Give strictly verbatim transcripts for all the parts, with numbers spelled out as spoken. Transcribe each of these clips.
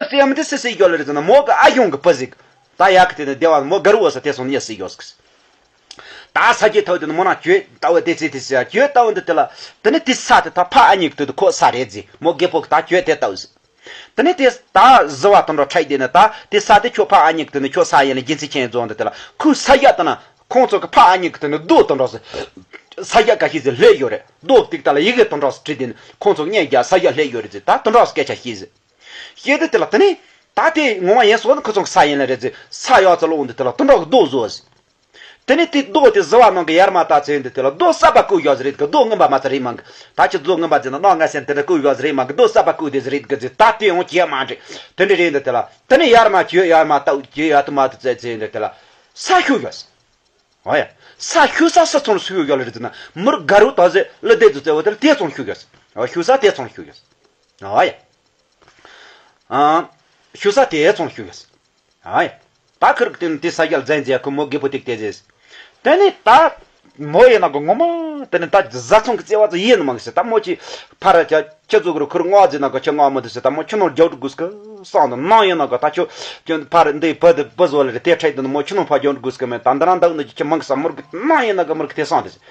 ཙེ་ཡ་མི་དེ་སི་སི་ཡོད་ལ་རེད་ཟེར་ན་མོ་གི་ཨ་ཞང་གི་བུ་ཟིག་ད་ཡ་གི་དེ་ནི་སྡེ་བ་མོ་ག་རུ་བ་ས་དེ་སོང་ནི་ཡ་སི་ཡོད་ཟིག་ད་ས་ཀྱི་ཐོག་དེ་ནི་མོ་ན་གྱོད་ལྟ་བུ་དེ་ཚེ་དེ་སི་ཡ་གྱོད་ལྟ་བུ་འདི་དེ་ལ། དེ་ནི་དེ་ས་དེ་ད་ཕ་ཨ་མྱེས་གི་དུ་དུ་ཁོ་ས་རེད་ཟེར་མོ་རྒད་པོ་གི་ད་གྱོད་དེ་ལྟ་བུ་ཟེར། དེ་ནས་དེ་ད་བཟི་བ་དང་འགྲོ་ཁྲལ་དེ་ནས་ད་དེ་ས་དེ་ཁྱོད་ཕ་ཨ་མྱེས་ཀྱི་དེ་ནས་ཁྱོད་ས་ཡིན་ལ་རྒྱུན་ཚིག་ཆེན་རྫོང་དེ་དེ་ལ་ཁོའི་ས་ཡ་དེ་ན་ཁོང་ཚོ་གི་ཕ་ཨ་མྱེས་ཀྱི་དེ་ནས་རྡོ་དང་འགྲོ་ཟེར། ས་ཡ་ག་ཤེད་ཟེར་ལྷེ་ཡོད་རེད། རྡོ་ཏིག་ཏ་ལ་ཡི་གེ་དང་འགྲོ་ཟེར་བྲིས་དེ་ནས་ཁོང་ཚོ་གཉེན་རྒྱ་ས་ཡ་ལྷེ་ཡོད་རེད་ཟེར། ད་དང་འགྲོ་སྐད་ཆ་ཤེས་ཟེར། ཤེས་དེ་དེ་ལ་དེ་ནས་ད་དེ་ངོ་མ་ཡིན་སོང་ཁོ་ཚོ་གི་ས་ཡིན་ལ་རེད་ཟེར། ས་ཡ་ཚ་ལོ་འོང་དེ་དེ་ལ་དང་འགྲོ་གི་རྡོ་བཟོ་ཟེར། དེ་ནས་དེ་རྡོ་དེ་བཟི་བ་ནང་གི་ཡར་མ་ད་ཚེ་འདི་དེ་ལ་རྡོ་གསར་པ་བརྐོས་ཡོད་ཟེར་རེད་གི། རྡོ་རྔོན་པ་མ་ཚ་རེད་མང་གི། ད་ཁྱི་རྡོ་རྔོན་པ་ཟེར་ན་ནང་ང་སེམས་དེ་འདྲ་བརྐོས་ཡོད་ཟེར་རེད་མང་གི། རྡོ་གསར་པ་བརྐོས་དེ་ཟེར་རེད་གི་ཟེར། ད་དེ་ཡང་བྱས་མ་འདྲེ་དེ་འདྲ་རེད་འདི་དེ་ལ། དེ་ནས་ཡར་མ་གྱོད་ཡར་མ་ལྟ་གྱོད་ཡར་དུ་མ་དུ་ཚེ་ཚེ་འདི་དེ་ལ་ས་ཤུགས་ཡོད་ཟེར། ཨོ་ཡ། ས་ཤུགས་ས་ས་ཚོང་ཤུགས་ཡོད་ལ་རེད་ཟེར་ན་མུར་ག་རུ་ད་ཟེར་ལ་དེ་ཚོ་ཚེ་བ་དེ་ལ་དེ་ཚོང་ཤུགས་ཡོད་ཟེར། ཨོ་ཤུགས་ས་དེ་ཚོང་ཤུགས་ཡོད་ཟེར། ཨོ་ཡ། ཨ། ཤུགས་ས་དེ་ཚོང་ཤུགས་ཡོད་ཟེར། ཨ་ཡ། ད་ཁིར་གི་དེ་ནི་དེ་ས་རྒྱལ་མཛད་མཛད་ཁོ་མོ་རྒད་པོ་ཏིག་དེ་ཟེར། དེ་ནི་ད་མོ་ཡིན་ན་གི་ངོ་མ་དེ་ནི་ད་བཟའ་ཚང་གི་བརྩེ་བ་ཚོ་ཡིན་ནི་མང་གི་ཟེར། ད་མོ་ཅི་ཕ་ར་ཅ་ཁྱེད་ཚོ་གི་རུ་ཁུར་སྔོག་ཟེར་ན་གི་ཁྱེད་སྔོག་མི་འདུག་ཟེར། ད་མོ་ཁྱེད་ནོར་རྒྱག་འགྲོ་དགོས་གི་བསམ་འདུག་ནང་ཡིན་ན་གི་ད་ཁྱོད་ཁྱོད་ཕ་ར་འདི་བུ་འདི་བུ་བཟོ་ལ་རེད། དེ་འཕྲད་དུ་ནི་མོ་ཁྱེད་ནོར་ཕ་རྒྱག་འགྲོ་དགོས་གི་མེད། ད་འདི་རང་འདི་ཁྱེད་མང་གི་ས་མུར་གི་ནང་ཡིན་ན་གི་མུར་གི་དེ་བསམ་འདུག་ཟེར།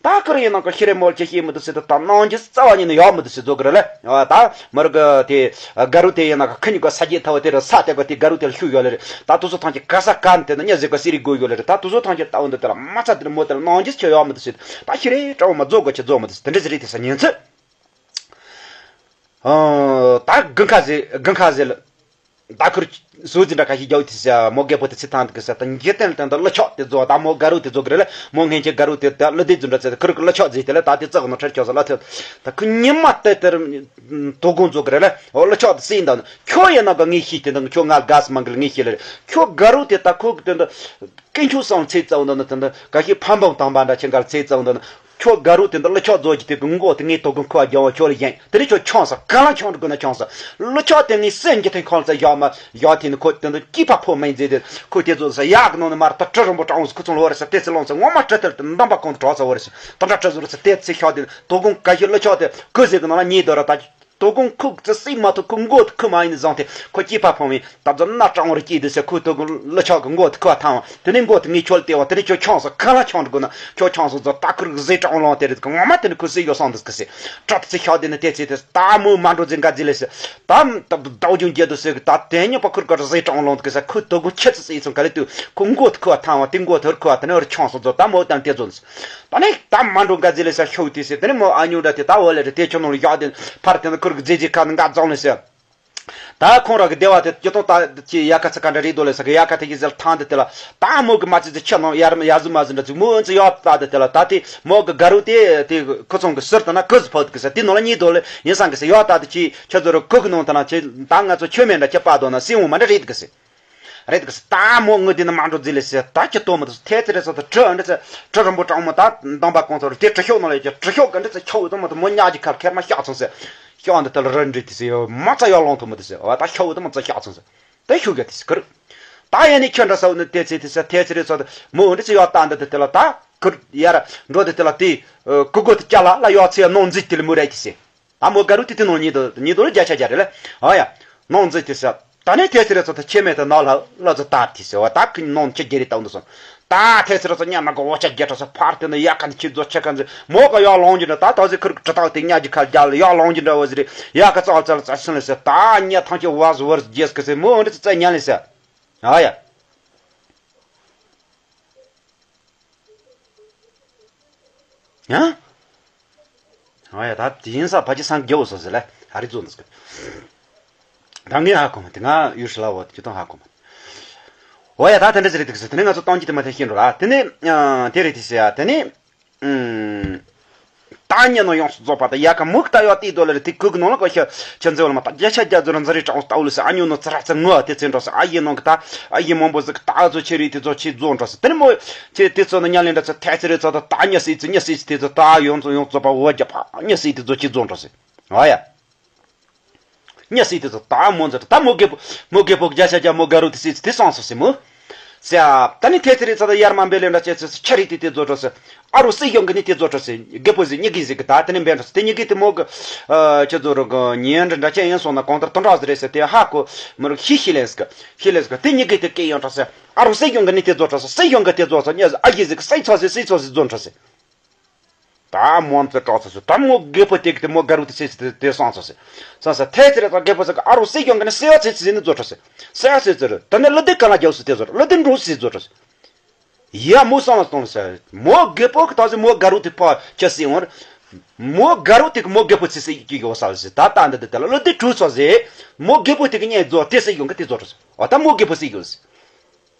ད་ཁིར་ཡིན་ན་གི་ཤི་རེ་མོལ་ཁྱེད་ཤེས་མི་འདུག་ཟེར། ད་ད་ནང་གི་རྩ་བ་ཉིད་ནས་ཡོག་མི་འདུག་ཟེར་བཟོ་གི་རེད་ལ། ད་མུར་གི་དེ་ག་རུ་དེ་ཡིན་ན་གི་ཁི་གཉིས་ཀ་ས་རྒྱལ་ཐ་བ་དེ་རུ་ས་དེ་ག་དེ་ག་རུ་དེ་ལ་ཤུགས་ཡོད་ལ་རེད། ད་དུ་སུ་ཐང་གི་ག་ས་ག་ནི་དེ་ན་ཉ་ཟེ་ག་སི་རི་དགོས་ཡོད་ལ་རེད། ད་དུ་སུ་ཐང་གི་ལྟ་བུ་འདི་དེ་ལ་མ་ཚ་དེ་ལ་མོ་དེ་ལ་ནང་གི་ཁྱེད་ཡོག་མི་འདུག་ཟེར། ད་ཤི་རེ་གྲོགས་མ་རྫོགས་དགོས་ཁྱེད་རྫོགས་མི་འདུག་ཟེར། དེ་འདྲ་ཟེར་རེད། དེ་ས་ཉིན་ཚེ། ཨ། ད་དགུན་ཁ་ཟེར་དགུན་ཁ་ཟེར་ལ། ད་ཁུར་སུ་ཟིན་འདྲ་ཁ་ཞིག་རྒྱག་དེ་ཟེར། མོ་རྒད་པོ་དེ་ཚེ་ཐང་དུ་གི་ཟེར། ད་འཇིག་རྟེན་ལ་དེ་འདྲ་ཀླུ་ཆགས་དེ་རྫོགས། ད་མོ་ག་རུ་དེ་རྫོགས་གི་རེད་ལ། མོ་སྔན་ཆད་ག་རུ་དེ་ད་ཀླུ་སྡེ་རྫུན་འདྲ་ཚེ་ཁུར་གི་ཀླུ་ཆགས་ཟིན་དེ་ལ། ད་དེ་ཙག་ནོ་ཁྲེར་ཆོག་ས་ལ་ཐེབས། ད་ཁུ་ཉི་མ་དེ་དེར་དོ་དགོང་རྫོགས་གི་རེད་ལ། འོ་ཀླུ་ཆགས་དེ་སྲིད་འདུག་ནོ། ཁྱོད་ཡིན་ན་ག་ངས་ཤེས་དེ་འདུག་ཁྱོད་ང་དགའ་སི་མང་གི་ལ་ངས་ཤེས་ལ་རེད། ཁྱོད་ག་རུ་དེ་ད་ཁུ་གི་དེ་འདྲ་དཀོན་མཆོག་སང་ཚེ་བཙལ་འདུག་ནོ། དེ་འདྲ་ག་ཤེས་ཕམ་པོ་དང་པ་འདྲ་ཁྱེད་གར་ཚེ་བཙལ་འདུག་ནོ། ཁྱོད་ག་རུ་དེ་འདྲ་ཀླུ་ཆགས་རྫོགས་ཀྱི་དེ་གི་མགོ་དེ་ངས་དོ་དགོང་ཁུ་བ་རྒྱང་བ་ཁྱོད་ལ་བཞེངས། དེ་ནས་ཁྱོད་ཆང་ས་ག་ལ་ཆང་འགྲོ་དགོས་ན་ཆང་ས། ཀླུ་ཆགས་དེ་ངས་སེམས་ཀྱི་ཐེངས་ཁོང་ཚ་བཞག་མ་བཞག་དེ་ནི་ཁོ་དེ་འདྲ་སྐྱིད་པ་ཕོ་མེད་མཛད་དེ་ཁོ་དེ་ཚོ་ས་ཡག་གི་ནང་ནས་མར་ད་གྲི་རིང་པོ་དྲངས་ཁུ་ཚོང་ལོ་རེ་ས་དེ་ཚེ་ལོང་ཚ་ངོ་མ་གྲི་ཐལ་དེ་འདམ་པ་གོང་དུ་གྲགས་ཚ་བོ་རེ་ས་ད་འདྲ་གྲི་བཟོ་རེ་ས་དེ་ཚེ་ཤག་དེ་དོ་དགོང་ག་ཤི་ཀླུ་ཆགས་དེ་ཁུ་ཟེ་གི་ནང་ལ་ཉེས་དོ་ར་ད། དོ་དགོང་ཁུག་ཙི་སྲིད་མ་ཐུབ་ཁུ་མགོ་ཐུ་ཁུ་མ་ཡིན་བཟང་སྟེ་ཁོ་སྐྱིད་པ་ཕོངས་བས་ད་ཚོ་སྣ་དྲང་བར་སྐྱིད་དུ་ཟེར། ཁུ་དོ་དགོང་ཀླུ་ཆགས་ཀྱི་མགོ་ཐུ་ཁུ་བ་ཐང་བ་དེ་ནས་མགོ་ཐུ་ངས་ཁྱོད་ལ་བལྟས་བ་དེ་ནས་ཁྱོད་ཆང་ས་ག་ལ་ཆང་འགྲོ་དགོས་ན་ཁྱོད་ཆང་ས་ཚོ་ད་ཁུར་གི་ཟས་དྲང་ལོང་དེ་རེད་གི་ངོ་མ་དེ་ནས་ཁུ་སྲིད་ཡོད་སང་འདུག་གི་ཟེར། གྲབ་ཚེ་ཤག་དེ་ནས་དེ་ཚེ་དེ་ད་མོ་མ་འགྲོ་ཟེར་འགའ་ཟེར་ལས་ཟེར། ད་ད་ཟླ་བ་ཅུང་རྒྱལ་དུ་ཟེར་གི་ད་དེ་ཉོ་པ་ཁུར་ག་ར་ཟས་དྲང་ལོང་དུ་གི་ཟེར། ཁུ་དོ་དགོང་ཁྱེད་ཚོ་སྲིད་སོང་ག་ལེ་དུ་ཁུ་མགོ་ཐུ་ཁུ་བ་ཐང་བ་དེ་མགོ་ཐུ་ཁུ་བ་དེ་ནས་བར་ཆང་ས་ཚོ་ད་མོ་དང་དེ་ཚོ་འདུག་ད་ནི་ད་མ་འགྲོ་འགའ་ཟེར་ལས་ས་ཤོག་དེ་ཟེར། དེ་ནི་མོ་ཨ་ཉུང་འདྲ་དེ་ད་འོ་ལས་རེད། དེ་ཁྱོད་ནང་ལ་བཞག་དེ་ཕར་དེ་ནི་ཁུར་གི་རྫས་རྫས་ཁ་ནི་འགའ་རྫོང་ལས་ཟེར། ད་ཁོང་ར་གི་སྡེ་བ་དེ་སྤྱི་དོན་ད་ཅི་ཡ་ཁ་ཚ་ཁ་འདྲ་རེད་དོ་ལས་ས་གི་ཡ་ཁ་དེ་གི་ཟེར་ཐང་དེ་དེ་ལ་ད་མོ་གི་མ་ཚི་ཚི་ཁྱི་ནང་ཡར་ཡ་ཟུ་མ་ཟུ་འདྲ་ཚི་མོ་ཨན་ཚི་ཡོད་ད་དེ་དེ་ལ་ད་དེ་མོ་གི་དགའ་རུ་དེ་དེ་ཁུ་ཚོང་གི་ཟུར་དེ་ན་ཁུ་ཟི་ཕོད་གི་ཟེར། དེ་ནང་ལ་གཉིས་དོ་ལས་ཡིན་སང་གི་ཟེར། ཡོད་ད་དེ་ཅི་ཁྱི་ཚོ་ར་ཁུ་གི་ནང་དེ་ན་ཅི་ད་ང་ཚོ་ཆོས་མེད་འདྲ་ཁྱི་པ་དོ་ན་སྲིན་འོ་མ་འདྲ་རེད་གི་ཟེར། རེད་གི་ཟེར། ད་མོ་ངུ་དེ་ནི་མ་འགྲོ་རྫི་ལེ་ཟེར། ད་ཁྱི་ལྟོ་མི་ཐུབ། ཐལ་ཚེ་རེ་ས་ད་གྲི་འདྲི་ཚེ་གྲི་རིང་པོ་དྲང་མོ་ད་འདམ་པ་གོང་ཚོ་རུ་དེ་གྲི་ཤོག་ནང་ལ་ཡོད་ཀྱི་གྲི་ཤོག་གི་འདྲི་ཚེ་ཁྱོ་འུ་དུ་མ་དུ་མོ་ཉག་གི་ཁར་ཁེར་མ་ཤག་ཚོང་ཟེར། ཤོག་འདི་ད་ལ་རི་འདྲི་དེ་ཟེར་ཡོད་མ་ཚ་ཡར་ལོང་ཐུབ་མི་དུ་ཟེར། བ་ད་ཤོག་འུ་དུ་མ་ཚ་ཤག་ཚོང་ཟེར། ད་ཤུགས་ག་དེ་ཟེར་གི་རུ། ད་ཡ་ནི་ཁྱོད་འདྲ་ས་འུ་ནི་ཐལ་ཚེ་དེ་ཟེར། ཐལ་ཚེ་རེ་ཚོ་དུ་མོ་འདྲི་ཚེ་ཡོད་ད་འདི་དུ་དེ་ལ་ད་གུར་ཡར་འགྲོ་དེ་དེ་ལ་དེ་གུ་གུ་དུ་ཅ་ལ་ལ་ཡོད་ཚེ་ནོང་འཛིག་དེ་ལ་མོ་རེད་དེ་ཟེར། ད་མོ་ག་རུ་ཏི་ཏི་ནོ་ཉི་དོ་ཉི་དོ་རུ་བརྒྱ་ཆ་བརྒྱ་རེ་ལ། ཨ་ཡ། ནོང་འཛིན་ཏི་ཟེར། ད་ནས་ཐལ་ཚེ་རེ་ཚོ་ད་ཁྱེད་མེད་དུ་ནོ་ལ་ལ་ཚོ་ད་ཏི་ཟེར་བ་ད་ཁི་ནོང་ཁྱེད་རྒྱ་རི་ཏའུ་འདུ་སོང་། ད་ཐལ་ཚེ་རེ་ཚོ་ཉ་ན་གོ་བ་ཆ་རྒྱ་ཏྲ་ཚོ་ཕར་དེ་ནས་ཡ་ཁ་ནི་ཁྱེད་ཚོ་ཆ་ཁ་འཛིན་མོ་ག་ཡ་ལོང་གྱི་འདྲ། ད་ད་ཟི་ཁུར་གྲི་ཏའུ་དེ་ཉ་གྱི་ཁ་རྒྱ་ལ་ཡ་ལོང་གྱི་འདྲ་བ་ཟི་རེ་ཡ་ཁ་ཙག་ཙག་ལ་ཙག་སོང་ལ་ཟེར། ད་ཉ་ཐང་ཁྱེད་བ་ཟི་བར་རྒྱས་ཀི་ཟེར་མོ་འདི་ཙ་ཉ་ལ་ཟེར། ཨ་ཡ། ཡང་། ཨོ་ཡ་ད་དེ་ཡིན་ས་ཕ་ཅི་སང་རྒྱལ་བོ་སོ་ཟེར་ལ་ཧ་རི་ཙོ་འདུག་གི། ད་ངས་ཧ་གོ་མ་དེ་ང་ཡུལ་ཧྲི་ལ་བོ་དེ་ཅི་ཏང་ཧ་གོ་མ། ཨོ་ཡ་ད་དེ་འདྲ་ཟེར་རེད་འདུག་ཟེར། དེ་ནས་ང་ཚོ་གཏོང་རྒྱུ་དེ་མ་ཐེ་ཤེས་འགྲོ་ལ་དེ་ནས་དེ་རེད་དེ་ཟེར་ཡ་དེ་ནས། ད་ཉེ་ནོ་ཡོངས་སུ་རྫོགས་པ་དང་ཡ་ཁ་མུག་ལྟ་ཡོད་དེའི་དོ་ལ་རེད། དེ་ཁུག་གི་ནང་ལ་ཁོ་ཤ་ཆེན་ཚེ་བ་ལ་མ་ད་བརྒྱ་ཆ་བརྒྱ་ཚོ་ར་འཛིན་རེ་དྲག་ལྟ་བུ་ལ་ཟེར། ཨ་ཉོ་ནོ་ཚ་ར་ཚ་ངོ་དེ་ཚེ་འགྲོ་ཟེར། ཨ་ཡེ་ནང་གི་ད་ཨ་ཡེ་མང་པོ་ཟིག་ད་ཚོ་ཆེ་རེད་དེ་ཚོ་ཆེ་རྫོགས་འགྲོ་ཟེར། དེ་ནི་མོ་ཆེ་དེ་ཚོ་ནི་ཉ་ལེན་འདྲ་ཚོ་ཐལ་ཚེ་རེ་ཚོ་ད་ད་ཉ་སྲིད་ཚེ་ཉ་སྲིད་ཚེ་དེ་ཚོ་ད་ཡོངས་ཚོ་ཡོངས་རྫོགས་པ་འོ་རྒྱ་ཕ་ཉ་སྲིད་དེ་ཚོ་ཆེ་རྫོགས་འགྲོ་ཟེར། ཨ་ཡ། ཉ་སྲིད་དེ་ཚོ་ད་མོ་འཛིན་ད་མོ་རྒད་པོ་མོ་རྒད་པོ་བརྒྱ་ཆ་བརྒྱ་མོ་དགའ་རུ་དེ་སྲིད་དེ་སོང་སོ་ཟེར་མོ། ཟེར། ད་ནི་ཐེ་ཚེ་རེ་ཚ་ད་ཡར་མ་འབད་ལེ་འདྲ་བྱས་ཚེ་ཆ་རེ་དེ་དེ་རྫོགས་འགྲོ་ཟེར། ཨ་རུ་སྲིད་གཞུང་གི་ནི་དེ་རྫོགས་འགྲོ་ཟེར། རྒད་པོ་ཟེར་གཉིས་ཀྱི་ཟེར་གི་ད་དེ་ནི་འབད་འགྲོ་ཟེར། དེ་གཉིས་ཀྱི་དེ་མོ་གི་ཨ་ཁྱེད་ཚོ་རུ་གི་ཉིན་འདྲ་འདྲ་ཅན་ཡིན་སོང་ན་གང་ལྟར་དོན་དག་ཟེར་རེད་ཟེར། དེ་ཧ་གོ་མི་རུ་ཤི་ཤི་ལེན་ཟེར་གི་ཤི་ལེན་ཟེར་གི། དེ་གཉིས་ཀྱི་དེ་སྐད་ཡང་འགྲོ་ཟེར། ཨ་རུ་སྲིད་གཞུང་གི་ནི་དེ་རྫོགས་འགྲོ་ཟེར། སྲིད་གཞུང་གི་དེ་རྫོགས་ཟེར་ཉེ་ཟེར། ཨ་ཡི་ཟེར་གི་སྲིད་ཚོགས་ཟེར། སྲིད་ཚོགས་ཟེར་རྫོགས་འགྲོ་ཟེར། ད་མོ་ཙེ་དྲག་ཚོ་ཟེར། ད་མོ་རྒད་པོ་དེ་གི་དེ་མོ་དགའ་རུ་དེ་ཟེར་ཟེར་དེ་སང་ཚོ་ཟེར། སང་ཟེར་ཐལ་ཚེ་རེ་ད་རྒད་པོ་ཟེར་གི་ཨ་རུ་སྲིད་གཞུང་གི་ནི་སེ་བ་ཚེ་ཚེ་ཟེར་ནི་རྫོགས་འགྲོ་ཟེར། སེ་བ་ཚེ་ཚེ་རུ་ད་ནི་ལོ་དེ་ག་ལ་རྒྱབ་སུ་དེ་ཟེར། ལོ་དེ་འགྲོ་ཟེར་རྫོགས་འགྲོ་ཟེར། ཡ་མོ་སང་ལ་གཏོང་ཟེར། མོ་རྒད་པོ་གི་ད་ཟེར་མོ་དགའ་རུ་དེ་ཕ་ཆ་སེ་འོང་། མོ་དགའ་རུ་དེ་གི་མོ་རྒད་པོ་ཚེ་ཟེར་གི་ཡོ་ས་ཟེར། ད་ད་འདི་དེ་དེ་ལ་ལོ་དེ་གྲུ་ཚོ་ཟེར། མོ་རྒད་པོ་དེ་གི་ཉེ་རྫོགས་དེ་ཟེར་ཡོང་གི་དེ་རྫོགས་འགྲོ་ཟེར། འོ་ད་མོ་རྒད་པོ་ཟེར་ཡོ་ཟེར།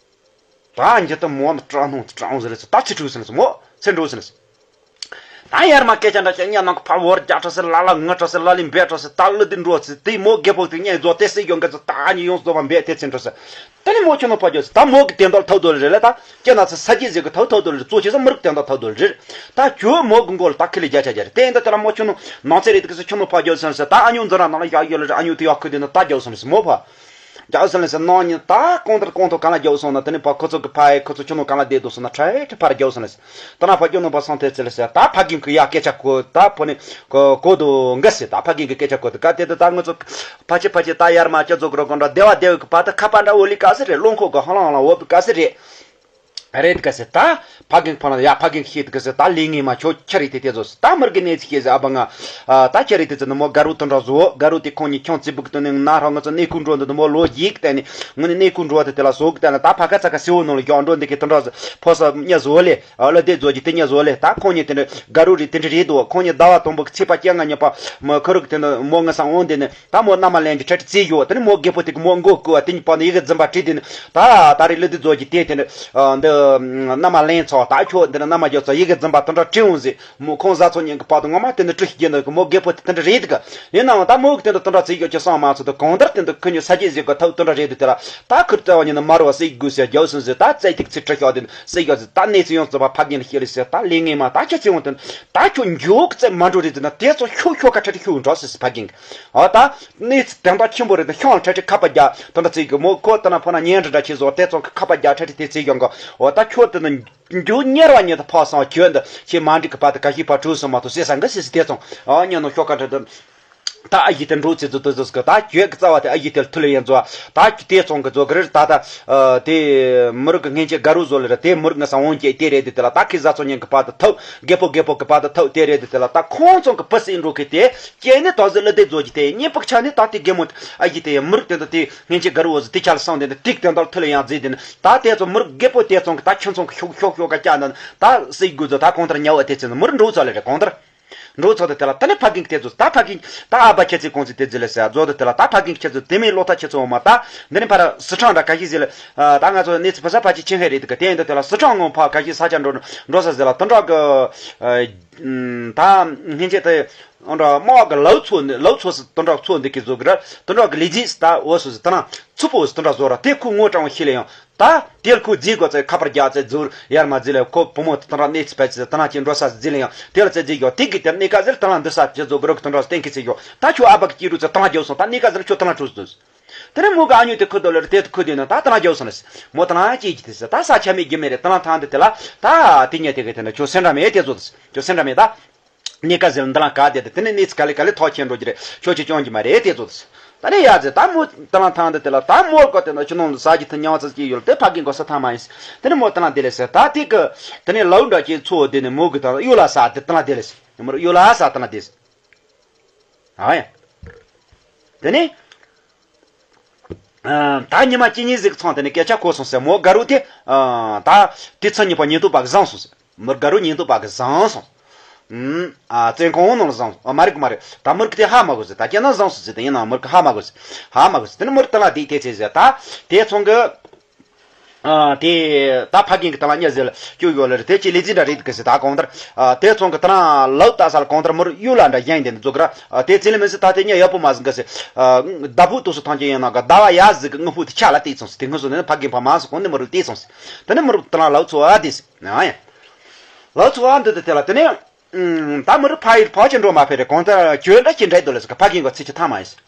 ད་འཇི་ལྟ་མོ་ནི་སྐྲག་སྣང་སྐྲག་འོང་ཟེར་ལེ་ཟེར། ད་ཚེ་འགྲོ་ཟེར་ལེ་ཟེར། མོ་ཚེ་འགྲོ་ཟེར་ལེ་ཟེར། ད་ཡར་མ་སྐད་ཆ་འདྲ་ཅན་ཉ་ནང་གི་ཕར་བོར་རྒྱག་འགྲོ་ཟེར། ལ་ལ་ང་འགྲོ་ཟེར། ལ་ལི་འབད་འགྲོ་ཟེར། ད་ལོ་དེ་འགྲོ་ཟེར། དེ་མོ་རྒད་པོ་དེ་ཉེ་རྫོགས་དེ་ཟེར་ཡོང་གི་ཟེར། ད་ཉི་ཡོང་སོ་བ་འབད་དེ་ཚེ་འགྲོ་ཟེར། ད་ནི་མོ་ཁྱོད་ནོ་ཕ་རྒྱོ་ཟེར། ད་མོ་གི་དེ་འདྲ་ཐག་རྡོ་ལ་རེད་ལ། ད་སྐྱེ་ན་ཚེ་ས་སྐྱེ་ཟེར་གི་ཐག་ཐག་རྡོ་ལ་རེད། གཙོ་ཆེ་ས་མི་རིགས་དེ་འདྲ་ཐག་རྡོ་ལ་རེད། ད་ཁྱོད་མོ་གི་མགོ་ལ་ད་ཁི་ལི་རྒྱ་ཆ་རྒྱ་རེད། དེ་འདྲ་དེ་ལ་མོ་ཁྱོད་ནོ་ནང་ཚེ་རེད་གི་ཟེར། ཁྱོད་ནོ་ཕ་རྒྱོ་ཟེར་ཟེར། ད་ཨ་ཉུ་འཛིན་ར་ནང་ལ་བཞག་ཡོད་ལ་རེད། ཨ་ཉུ་དེ་ཡག་ཁུ་དེ་ནི་ད་རྒྱབ་སོང་ཟེར་མོ་ཕ། རྒྱབ་སོང་ལ་ཟེར། ནང་ཉིན་ད་གང་ལྟར་གང་ཐོག་གང་ལ་རྒྱབ་སོང་ན། དེ་ནི་ཕ་ཁོ་ཚོ་གི་ཕ་ཡི་ཁོ་ཚོ་ཁྱོད་ནོ་གང་ལ་བསྡད་འདུག་སོང་ན་ཁྲ་ཁྲ་ཕར་རྒྱབ་སོང་ལ་ཟེར། ད་ན་ཕ་ཁྱོད་ནོ་ཕ་སང་ཐེ་ཚེ་ལ་ཟེར། ད་ཕ་རྒན་གི་ཡ་སྐད་ཆ་གོ་ད་ཕོ་ནི་གོ་གོ་དུ་འགའ་ཟེར། ད་ཕ་རྒན་གི་སྐད་ཆ་གོ་དུ་ག་དེ་དུ་ད་ང་ཚོ་ཕ་ཆེ་ཕ་ཆེ་ད་ཡར་མ་ཅ་ཚོ་གི་རོ་གོ་འདྲ་བདེ་བ་བདེ་བའི་གི་ཕ་ད་ཁ་པ་འདྲ་འོ་ལི་ག་སེ་རེད། རླུང་ཁོག་གི་ཧ་ལང་ལང་འོ་བི་ག་སེ་རེད། རེད་ག་ཟེར། ད་ཕ་རྒན་ཕ་ན་ཡ་ཕ་རྒན་ཤེས་ག་ཟེར། ད་ལས་ངན་མ་ཁྱོད་ཁྱ་རི་དེ་དེ་ཟོ་ཟེར། ད་མར་གི་གནས་ཚུལ་ཤེས་ཟེར། ཨ་བ་ང་ཨ་ད་ཁྱ་རི་དེ་ཚོ་ནི་མོ་དགའ་རུ་དུ་འདྲ་བཟོ། དགའ་རུ་དེ་ཁོང་གཉིས་ཁྱོད་ཙི་བུག་དུ་ནི་ན་རོ་ང་ཚོ་གནས་ཁུག་འགྲོ་འདུག་མོ་ལོ་ཡིག་བལྟས་ནི་ངུ་ནི་གནས་ཁུག་འགྲོ་བ་དེ་དེ་ལ་བཟོ་གི་བལྟས་ན། ད་ཕ་ག་ཚ་ག་སེ་བོ་ནང་ལ་ཡོང་འགྲོ་འདི་གི་དུ་འདྲ་ཕོ་ས་ཉ་བཟོ་ལེ་ཨ་ལ་དེ་བཟོ་གི་དེ་ཉ་བཟོ་ལེ། ད་ཁོང་གཉིས་དེ་འདྲ་དགའ་རུ་རི་དེ་འདྲ་རེད་འདུག་ཁོང་གཉིས་ཟླ་བ་དང་པོ་གི་ཚེས་པ་བཅོ་ལྔ་ཉིན་པ་མོ་ཁ་རུ་གི་དེ་འདྲ་མོ་ང་སང་འོང་དེ་ནི། ད་མོ་མནའ་མ་ལེན་གྱི་ཁྲ་ཁྲི་བརྩིས་ཡོད། དེ་ནི་མོ་རྒད་པོ་དེ་གི་མོ་མགོ་བསྐུ་བ་དེ་གཉིས་པ་ནི་ཡི་གེ་རྫུན་པ་བྲིས་དེ་ནི། ད་ད་རེས་ལི་དེ་རྫོགས་ཀྱི་དེ་དེ་ནི་འདི་མནའ་མ་ལེན་ཚོ་ད་ཁྱོད་འདི་ནི་མནའ་མ་རྒྱབ་ཚོ་ཡི་གེ་རྫུན་པ་དེ་འདྲ་བྲིས་འོང་ཟེར། མོ་ཁོང་བཟའ་ཚོ་གཉིས་ཀྱི་བར་དུ་ངོ་མ་དེ་ནི་བཀྲ་ཤིས་རྒྱལ་འདོད་ཀྱི་མོ་རྒད་པོ་དེ་དེ་འདྲ་རེད་གི། ཡིན་ནའང་ད་མོ་གི་དེ་འདྲ་དེ་འདྲ་བྱེད་རྒྱུ་ཅི་སང་མ་ཚོ་དེ་གང་ལྟར་དེ་འདྲ་ཁོ་གཉིས་ས་སྐྱེས་ཟེར་གི་ཐབས་དེ་འདྲ་རེད་དེ། དེ་ལ་ད་ཁུར་རྩ་བ་ཉིད་ནི་མ་རུ་བ་སྲིད་དགོས་ཟེར་རྒྱབ་སོང་ཟེར། ད་རྩེ་ཐིག་ཚིག་ཁྲི་ཤོག་དེ་ནི་སྲིད་ཡོད་ཟེར། ད་གནས་ཚུལ་ཡོངས་རྫོགས་པ་ཕ་རྒན་ལ་བཤད་ལ་ཟེར། ད་ལས་ངན་མ་ད་ཁྱེད་ཚེ་འོང་དེ་ནི་ད་ཁྱོད་མགྱོགས་རྩེ་མ་འགྲོ་རེད་ཟེར་ན། དེ་ཚོ་ཤོག་ཤོག་ཁ་ཁྲ་ཁྲི་ཤོག་འགྲོ་ཟེར་ཟེར་ཕ་རྒན་གི། ཨ་ད་གནས་ཚུལ་དོན་དག་ཆེན་པོ་རེད། ད་ཤོང་ཁྲ་ཁྲི་ཁ་པ་རྒྱག་དོན་དག་ཚིག་གི་མོ་ཁོ་ད་ན་ཕོ་ན་ཉན་འདྲ་འདྲ་བྱེད་བཟོ། དེ་ཚོ་ཁ་པ་རྒྱག་ཁྲ་ཁྲི་དེ་ཚིག་ཡོང་གི། འོ་ད་ཁྱོད་དེ་ན་མགྱོགས་གཉེར་བ་ཉེ་ད་ཕག་སང་ཁྱོད་འདི་ཁྱེད་མ་འགྲིག་གི་བར་དུ་ག་ཤི་ཕ་གྲུ་སོང་མ་ཐུབ་ཟེར་སང་གི་ཟེར་ཟེར། དེ་ཚོ་ཨ་ཉན་ནོ་ཤོག་ཁ་ཁྲ་དེ། ད་ཨ་ཡི་དེ་འགྲོ་ཚེ་ཚོ་དེ་ཚོ་གི་ད་ཁྱོད་ཀྱི་རྩ་བ་དེ་ཨ་ཡི་དེ་ལ་ཐུ་ལེ་ཡན་ཚོ་ད་ཁྱོད་དེ་ཚོང་གི་ཚོ་གི་རེད། ད་ད་དེ་མི་རིགས་ཀྱི་སྔན་ཆད་དགའ་རུ་བཟོ་ལེ་ར་དེ་མི་རིགས་ངི་སང་འོང་སྐྱེས་དེ་རེད། དེ་དེ་ལ་ད་ཁི་བཟའ་ཚོ་ཉན་གི་བར་དུ་ཐུག་རྒད་པོ་རྒད་པོ་གི་བར་དུ་ཐུག་དེ་རེད། དེ་དེ་ལ་ད་ཁོང་ཚོང་གི་བུ་སྲིད་འགྲོ་གི་དེ་སྐྱེས་ནི་ད་ཟི་ལི་དེ་བཟོ་གི་དེ་གཉེན་པག་ཆ་ནི་ད་དེ་རྒན་མོ་ཨ་ཡི་དེ་མི་རིགས་དེ་འདི་དེ་སྔན་ཆད་དགའ་རུ་བོ་ཟི་དེ་ཆ་ལ་སང་དེ་འདི་ཏིག་དེ་འདི་ལ་ཐུ་ལེ་ཡང་ཟི་དེ་ནི་ད་དེ་ཚོ་མི་རིགས་རྒད་པོ་དེ་ཚོང་གི་ད་ཁྱོད་ཚོང་གི་ཤོག་ཤོག་ཤོག་ག་ཀྱ་ན་ད་སྲིད་དགོས་ཚོ་ད་གང་ལྟར་ཉལ་བ་དེ་ཚོ་མི་རིགས་འགྲོ་ཚོ་ལེ་རེད་གང་ལྟར། འགྲོ་ཚོགས་དེ་དེ་ལ་ད་ནི་ཕ་རྒན་དེ་ཚོ་ད་ཕ་རྒན་ད་ཨ་བ་ཁྱེད་ཚོས་གོང་ཚེ་དེ་ཟི་ལེ་ཟེར་རྫོགས་དེ་དེ་ལ་ད་ཕ་རྒན་ཁྱེད་ཚོ་དེ་མིན་ལོ་ཐ་ཁྱེད་ཚོ་འོ་མ་ད་འདི་ནི་ཕ་ར་སི་ཁྲང་འདྲ་ག་ཤི་ཟི་ལེ། ད་ང་ཚོ་གནས་ཚུལ་ཕ་ས་ཕ་ཆེ་ཆེན་ཧེ་རེད་དེ་ག་དེ་ཡིན་དེ་དེ་ལ་སི་ཁྲང་ངོ་ཕ་ག་ཤི་ས་ཆ་འགྲོ་འགྲོ་ས་ཟི་ལ་དོན་དག་གི་ད་སྔན་ཆད་དེ་འདྲ་དམག་གི་ལའུ་ཚོ་འདི་ལའུ་ཚོ་སི་དོན་དག་ཚོ་འདི་གི་བཟོ་གི་ར་དོན་དག་གི་ལི་ཇི་སི་ད་འོ་སོ་སི་ད་ན་ཚུ་པོ་སི་དོན་དག་བཟོ་ར་དེ་ཁུ་ངོ་དྲང་བ་ཤི་ལེ་ཡང་། ད་དེར་ཁོ་རྫི་དགོས་ཚེ་ཁ་པར་རྒྱག་ཚེ་རྫུར་ཡར་མ་རྫི་ལས་ཁོ་བུ་མོ་དེ་དང་ར་གནས་ཚེ་ཕལ་ཆེར་དང་ར་ཁྱེད་འགྲོ་ས་རྫི་ལས་ཡང་དེ་ལ་ཚེ་རྫི་ཡོད་དེ་གི་དེར་གནས་ཀ་ཟེར་དང་ར་འདི་ས་དེ་ཚོ་གི་རོགས་དང་ར་སྟེང་གི་ཚེ་ཡོད། ད་ཁྱོད་ཨ་བ་གི་སྐྱིད་རུ་ཚེ་དང་ར་རྒྱོབ་སོང་ད་གནས་ཀ་ཟེར་ཁྱོད་དང་ར་ཁྲུས་སོང་། དེ་ནས་མོ་གི་ཨ་ཉོ་དེ་ཁུ་དོ་ལེར་དེ་ཁུ་དེ་ན་ད་དང་ར་རྒྱོབ་སོང་ལ་མོ་དང་ར་སྐྱིད་ཀྱི་དེ་ཟེར་ད་ས་ཆ་མེད་རྒྱུ་མེད་རེད། དང་ར་ཐང་དེ་དེ་ལ་ད་དེ་ཉལ་དེ་གི་དེ་ན་ཁྱོད་སེམས་འདྲ་མེད་དེ་ཚོ་དེ་ཁྱོད་སེམས་འདྲ་མེད་ད། གནས་ཀ་ཟེར་འདི་ལ་ག་དེ་དེ་ནས་གནས་ཚུལ་ག་ལེ་ག་ལེ་ཐོག་ཆེན་འགྲོ་གི་རེད། ཆོག་ཆེ་སྐྱོང་གི་མ་རེད་དེ་ཚོ། ད་ནས་ཡ་ཟེར་ད་མོ་ད་ལ་ཐང་དེ་དེ་ལ་ད་མོ་གོ་དེ་ན་ཆུ་ནང་ལ་ཟ་གི་ཐུ་ཉང་ཚ་གི་ཡོད་དེ་ཕ་གི་གོ་ས་ཐང་མ་ཡིན་ཟེར། དེ་ནས་མོ་ད་ལ་དེ་ལས་ཟེར་ད་དེ་གི་དེ་ནས་ལའུ་འདྲ་ཅན་ཚོ་དེ་ནས་མོ་གི་ད་ལ་གཡུ་ལ་ས་དེ་ད་ལ་དེ་ལས་ཟེར་མོ་གཡུ་ལ་ས་ད་ལ་དེ་ཟེར། ཨ་ཡ། དེ་ནས། ད་ཉི་མ་གཅིག་གཉིས་ཟིག་ཚང་དེ་ནས་སྐད་ཆ་གོ་སོང་ཟེར་མོ་དགའ་རུ་དེ། ད་དེ་ཚོ་གཉིས་པ་ཉིན་དུ་པ་གི་བཟང་སོང་ཟེར། མོ་དགའ་རུ་ཉིན་དུ་པ་གི་བཟང་སོང་། ཨ་བཙན་ཁང་ནང་ལ་བཟང་སོང་། ཨ་མ་རེད་གི་མ་རེད། ད་མོ་གི་དེ་ཧ་མ་གོ་ཟེར། ད་ཁྱེད་ན་བཟང་སོང་ཟེར། དེ་ཡིན་ན་མོ་གི་ཧ་མ་གོ་ཟེར། ཧ་མ་གོ་ཟེར། དེ་ནས་མོ་དེ་ལ་དེ་དེ་ཚེ་ཟེར། ད་དེ་ཚང་གི་ཨ་དེ་ད་ཕ་རྒན་གི་ད་ལ་ཉ་ཟེར་ལ་སྐྱོ་ཡོད་ལ་རེད། དེ་ཅི་ལེ་ཚན་འདྲ་རེད་གི་ཟེར། ད་གང་ལྟར་ཨ་དེ་ཚང་གི་ད་ན་ལའུ་ད་ས་ལ་གང་ལྟར་མོ་གཡུ་ལ་འདྲ་གཞན་དེ་འདི་ཚོ་གི་ར་ཨ་དེ་ཚེ་ལེ་མི་ཟེར། ད་དེ་ཉ་ཡག་པོ་མ་ཟིན་གི་ཟེར། ཨ་ཟླ་ཕུག་ཏུ་སུ་ཐང་ཅན་ཡིན་ན་ག་ཟླ་བ་ཡ་ཟིག་གི་དངུལ་ཕུག་དེ་ཆ་ལ་བལྟས་སོང་ཟེར། དེ་སྔོན་སོང་ནས་ཕ་རྒན་ཕ་མ་སོང་གོང་ནས་མོ་རུ་བལྟས་སོང་ཟེར། དེ་ནས་མོ་རུ་ད་ན་ལའུ་ཚོ་ཨ་དེ་ཟེར། ཨ་ཡ། ལའུ་ཚོ་ཨ་འདི་དེ་དེ་ལ་དེ་ནས་ད་མོ་རུ་ཕ་ཡིར་ཕ་ཅི་འགྲོ་མ་ཕེ་རེ་གང་ལྟར་གྱོད་འདྲ་ཅི་འདྲ་འདུག་ལ་ཟེར། ཕ་རྒན་གི་ཚེ་ཅི་ཐང་མ་ཡིན་ཟེར།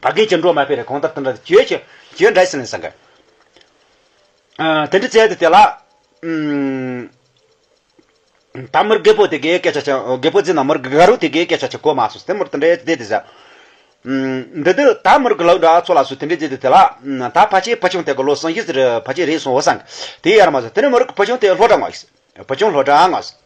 ཕ་རྒན་གྱི་འགྲོ་མ་ཕེ་རེ་གང་ལྟར་དེ་འདྲ་གྱོད་ཀྱི་གྱོད་འདྲ་ཟེར་ནས་སང་ག་ཨ། དེ་འདྲ་བྱས་ཏེ་དེ་ལ། ཨུམ། ད་མི་རྒད་པོ་དེ་གའི་སྐད་ཆ་ཆ་རྒད་པོ་ཟེར་ན་མི་རྒད་རུ་དེ་གའི་སྐད་ཆ་ཆ་གོ་མ་སོང་། དེ་མི་དེ་འདྲ་བྱས་ཏེ་ཟེར། ཨུམ། འདི་དུས་ད་མི་རྒད་ལགས་འདྲ་ཚོ་ལ་སུ་དེ་འདྲ་བྱས་ཏེ་དེ་ལ། ཨུམ། ད་ཕལ་ཆེར་བུ་ཆུང་དེ་གི་ལོ་སུམ་ཅུ་ཟེར་ཕལ་ཆེར་རེད་སོང་བ་སང་། དེ་ཡར་མ་ཟེར། དེ་ནས་མི་རྒད་བུ་ཆུང་དེ་སློབ་གྲྭ་མངགས་ཟེར། བུ་ཆུང་སློབ་གྲྭ་མངགས་ཟེར།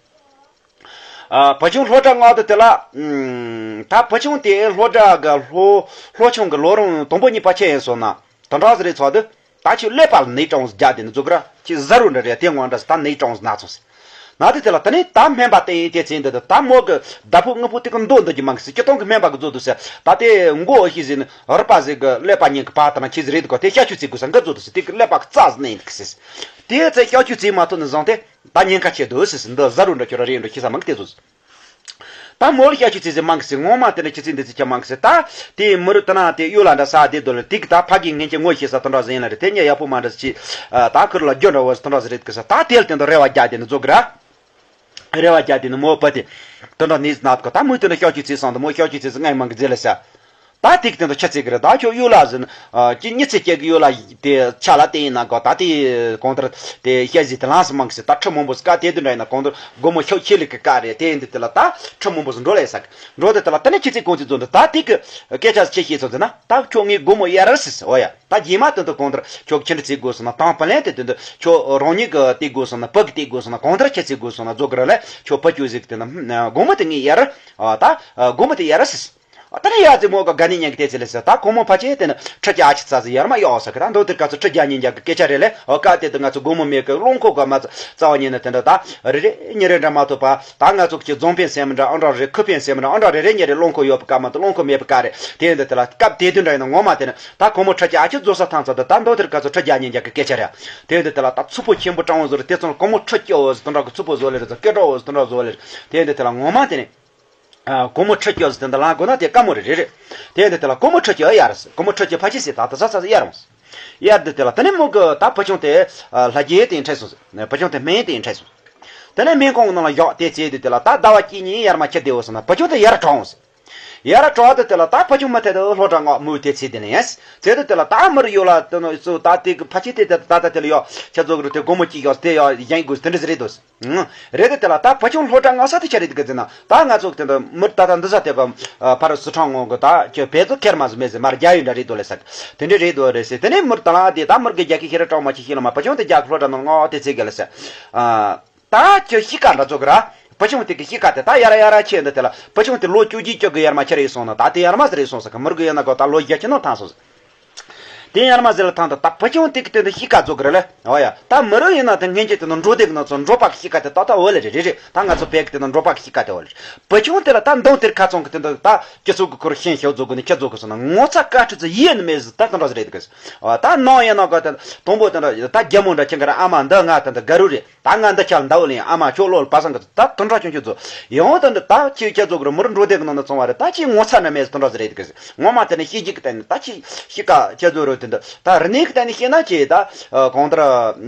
ཨ། བུ་ཆུང་སློབ་གྲྭ་མངགས་དུས་དེ་ལ། ཨུམ། ད་བུ་ཆུང་དེ་སློབ་གྲྭ་གི་སློབ་སློབ་ཆུང་གི་ལོ་རིམ་དང་པོ་གཉིས་པ་ཆད་ཡིན་སོང་ན། དེ་འདྲ་ཟིག་རེད་ཚོགས་དུས། ད་ཁྱོད་ཀླད་པ་ལ་ནད་གྲངས་སུ་རྒྱག་དེ་ནི་འཛུགས་ར་ཁྱེད་གཟའ་རུ་འདྲ་རེད། དེ་ངོ་འདྲ་ཟེར། ད་ནད་གྲངས་སུ་ན་ཚོང་ཟེར། ན་དེ་དེ་ལ་དེ་ནས་ད་སྨན་པ་བསྟེན་ཡིན་དེ་ཚེ་འདི་དུ་ད་མོ་གི་བདག་པོ་དངོས་པོ་དེ་གི་མདོ་འདི་གི་མང་གི་སྲིད་སྤྱི་སྟོང་གི་སྨན་པ་གི་མཛོད་དུ་ཟེར། ད་དེ་མགོ་ཨོ་ཤི་ཟེར་ནི་རུ་པ་ཟེར་གི་ཀླད་པ་ཉན་གི་པ་དང་ཁྱེད་ཟེར་རེད་གོ། དེ་ཤ་ཆུ་ཚིག་གུ་ས་འགི་མཛོད་དུ་ཟེར། དེ་གི་ཀླད་པ་གི་རྩ་ཟེར་ནི་ཡིན་གི་ཟེར། དེ་ཚེ་ཤ་ཆུ་ཚིག་མ་ཐོན་ནི་བཟང་དེ། ད་ཉེན་ཁ་ཆེ་འདུག་ཟེར་ཟེར། འདི་གཟའ་རུ་འདྲ་ཁྱོད་ར་རེད་འགྲོ་ཁྱེད་ས་མང་གི་དེ་ཚོ་ཟེར། ད་མོ་ལ་ཤ་ཆུ་ཚིག་ཟེར་མང་གི་ཟེར། ངོ་མ་དེ་ནི་ཁྱི་ཚིག་འདི་ཚིག་ཁྱི་མང་གི་ཟེར། ད་དེ་མི་རུ་ད་ན་དེ་གཡུ་ལ་འདྲ་ས་དེ་དོ་ལ་དེ་གི་ད་ཕ་གི་ངན་གྱི་ངོ་ཤེས་ས་དོ་འདྲ་ཟེར་ཡིན་ལ་རེད། དེ་ཉེ་ཡག་པོ་མ་འདྲ་ཟེར་ཅི། ད་ཁུར་ལ་རྒྱུ་འདྲ་བོ་ཟེར་དོ་འདྲ་ཟེར་རེད་གི་ཟེར། ད་དེ་ལ་དེ་འདྲ་རེ་བ་རྒྱག་དེ་ནི་འཛུགས་གི་ར། རེ་བ་རྒྱག་དེ་ནི་མོ་བུ་དེ་དོ་འདྲ་ནི་ཟེར་ན་གི། ད་མོ་དེ་ནི་ཤ་ཆུ་ཚིག་སང་དུ་མོ་ཤ་ཆུ་ཚིག་ཟེར་ངའི་མང་གི་ཟེར་ལ་ཟེར། ད་ཐིག་དེ་ཚོ་ཆ་ཚིག་གི་རེད། ད་ཁྱོད་གཡུ་ལ་ཟིན་ཨ་ཅི་གཉིས་ཚེ་སྐྱེ་གི་གཡུ་ལ་དེ་ཆ་ལ་དེ་ཡིན་ན་གོ། ད་དེ་གོང་ལྟར་དེ་བཤད་ཟིན་དེ་ལངས་སུ་མང་གི་ཟེར། ད་ཁྲི་མང་པོ་ཟིག་དེ་དུས་འདྲ་ཡིན་ན་གོང་ལྟར་སྒོར་མོ་ཤོག་ཁྱི་ལི་གི་ཀ་རེད། དེ་ཡིན་དུས་དེ་ལ་ད་ཁྲི་མང་པོ་ཟིག་འགྲོ་ལས་ཟག་འགྲོ་དེ་དེ་ལ་ད་ནི་ཁྱི་ཚིག་གོང་ཚིག་རྫོགས་འདུག་ད་དེ་གི་སྐད་ཆ་ཆེ་ཤེས་ཚོ་འདི་ན་ད་ཁྱོད་ངའི་སྒོར་མོ་གཡར་ར་ཟེར་ཟེར། འོ་ཡ། ད་རྗེས་མ་དེ་ཚོ་གོང་ལྟར་ཁྱོད་ཁྱི་འདྲ་ཚིག་དགོས་སོང་ན་དང་པ་ལན་དེ་དུས་འདི་ཁྱོད་རང་ཉིད་གི་དེ་དགོས་སོང་ན་བུ་གི་དེ་དགོས་སོང་ན་གོང་ལྟར་ཁྱི་ཚིག་དགོས་སོང་ན་རྫོགས་གི་ར་ལས་ཁྱོད་བུ་ཁྱོད་ཟིག་དེ་ན་སྒོར་མོ་དེ་ངས་གཡར་ར། ད་སྒོར་མོ་དེ་གཡར་ར་ཟེར། ད་ནི་ཡ་ཙི་མོ་ག་ག་ནི་ཉན་གི་དེ་ཚེ་ལས་ཟེར། ད་ཁོ་མོ་ཕལ་ཆེར་དེ་ནི་ཁྲི་བརྒྱ་ཨ་ཆི་ཙ་ཟིག་ཡར་མ་གཡོག་ཟེར་གི། ད་མདོ་དེར་ག་ཚོད་ཁྲི་བརྒྱ་ཉིན་རྒྱག་གི་སྐད་ཆ་རེད་ལས། འོ་སྐབས་དེ་དུ་ང་ཚོ་སྒོར་མོ་མེད་གི། རླངས་འཁོར་ག་མ་རྩ་བ་ཉིན་ནི་དེ་འདྲ་ད་རེ་རེ་ཉིན་རེ་འདྲ་མ་ཐུབ་པ། ད་ང་ཚོ་གི་རྫོང་ཕན་སེམས་འདྲ་ཨང་འདྲ་རེ། ཁུ་ཕན་སེམས་འདྲ་ཨང་འདྲ་རེ་རེ་ཉིན་རེ་རླངས་འཁོར་ཡོད་པ་ག་མ་ཐུབ། རླངས་འཁོར་མེད་པ་ག་རེ། དེ་འདི་དེ་ལ་སྐབས་དེ་དུས་འདྲ་ཡིན་ན་ངོ་མ་དེ་ནི་ད་ཁོ་མོ་ཁྲི་བརྒྱ་ཨ་ཆི་རྫོགས་ས་ཐང་ཚ་དུ་ད་མདོ་དེར་ག་ཚོད་ཁྲི་བརྒྱ་ཉིན་རྒྱག་གི་སྐད་ཆ་རེད། དེ་འདི་དེ་ལ་ད་ཚུགས་པོ་ཆེན་པོ་སྤྲང་བོ་བཟོ་རེད། དེ་ཚོ་ལ་ཁོ་མོ་ཁྲི་སྐྱོ་བོ་ཟེར་དུ་འདྲ་གི་ཚུགས་པོ་བཟོ་ལེ་རེད། ཚོ་སྐད་གྲགས་བོ་ཟེར་དུ་འདྲ་བཟོ་ལེ་རེད། དེ་འདི་དེ་ལ་ངོ་མ་དེ་ནི། ཨ། སྒོར་མོ་ཁྲི་སྐྱོ་ཟེར་དེ་འདི་ལ་དགོས་ན་དེ་དཀའ་མོ་རེད། རེད་རེད། དེ་འདི་དེ་ལ་སྒོར་མོ་ཁྲི་སྐྱོ་ཡར་ཟེར། སྒོར་མོ་ཁྲི་སྐྱོ་ཕ་ཆི་ཟེར་ད་ད་ས་ས་ཡར་འོང་ཟེར། ཡར་འདི་དེ་ལ་དེ་ནས་མོ་གི་ད་བུ་ཆུང་དེ་ཨ་ལྷ་རྒྱལ་དེ་འཕྲད་སོང་ཟེར། བུ་ཆུང་དེ་སྨན་དེ་འཕྲད་སོང་ཟེར། དེ་ནས་སྨན་ཁང་གི་ནང་ལ་བཞག་དེ་བྱས་དུས་དེ་ལ་ད་ཟླ་བ་གཅིག་གཉིས་ཡར་མ་ཁྱེར་བསྡད་འོ་ཟེར་ན་བུ་ཆུང་དེ་ཡར་གྲོངས་འོང་ཟེར། ཡར་གྲོངས་དུས་དེ་ལ་ད་བུ་ཆུང་མི་དེ་དེ་སློབ་གྲྭ་མངགས། མོས་དེ་བྱས་དེ་ནས་ཡིན་ཟེར་དུས་དེ་ལ་ད་མི་རུ་ཡོད་ལ་དེ་ནས་ཚུ་ད་དེ་གི་ཕ་ཆི་དེ་དེ་ད་ད་དེ་ལ་ཡོད་ཁྱེད་ཚོ་གི་རུ་དེ་སྒོར་མོ་གཅིག་ཡོད་དེ་ཡོད་གཞན་དགོས་དེ་འདྲ་ཟེར་རེད་དོ་ཟེར། རེད་དེ་དེ་ལ་ད་བུ་ཆུང་སློབ་གྲྭ་མངགས་ས་དེ་ཆ་རེད་གི་ཟེར་ན། ད་ང་ཚོ་དེ་འདྲ་མི་ད་ད་འདི་ས་དེ་ག་ཕ་རུ་སི་ཁྲོན་ངོ་གི་ད་ཁྱོད་བེད་ཚོ་ཁེར་མ་ཟིག་མེད་ཟེར། མར་རྒྱ་ཡུལ་འདྲ་རེད་དོ་ལེ་ཟེར། དེ་འདྲ་རེད་དོ་རེད་ཟེར། དེ་ནས་མི་ད་ལ་དེ་ད་མི་གི་རྒྱ་ཁྱི་ཁྱེར་གྲོགས་མ་ཆི་ཤི་ལ་མ་བུ་ཆུང་དེ་རྒྱ་གི་སློབ་གྲྭ་ནང་མངགས་དེ་ཚེ་ག་ལེ་ཟེར། ད་ཁྱོད་གཤིས་ཀ་འདྲ་ཚོ་གི་ར། བུ་ཆུང་དེ་གི་གཤིས་ཀ་དེ་ད་ཡར་ཡར་ཆེ་འདི་དེ་ལ་བུ་ཆུང་དེ་ལོ་བཅུ་གཅིག་བཅུ་གི་ཡར་མ་ཁྱེར་ཡི་སོང་ན་ད་དེ་ཡར་མ་ཟེར་ཡི་སོང་ཟེར་གི། མི་གི་ཡིན་ན་གོ་ད་ལོ་བརྒྱད་ཅུ་ནང་ཐང་སོང་ཟེར། དེ་ཡར་མ་ཟེར་ལ་ཐང་དུ་ད་བུ་ཆུང་དེ་གི་དེ་འདི་གཤིས་ཀ་རྫོགས་གི་རེད་ལེ། འོ་ཡ། ད་མི་རུ་ཡིན་ན་དེ་སྔན་ཆད་དེ་ནི་འགྲོ་དེ་གི་ནང་ཚོ་འགྲོ་པ་གི་གཤིས་ཀ་དེ་ཏག་ཏག་འོ་ལེ་རེད་རེད་རེད། ད་ང་ཚོ་བོད་གི་དེ་ནི་འགྲོ་པ་གི་གཤིས་ཀ་དེ་འོ་ལེ་རེད། བུ་ཆུང་དེ་ལ་ད་མདུང་དེར་ཁ་ཚོང་གི་དེ་འདི་ད་སྤྱི་ཚོགས་གི་ཁུར་ཤན་ཤོག་རྫོགས་གི་ནི་ཁྱེད་རྫོགས་གི་སོང་ན་ངོ་ཚ་དཀའ་ཁྲི་ཚོ་ཡིད་ནི་མེད་ཟེར། ད་དེ་འདྲ་ཟེར་རེད་གི། ད་ནང་ཡིན་ན་ག་དེ་དང་པོ་དེ་འདྲ་ད་རྒྱ་མོ་འདྲ་ཁྱེད་ག་ར་ཨ་མ་འདི་ང་དེ་འདི་དགའ་རུ་རེད། ད་ང་འདི་ཆ་ལ་འདའ་བ་ལེན། ཨ་མ་ཁྱོད་བློ་ལ་བབས་སང་གི་ད་དུང་དྲག་ཆུང་ཆུང་ཚོ་ཡང་དུ་འདི་ད་ཁྱེད་ཁྱེད་ཚོ་གི་རུ་མུར་འགྲོ་དེ་གི་ནང་ནས་བཙོང་བ་རེད། ད་ཁྱེད་ངོ་ཚ་ན་མེད་དུང་དྲག་ཟེར་རེད་གི། ངོ་མ་དེ་ནི་ཤེས་རྒྱུ་གི་ད་ནི་ད་ཁྱེད་ཤི་ཀ་ཁྱེད་ཚོ་རུ་དེ་འདི་ད་རི་ནས་གི་ད་ནི་ཤེས་ན་ཁྱེད་ད་གང་ལྟར་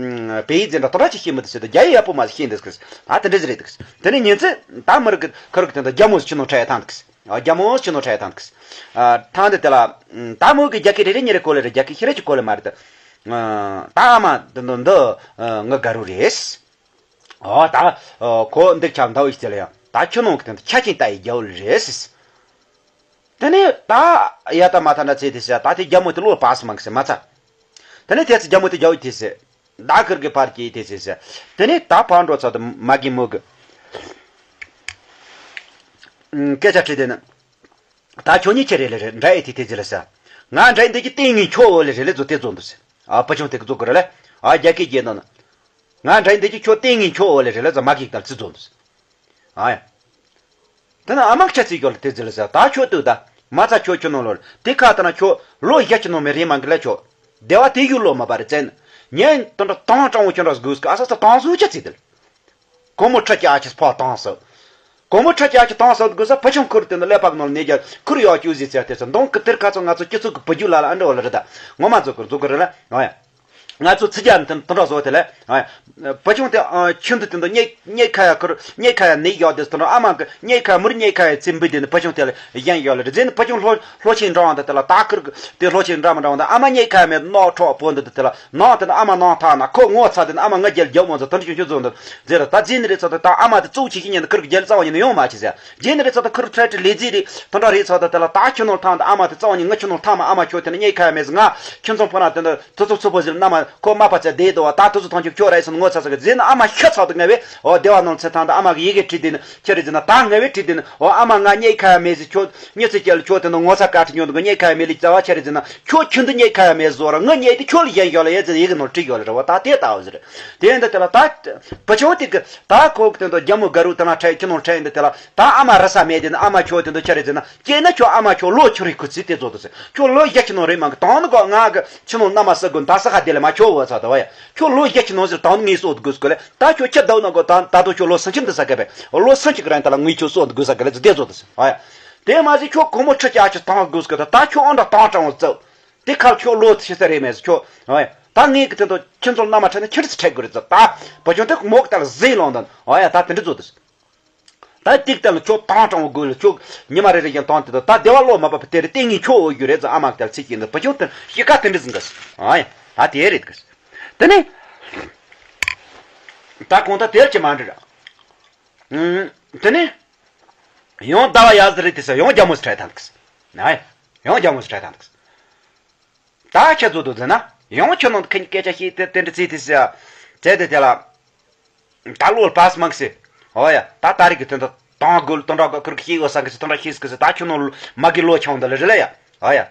བེ་ཡི་ཛེ་འདྲ་དུང་དྲག་ཅིག་ཤེས་མི་ཐུབ་ཟེར་ད་རྒྱ་ཡི་ཡག་པོ་མ་ཟིག་ཤེས་འདི་གི། ད་དེ་འདྲ་ཟེར་རེད་གི། དེ་ནི་ཉིན་ཚེ་ད་མུར་གི་ཁུར་གི་དེ་འདི་རྒྱ་མོ་ཟིག་ཁྱོད་ནང་ཁྲལ་ཡ་ཐང་འདི་གི། རྒྱ་མོ་ཁྱོད་ནང་ཁྲལ་ཡ་ཐང་འདི་གི། ཐང་འདི་དེ་ལ་ད་མོ་གི་རྒྱ་སྐད་རེ་རེ་ཉེ་རེ་གོ་ལེ་རེད། རྒྱ་སྐད་ཤེས་རེ་ཅིག་གོ་ལེ་མ་རེད། ད་ཨ་མ་འདི་འདི་འདི་ངི་དགའ་རུ་རེད། ཨོ་ད་ཁོ་འདི་ཆ་འདའ་བའི་ཆེད་ལ་ཡང་ད་ཁྱོད་ནང་གི་དེ་འདི་ཆ་ཆེན་ལྟ་ཡི་རྒྱ་བོ་རེད་ཟེར། དེ་ནས་ད་ཡ་ད་མ་ཐ་འདྲ་ཚེ་དེ་ཟེར་ད་དེ་རྒྱ་མོ་དེ་བློ་བབས་སུ་མང་གི་ཟེར་མ་ཚ། དེ་ནས་དེ་ཚེ་རྒྱ་མོ་དེ་རྒྱ་བོ་དེ་ཟེར། ད་ཁིར་གི་ཕར་གྱིས་དེ་ཟེར་ཟེར། དེ་ནས་ད་ཕར་འགྲོ་ཚར་དུ་མ་གི་མོ་གི་སྐད་ཆ་དྲིས་དེ་ནི། ད་ཁྱོད་གཉིས་ཁྱེད་རེ་ལེ་རེ་འདྲ་ཨེ་ཐི་ཐི་ཟེར་ལ་ཟེར། ང་འདྲ་འདི་གི་ཏིང་ངེ་ཁྱོད་འོ་ལེ་རེ་ལེ་ཛོ་དེ་ཛོ་འདུག་ཟེར། ཨ་ཕ་ཆུང་དེ་གི་ཛོ་གི་རེ་ལེ། ཨ་རྒྱ་སྐད་རྒྱལ་ནང་ན། ང་འདྲ་འདི་གི་ཁྱོད་ཏིང་ངེ་ཁྱོད་འོ་ལེ་རེ་ལེ་ཛོ་མ་གི་ལྟར་ཙི་ཛོ་འདུག་ཟེར། ཨ་ཡ། དེ་ན་ཨ་མ་ཁྱ་ཚི་ཁྱོད་ལ་དེ་ཟེར་ལ་ཟེར། ད་ཁྱོད་ལྟོས་ད། མ་ཚ་ཁྱོད་ཁྱོད་ནང་ལོར་དེ་ཁ་ད་ན་ཁྱོད་ལོ་བཞི་ཁྱི་ནང་མི་རེ་མང་གི་ལ་ཁྱོད། སྡེ་བ་དེ་ཡུལ་ལོ་མ་པ་རེ་བཙན། ཉན་དོན་དྲ་ཏང་ཀྲང་བོ་ཁྱོད་འདྲ་སྒུག་གི་ཨ་ས་ས་ཏང་སུ་ཁྱ་ཚི་དེ་ལ། གོ་མོ་ཁྲ་ཁྱ་ཁྱི་ཕོ་ཏང་སོ། གོ་མོ་ཁྲ་ཁྱ་ཁྱི་ཏང་སོ་དགོས་ས་ཕ་ཆུང་ཁུར་དེ་ནི་ཀླད་པ་གི་ནང་ནས་རྒྱ་ཁུར་ཡོད་ཅུ་ཟིག་ཚེ་དེ་ཚེ་འདོང་གི་དེར་ཁ་ཚོ་ང་ཚོ་སྤྱི་ཚོགས་ཀྱི་བུ་རྒྱུད་ལ་ལ་ཨ་འདྲ་བ་ལ་རེད་ད། ངོ་མ་ཚོ་ཁུར་ཚོ་ཁུར་རེད་ལ་ཨ་ཡ། ང་ཚོ་ཚིག་རྒྱ་དེ་དེ་འདྲ་བཟོ་དེ་ལས། བུ་ཆུང་དེ་ཨ་ཆུང་དུ་དེ་འདྲ་མྱེ་མྱེ་ཁ་ཡ་ཁུར་མྱེ་ཁ་ཡ་ནི་ཡག་དེ་དེ་འདྲ་ཨ་མ་གི་མྱེ་ཁ་ཡ་མུར་མྱེ་ཁ་ཡ་ཚེ་འབུད་དེ་ནི་བུ་ཆུང་དེ་ལ་གཞན་ཡོད་ལ་རེད་ཟེར་ནི་བུ་ཆུང་ལྷོ་ལྷོ་ཆེན་འགྲོ་བ་འདི་དེ་ལ་ད་ཁུར་དེ་ལྷོ་ཆེན་འགྲོ་མི་འགྲོ་བ་འདི་ཨ་མ་མྱེ་ཁ་ཡ་མེད་ནོ་ཁྲོག་པོ་འདི་དེ་ལ་ནང་དེ་ནི་ཨ་མ་ནང་ཐག་ན་ཁོ་ངོ་ཚ་དེ་ནི་ཨ་མ་ང་རྒྱལ་རྒྱབ་མོ་ཚ་དེ་འདྲ་ཆུང་ཆུང་བཟོ་འདི་ཟེར་ད་རྗེས་ནི་རེད་ཚ་དེ་ད་ཨ་མ་དེ་གཙོ་ཆེ་ཤི་ཉན་དེ་ཁུར་གི་རྒྱལ་རྩ་བ་ཉིད་ནི་ཡོང་མ་ཆེ་ཟེར་རྗེས་ནི་རེད་ཚ་དེ་ཁུར་ཁྲལ་ཁྲི་ལས་རྫི་རེད་དེ་འདྲ་རེད་ཚ་དེ་དེ་ལ་ད་ཁྱོད་ནོར་ཐང་དེ་ཨ་མ་དེ་རྩ་བ་ཉིད་ང་ཁྱོད་ནོར་ཐང་མ་ཨ་མ་ཁྱོད་དེ་ནི་མྱེ་ཁ་ཡ་མེད་ཟེར་ང་ཁྱོད་ཚོ་ཕོ་ན་དེ་འདྲ། དུ་ཚོ་ཚོ་པོ་ཟིལ་རྣམ་མ་ཁོ་མ་པ་ཚ་བསྡད་དོ་བ་ད་དུ་ཚོ་ཐང་ཆུ་ཁྱོད་ར་ཡི་སོང་ངོ་ཚ་ཚ་གི་ཟིན་ཨ་མ་ཤ་ཚ་དུ་ངལ་བས་འོ་སྡེ་བ་ནང་ཚེ་ཐང་དུ་ཨ་མ་གི་ཡི་གེ་བྲིས་དེ་ནི་ཁྱེད་རེ་ཟིན་ན་ད་ངལ་བས་བྲིས་དེ་ནི་འོ་ཨ་མ་ང་རྙེད་ཁ་ཡ་མེད་ཟི་ཁྱོད་མྱི་ཚེ་སྐྱེལ་ཁྱོད་དེ་ནི་ངོ་ཚ་དཀའ་ཁྲི་ཉོ་དུ་ངལ་རྙེད་ཁ་ཡ་མེད་ལི་རྩ་བ་ཁྱེད་རེ་ཟིན་ན་ཁྱོད་ཁྱོད་འདི་རྙེད་ཁ་ཡ་མེད་བཟོ་ར་ངི་རྙེད་དེ་ཁྱོད་ལ་གཞན་ཡོད་ལ་ཡ་ཟིན་ཡི་གེ་ནང་བྲིས་ཡོད་ལ་ར་བ་ད་དེ་ལྟ་བུ་ཟེར་དེ་འདི་དེ་ལ་ད་བུ་ཆུང་དེ་གི་ད་ཁོ་གི་དེ་འདི་རྒྱ་མོ་དགའ་རུ་དེ་ན་ཁྲལ་ཁྱི་ནང་ཁྲལ་འདི་དེ་ལ་ད་ཨ་མ་ར་ས་མེད་དེ་ནི་ཨ་མ་ཁྱོད་དེ་འདི་ཁྱེད་རེ་ཟིན་ན། སྐྱེས་ན་ཁྱོད་ཨ་མ་ཁྱོད་ལོ་ཁྱོད་རེ་ཁུ་ཚི་དེ་ཚོ་དུ་ཟེར། ཁྱོད་ལོ་བརྒྱ་ཁྱི་ནང་རེ་མང་གི་དང་ནི་གོ་ང་གི་ཁྱི་ནང་མནའ་མ་ཟེར་དགོས་ད་ས་ཁ་དེ་ལས་མ་ཁྱོད་འོ་ཚ་ད་བ་ཡ། ཁྱོད་ལོ་བརྒྱ་ཁྱི་ནང་ཟེར་དང་ནི་ངས་སོ་དུ་དགོས་སྐོ་ལས་ད་ཁྱོད་ཁྱི་ཟླ་ནང་གོ་ད་ད་དུང་ཁྱོད་ལོ་སུམ་ཅུ་འདི་ས་ཁ་བས་ལོ་སུམ་ཅུ་གི་རིང་ད་ལ་ངས་ཁྱོད་སོ་དུ་དགོས་ས་ག་ལས་ཚོ་དེ་ཚོ་དུ་ཟེར་བ་ཡ། དེ་མ་ཟེར་ཁྱོད་གོང་མོ་ཁྲི་ཅག་ཁྱི་དང་དགོས་སྐོ་ད་ད་ཁྱོད་ཨོ་འདྲ་དང་དྲང་བོ་ཚོ་དེ་ཁར་ཁྱོད་ལོ་ཐི་ཤི་ས་རེ་མེད་ཟེར་ཁྱོད་བ་ཡ། ད་ངས་གི་དེ་ཚོ་ཁྱི་ཚོ་མནའ་མ་ཁྲལ་ན་ཁྱི་རིས་ཁྲལ་དགོས་རེད་ཟེར་ད་བུ་ཆུང་དེ་མོག་ད་ལ་ཟེ་ལོང་དང་བ་ཡ་ད་དེ་འདྲ་ཚོ་དུ་ཟེར། ད་ཏིག་ཏན་ཁྱོད་ཐང་དྲང་བོ་དགོས་ལ་ཁྱོད་ཉི་མ་རེ་རེ་ཡང་ཐང་དེ་དང་ད་བདེ་བ་ལོ་མ་པ་དེ་རེ་ཏིང་ངེ་ཁྱོད་འོ་རྒྱུ་རེད་ཙང་ཨ་མ་དལ་ཚིག་ཡིན་འདི་བུ་ཆུང་དེ་ཤི་ཀ་དེ་འདྲ་ཟིན་གི་ཨ་ཡ་ད་དེ་རེད་གི། དེ་ནས་ད་གོང་ད་དེར་གྱི་མ་འདྲི་ར། དེ་ནས་ཡང་ཟླ་བ་ཡ་ཟི་རེད་དེ་ས་ཡང་རྒྱ་མོ་སི་ཁྲལ་ཐང་གི་ཨ་ཡ་ཡང་རྒྱ་མོ་སི་ཁྲལ་ཐང་གི། ད་ཁྱེད་ཚོ་དུ་ཟེར་ན་ཡང་ཁྱོད་ནང་ཁྱེད་སྐད་ཆ་བཤད་དེ་དེ་འདྲ་ཚིག་དེ་ཟེར་ཡ། བྱས་ཏེ་དེ་ལ་ད་ལོ་པ་སི་མང་སེ། ཨོ་ཡ་ད་ད་རིག་གི་དོན་དུ་དང་དགོས་དོན་དག་གི་ཁུར་གི་ཤེས་ཡོད་ས་གི་སི་དོན་དག་ཤེས་སི་གི་སི་ད་ཁྱོད་ནང་མ་གི་ལོ་ཆུང་འདི་ལ་རེད་ལ་ཡ། ཨོ་ཡ་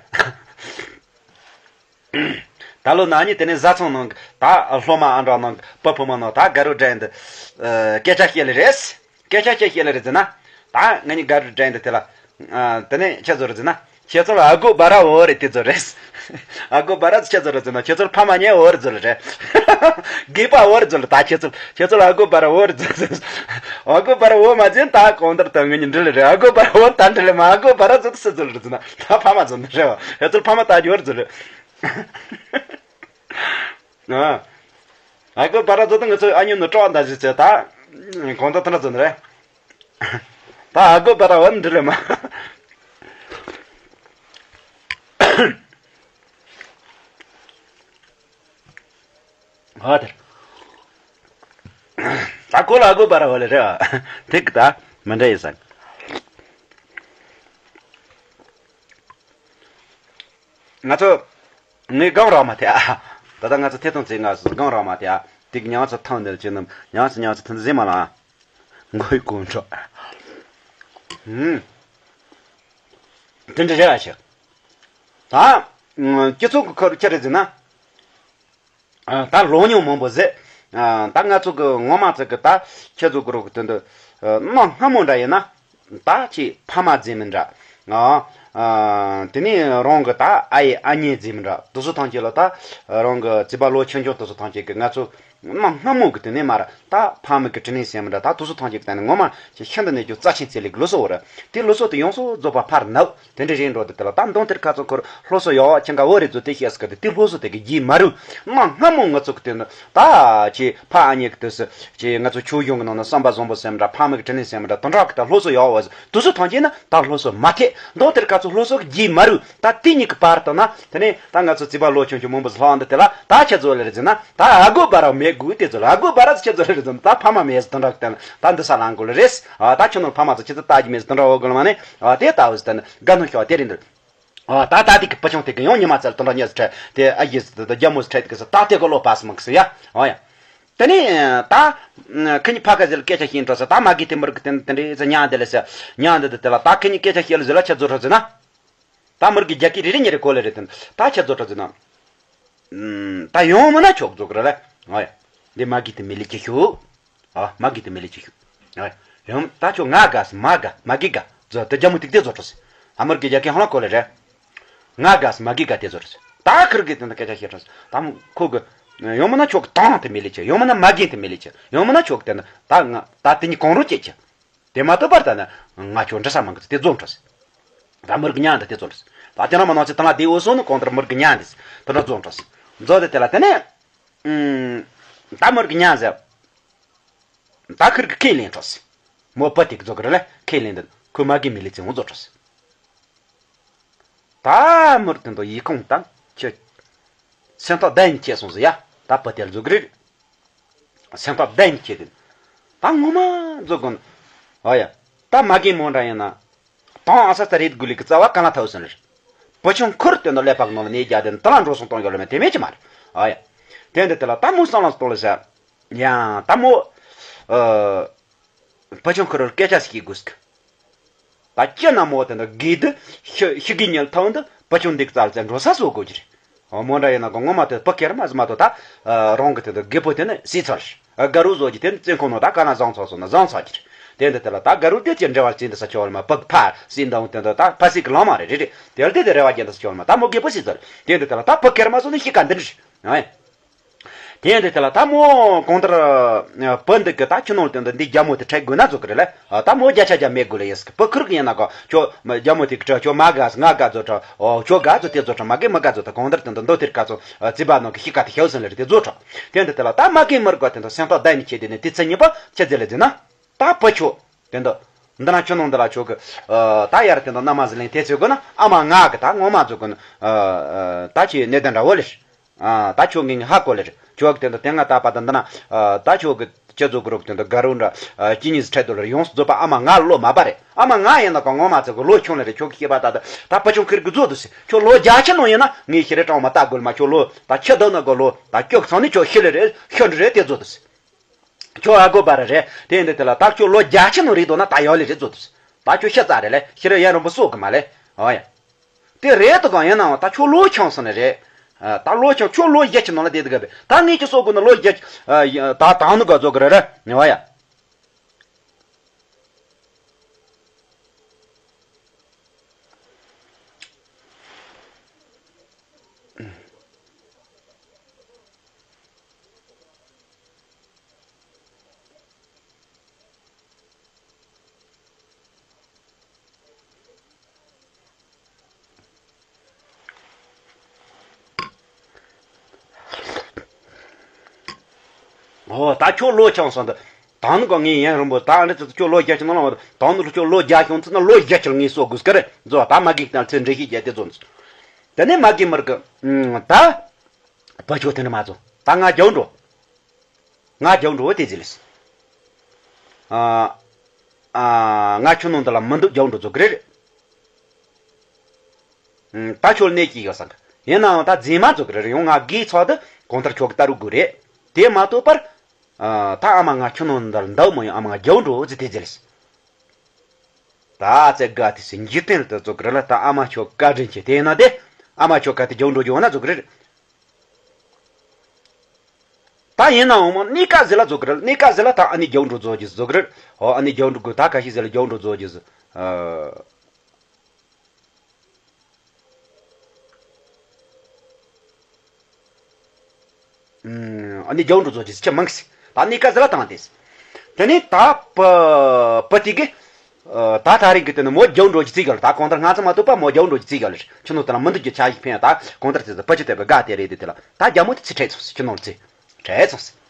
ད་ལོ་ན་ནི་དེ་ནས་བཟའ་ཚང་ནང་གི་ད་སློབ་མ་ཨ་འདྲ་ནང་གི་བུ་ཕོ་མ་ནང་ད་དགའ་རོ་འདྲ་འདི་སྐད་ཆ་བཤད་ལེ་རེད། སྐད་ཆ་ཅིག་བཤད་ལེ་རེད་ཟེར་ན། ད་ང་གཉིས་དགའ་རུ་དྲན་འདི་དེ་ལ། དེ་ནས་ཁྱེད་ཚོ་རེད་ཟེར་ན། ཁྱེད་ཚོ་ལ་ཨ་གོ་བ་ར་འོ་རེད་དེ་ཚོ་རེད། ཨ་གོ་བ་ར་ཁྱེད་ཚོ་རེད་ཟེར་ན་ཁྱེད་ཚོ་ལ་ཕ་མ་ཉེ་འོ་རེད་ཚོ་ལ་རེད། དགེ་པ་འོ་རེད་ཚོ་ལ་ད་ཁྱེད་ཚོ་ཁྱེད་ཚོ་ལ་ཨ་གོ་བ་ར་འོ་རེད་ཚོ་ལ། ཨ་གོ་བ་ར་འོ་མ་ཟེར་ད་གང་ལྟར་ད་ངེད་གཉིས་འདྲི་ལེ་རེད། ཨ་གོ་བ་ར་འོ་ད་འདྲི་ལེ་མ་ཨ་གོ་བ་ར་ཚོ་ད་སུ་ཚོ་ལ་རེད་ཟེར་ན་ད་ཕ་མ་ཚོ་འདྲི་རེད་བ། ཁྱེད་ཚོ་ལ་ཕ་མ་ད་ཡོད་རེད་ཚོ་ལ། ཨ། ཨ་གོ་བ་ར་ཚོ་ད་ང་ཚོ་ཨ་ཉོ་ནོ་ཀྲོག་འདྲ་ཞིག་ཚེ་ད། གང་ལྟར་ད་འདྲ་ཚོ་འདྲི་རེད། ད་ཨ་གོ་བ་ར་འོ་འདྲི་ལེ་མ། ཧ་དེར། ད་ཁོ་ལ་ཨ་གོ་བ་ར་འོ་ལེ་རེད་ཨ། དེ་གི་ད་མི་འདྲ་ཡིན་ས། ང་ཚོ། ངས་སྒང་རག་མ་ཐེ་ཨ། ད་ལྟ་ང་ཚོ་ཐེ་ཐོང་ཚེ་ང་སྒང་རག་མ་ཐེ་ཨ། དེ་གི་ཉང་ཚོ་ཐང་འདིར་ཅི་ནམ་ཉང་ཚོ་ཉང་ཚོ་ཐང་འདི་ཟིན་མ་ལ་ཨ། མགོ་ཡི་ཀུན་འཕྲོ། ཧུམ། དེ་འདྲ་རེད་ཨ་ཤག་ད། སྤྱི་ཚོགས་ཀྱི་ཁུར་ཁྱེད་རེད་ཟེར་ན། ད་ལོ་ཉུང་མང་པོ་ཟེར། ད་ང་ཚོ་གི་ངོ་མ་ཚོ་གི་ད་ཁྱེད་ཚོ་གི་རོགས་གི་དོན་དུ། གནའ་སྔ་མོ་འདྲ་ཡིན་ན། ད་ཅི་ཕ་མ་རྫས་མི་འདྲ། ཨ། དེ་ནས་རང་གི་ད་ཨ་ཡེ་ཨ་མྱེས་རྫས་མི་འདྲ། དུ་སུ་ཐང་ཆེ་ལ་ད་རང་གི་རྩིས་པ་ལོ་ཆུང་ཆུང་དུ་སུ་ཐང་ཆེ་གི་ང་ཚོ་གནའ་སྔ་མོ་གི་དེ་ནས་མར་ད་ཕ་མ་གི་དྲིན་ལན་ཟེར་མི་འདྲ། ད་དུ་སུ་ཐང་ཆེ་གི་ད་ནི་ངོ་མ་ཅི་ཤིན་ཏུ་ནས་ཀྱང་རྩ་ཆེན་ཚད་ལེགས་ལོ་སོ་བོ་ར། དེ་ལོ་སོ་དེ་ཡོངས་སུ་རྫོགས་པ་ཕར་ནབ། དེ་འདྲ་རེད་འགྲོ་དེ་དེ་ལ་ད་མདུང་དེར་ཁ་ཚོ་འཁོར་སློབ་གསོ་ཡག་ཅན་ག་བོ་རེད་ཚོ་དེ་ཤེས་སི་ཀ་དེ་དེ་སློབ་གསོ་དེ་གི་རྗེས་མ་རུ། གནའ་སྔ་མོ་ང་ཚོ་གི་དེ་ནི་ད་ཅི་ཕ་ཨ་མྱེས་གི་དུས་སུ་ཅི་ང་ཚོ་ཆོས་གཞུང་གི་ནང་ན་བསམ་པ་བཟང་པོ་ཟེར་མི་འདྲ། ཕ་མ་གི་དྲིན་ལན་ཟེར་མི་འདྲ། དོན་དག་གི་ད་སློབ་གསོ་ཡག་བ་དུས་སུ་ཐང་ཆེ་ན་ད་སློབ་གསོ་མ་ཐེག་མདུང་དེར་ཁ་ཚོ་སློབ་གསོ་གི་རྗེས་མ་རུ་ད་དེ་གཉིས་ཀྱི་བར་དུ་ན་དེ་ནས་ད་ང་ཚོ་རྩིས་པ་ལོ་ཆུང་ཆུང་མང་པོ་ལྷག་འདི་དེ་ལ་ད་ཁྱེད་ཚོ་ལ་རེད་ཟེར་ན་ད་ཨ་གོ་བ་ར་མེད་དགོས། དེ་ཚོ་ལ་ཨ་གོ་བ་ར་ཁྱེད་ཚོ་ལ་རེད་ཟེར་ན་ད་ཕ་མ་མེད་ཟེར་དོན་དག་གི་ད་ད་འདི་ས་ལང་གོ་ལ་རེད། ཨ་ད་ཁྱོད་ནོར་ཕ་མ་ཚོ་ཁྱེད་ཚོ་ལྟ་རྒྱུ་མེད་ཟེར་དོན་དག་འོ་གོ་ལ་མ་ནི་ཨ་དེ་ལྟ་བུ་ཟེར་ད་ནི་དགའ་སྣང་ཤོག་དེ་རེད་འདུག་ཨ་ད་ད་དེ་གི་བུ་ཆུང་དེ་གི་ཡང་ཉི་མ་ཚལ་དོན་དག་ཉེ་ཟེར་ཁྲལ་དེ་ཨ་ཡེ་ཟེར་ད་རྒྱ་མོ་ཟེར་ཁྲལ་དེ་གི་ཟེར་ད་དེ་གི་ལོ་པ་སི་མ་གི་ཟེར་ཡ། ཨོ་ཡ། དེ་ནས་ད་ཁི་ཉི་ཕ་ཁ་ཟེར་སྐད་ཆ་ཤེས་འགྲོ་ཟེར། ད་མ་གི་དེ་མུར་གི་དེ་དེ་འདྲའི་ཟེར་ཉང་དེ་ལ་ཟེར་ཉང་དེ་དེ་ལ་ད་ཁི་ཉི་སྐད་ཆ་ཤེས་ལ་ཟེར་ལ་ཁྱེད་ཚོ་ཁྲོ་ཟེར་ན། ད་མུར་གི་རྒྱ་སྐད་རེ་རེ་ཉེ་རེ་གོ་ལེ་རེ་དེ་ད་ཁྱེད་ཚོ་ཁྲོ་ཟེར་ན། ད་ཡོང་མིན་ན་ཆོག་ཟེར་གི་རེད་ལ། ཨོ་ཡ། འདི་མ་གི་དེ་མི་ལི་ཁྱེད་ཤོག་ཨ་མ་གི་དེ་མི་ལི་ཁྱེད་ཤོག་ཨ་ཡང་ད་ཁྱོད་ང་དགའ་སི་མ་དགའ་མ་གི་དགའ་ཛོ་དེ་རྒྱ་མོ་ཏིག་དེ་ཛོ་ཁྲོ་སི། ཨ་མར་གི་རྒྱ་ཁྱེད་ཧང་ལ་གོ་ལེ་རེད། ང་དགའ་སི་མ་གི་དགའ་དེ་ཛོ་ཁྲོ་སི། ད་ཁིར་གི་དེ་ན་སྐད་ཆ་བཤད་ཁྲོ་སི་ད་མོ་ཁོ་གི། ཡང་མིན་ན་ཁྱོད་གི་དང་དེ་མི་ལི་ཁྱེད་ཡང་མིན་ན་མ་གི་དེ་མི་ལི་ཁྱེད་ཡང་མིན་ན་ཁྱོད་གི་དེ་ན་ད་ང་ད་དེ་གཉིས་གང་རུང་སྐྱེད་ཁྱེད། དེ་མ་གཏོགས་པར་ད་ན་ང་ཁྱོད་འདྲི་ས་མང་གི་དེ་ཛོ་ཁྲོ་སི། ད་མུར་གི་ཉང་དེ་དེ་ཛོ་ཁྲོ་སི། ད་དེ་ན་མ་ནང་ཚེ་ད་ང་དེ་འོ་སོང་ནི་གང་ལྟར་མུར་གི་ཉང་དེ་སི་དེ་འདྲ་ཛོ་ཁྲོ་སི། ཛོ་དེ་དེ་ལ་དེ་ནས། ཨུམ། ད་མོར་གི་ཉན་ཟེར། ད་ཁིར་གི་ཁས་ལེན་འགྲོ་ཟེར། མོ་བུ་དེ་གི་ཛོ་གི་རེད་ལ་ཁས་ལེན་འདི་ཁོ་མ་གི་མི་ལི་ཙི་འུ་ཛོ་འགྲོ་ཟེར། ད་མོར་དེ་འདོ་ཡི་ཁུངས་དང་ཁྱི། སེམས་ཐག་བདེན་ཁྱེད་སོང་ཟེར་ཡ། ད་བུ་དེ་ལ་ཛོ་གི་རེད། སེམས་ཐག་བདེན་ཁྱེད་དེ། ད་ངོ་མ་ཛོ་གོ་ནི། ཨ་ཡ། ད་མ་གི་མོ་འདྲ་ཡིན་ན། དང་ཨ་ས་ཚ་རེད་དགུ་ལི་གི་རྩ་བ་ག་ན་ཐའུ་སོན་རེད། བུ་ཆུང་ཁུར་དེ་འདོ་ཀླད་པ་གི་ནང་ལ་ནས་རྒྱ་དེ་ད་ལ་འགྲོ་སོང་གཏོང་རྒྱུ་ལ་མེད་དེ་མེད་ཀྱི་མ་རེད། ཨ་ཡ། དེ་འདི་དེ་ལ་ད་མོ་བསམ་བློ་གཏོང་ལ་ཟེར། ཡང་ད་མོ། ཨ། བུ་ཆུང་ཁུར་སྐད་ཆ་ཞིག་གིས་དགོས་ཀི། ད་ཅི་ན་མོ་དེ་འདྲ་དགེ་སྡིག་ཤི་ཤི་དགེ་ཉལ་ཐང་དུ་བུ་ཆུང་འདི་རྩལ་ཙེ་འགྲོ་ས་བཟོ་དགོས་ཀྱི་རེད། འོ་མོ་འདྲ་ཡིན་ན་གོ་ངོ་མ་དེ་བུ་ཁེར་མ་ཟི་མ་ཐོ་ད་རང་གི་དེ་འདྲ་དགེ་པོ་དེ་ནི་སྲིད་ཚར། དགའ་རུ་བཟོ་རྒྱུ་དེ་ནི་བཙན་ཁོ་ནོ་ད་ག་ན་བཟང་ཚོགས་སོ་ན་བཟང་ཚར་གྱི་རེད། དེ་འདི་དེ་ལ་ད་དགའ་རུ་དེ་ཅི་འབྲེལ་བ་ཅི་འདི་ས་ཆོག་ལ་མ་བུ་ཕ་སྲིད་འདང་དེ་འདྲ་ད་ཕ་སྲིད་གི་ལང་མ་རེད་རེད་རེད། དེ་ལ་དེ་དེ་རེ་བ་རྒྱན་འདི་ས་ཆོག་ལ་མ་ད་མོ་དགེ་པོ་སྲིད་ཚར། དེ་འདི་དེ་ལ་ད་བུ་ཁེར་མ་བཟོ་ནི་ཤི་ཀ་འདི་འདྲ་རེད། དེ་ཡང་དེ་དེ་ལ་ད་མོ་གང་ལྟར་བུ་འདི་གི་ད་ཁྱི་ནོར་དེ་འདི་འདི་རྒྱ་མོ་དེ་ཁྲལ་དགོས་ན་ཚོ་གི་རེད་ལ། ད་མོ་བརྒྱ་ཆ་བརྒྱ་མེད་དགོས་ལ་ཡིན་སི་བུ་ཁུར་གི་ཡིན་ན་གོ་ཁྱོ་རྒྱ་མོ་དེ་གི་ཁྲལ་ཁྱོ་མ་དགའ་ང་དགའ་ཚོ་ཁྲལ་ཨོ་ཁྱོ་དགའ་ཚོ་དེ་ཚོ་ཁྲལ་མ་དགའ་མི་དགའ་ཚོ་ད་གང་ལྟར་དེ་འདི་མདོ་དེར་ག་ཚོ་རྩིས་པ་ནང་གི་ཤི་ཀ་དེ་ཤའུ་སན་ལ་རེད་དེ་ཚོ་ཁྲལ། དེ་འདི་དེ་ལ་ད་མ་གི་མར་གོ་དེ་འདི་སེམས་ཐག་བདའ་ནི་ཁྱེད་དེ་ནི་དེ་ཚེ་ཉིན་པ་ཁྱེད་ཚེ་ལ་རྫི་ན་ད་བུ་ཁྱོ། དེ་འདི། འདི་ན་ཁྱོད་ནང་འདི་ལ་ཁྱོད་ཀྱི། ཨ། ད་ཡར་དེ་འདི་མནའ་མ་ཟི་ལིང་དེ་ཚོད་དགོས་ན་ཨ་མ་ང་གི་ད་ངོ་མ་ཚོད་དགོས་ན། ཨ། ཨ། ད་ཁྱོད་གནད་དོན་འདྲ་བོ་ལེར། ཨ། ད་ཁྱོད་ངས་ངས་ཧ་གོ་ལེར། ཁྱོད་ཀྱི་དེ་འདི་དེ་སྔ་ད་པ་ད་འདི་ན། ཨ། ད་ཁྱོད་ཀྱི་ཁྱེད་ཚོ་གི་རོགས་དེ་འདི་དགའ་རོགས་འདྲ། ཨ། ཅི་ཉིས་སུ་འཕྲད་དོ་ལེར་ཡོངས་སུ་རྫོགས་པ་ཨ་མ་ང་ལ་བློ་མ་བབ་རེད། ཨ་མ་ང་ཡིན་ན་ག་ངོ་མ་ཚོད་གི་བློ་ཆུང་ལེ་རེད། ཁྱོད་ཀྱི་སྐྱེས་པ་ད་ད་ད་བུ་ཆུང་ཁིར་གི་བཟོ་འདུག་ཟེར། ཁྱོད་ལོ་བརྒྱད་ཅུ་ནང་ཡིན་ན་ངས་ཤི་རེ་གྲངས་མ་ལྟ་དགོས་མ་ཁྱོད་ལོ་ད་ཁྱི་ལྡོག་ན་གོ་ལོ་ད་ཁྱོད་ཚང་ནི་ཁྱོད་ཤི་ལེ་རེད་ཤི་འདྲི་རེད་དེ་བཟོ་འདུག་ཟེར། ཁྱོད་ཨ་གོ་བ་ར་རེད། དེ་འདི་དེ་ལ་ད་ཁྱོད་ལོ་བརྒྱད་ཅུ་ནང་རེད་འདུག་ན་ད་ཡག་ལེ་རེད་བཟོ་འདུག་ཟེར། ད་ཁྱོད་ཤ་ཚ་རེད་ལེ་ཤི་རེ་ཡ་རོང་པོ་སོག་གི་མ་ལེ། ཨོ་ཡ། དེ་རེད་དོ་གང་ཡིན་ནའང་ད་ཁྱོད་ལོ་ཆུང་སོང་ནི་རེད། ཨ། ད་ལོ་ཆུང་ཁྱོད་ལོ་བརྒྱད་ཅུ་ནང་ལ་བསྡད་དུ་ག་བས་ད་ངས་ཀྱི་སོག་གོ་ན་ལོ་བརྒྱད་ཅུ། ཨ། ད་དང་ནི་ག་ཚོད་གི་རེད་རེད་ཉེ་བ་ཡ། ཨོ་ད་ཁྱོད་ལོ་ཆུང་སོང་ད། དང་ནི་གོ་ངས་ཡན་རིང་པོ་ད་ཨ་ནི་ཚོ་ཁྱོད་ལོ་བརྒྱད་ཅུ་ནང་ལ་དང་ནི་ཁྱོད་ལོ་བརྒྱ་ཤོང་ཚེ་ན་ལོ་བརྒྱད་ཅུ་ངས་གསོ་དགོས་ཀི་རེད་བཟོ་ད་མ་གིག་དང་ཚེ་འདྲེ་ཤིག་བརྒྱད་དེ་བཟོ་འདུག་དེ་ནས་མ་གིག་མར་གི་ད། བུ་ཁྱོད་དེ་ནི་མ་བཟོ་ད་ང་རྒྱབ་འགྲོ། ང་རྒྱབ་འགྲོ་བོ་དེ་ཟེར་ལེ། ཨ། ཨ། ང་ཁྱོད་ནང་འདི་ལ་མི་འདུག་རྒྱབ་འགྲོ་བཟོ་གི་རེད། ཨ། ད་ཁྱོད་གནས་ཀྱི་ཡོད་ས་གི་ཡིན་ནའང་ད་རྫུན་མ་བཟོ་གི་རེད་ཡང་ང་དགེ་ཚོགས་དུ་གང་ལྟར་ཁྱོད་ཀྱི་ལྟ་རུ་དགོས་རེད། དེ་མ་གཏོགས་པར། ཨ། ད་ཨ་མ་ང་ཁྱོད་ནང་འདི་ལ་འདུག་མི་ཡོང་ཨ་མ་ང་རྒྱབ་འགྲོ་བོ་ཟེར་དེ་ཟེར་ལེ། ད་ཨ་ཙེ་དགའ་དེ་ཟེར་འཇིག་རྟེན་དུ་བཟོ་གི་རེད་ལ་ད་ཨ་མ་ཁྱོད་བཀའ་དྲིན་ཆེ་དེ་ཡིན་ན་དེ་ཨ་མ་ཁྱོད་ག་དེ་རྒྱབ་འགྲོ་རྒྱུ་ཡོང་ན་བཟོ་གི་རེད། ད་ཡིན་ནའང་མོ་གནས་སྐབས་ཟེར་ལ་བཟོ་གི་རེད། གནས་སྐབས་ཟེར་ལ་ད་ཨ་ནི་རྒྱབ་འགྲོ་བཟོ་རྒྱུ་བཟོ་གི་རེད། ཧོ་ཨ་ནི་རྒྱབ་འགྲོ་དགོས་ད་ཁ་ཤས་ཟེར་ལ་རྒྱབ་འགྲོ་བཟོ་རྒྱུ་ཟེར། ཨ། ཨ་ནི་རྒྱབ་འགྲོ་བཟོ་རྒྱུ་ཟེར་ཁྱི་མང་ཟེར། ད་གནས་སྐབས་ཟེར་ལ་དང་དེ་ཟེར། དེ་ནས་ད་པ་པ་དེ་གི། ཨ། ད་ད་རིང་གི་དེ་ནི་མོ་རྒྱབ་འགྲོ་རྒྱུ་རྩིས་ག་ལ་ད་གང་ལྟར་སྔ་ཙམ་མ་ཐུབ་པ་མོ་རྒྱབ་འགྲོ་རྒྱུ་རྩིས་ག་ལ་རེད། ཁྱི་ནོར་དེ་ལ་མི་འདུག་རྒྱུ་ཆ་ཞིག་ཕན་ཡ་ད་གང་ལྟར་དེ་ཟེར་པ་ཅི་དེ་བས་དགའ་དེ་རེད་དེ་དེ་ལ་ད་རྒྱ་མོ་དེ་ཚེ་ཁྲལ་ཚོགས་ཟེར་ཁྱི་ནོར་ཚེ། ཁྲལ་ཚོགས་ཟེར།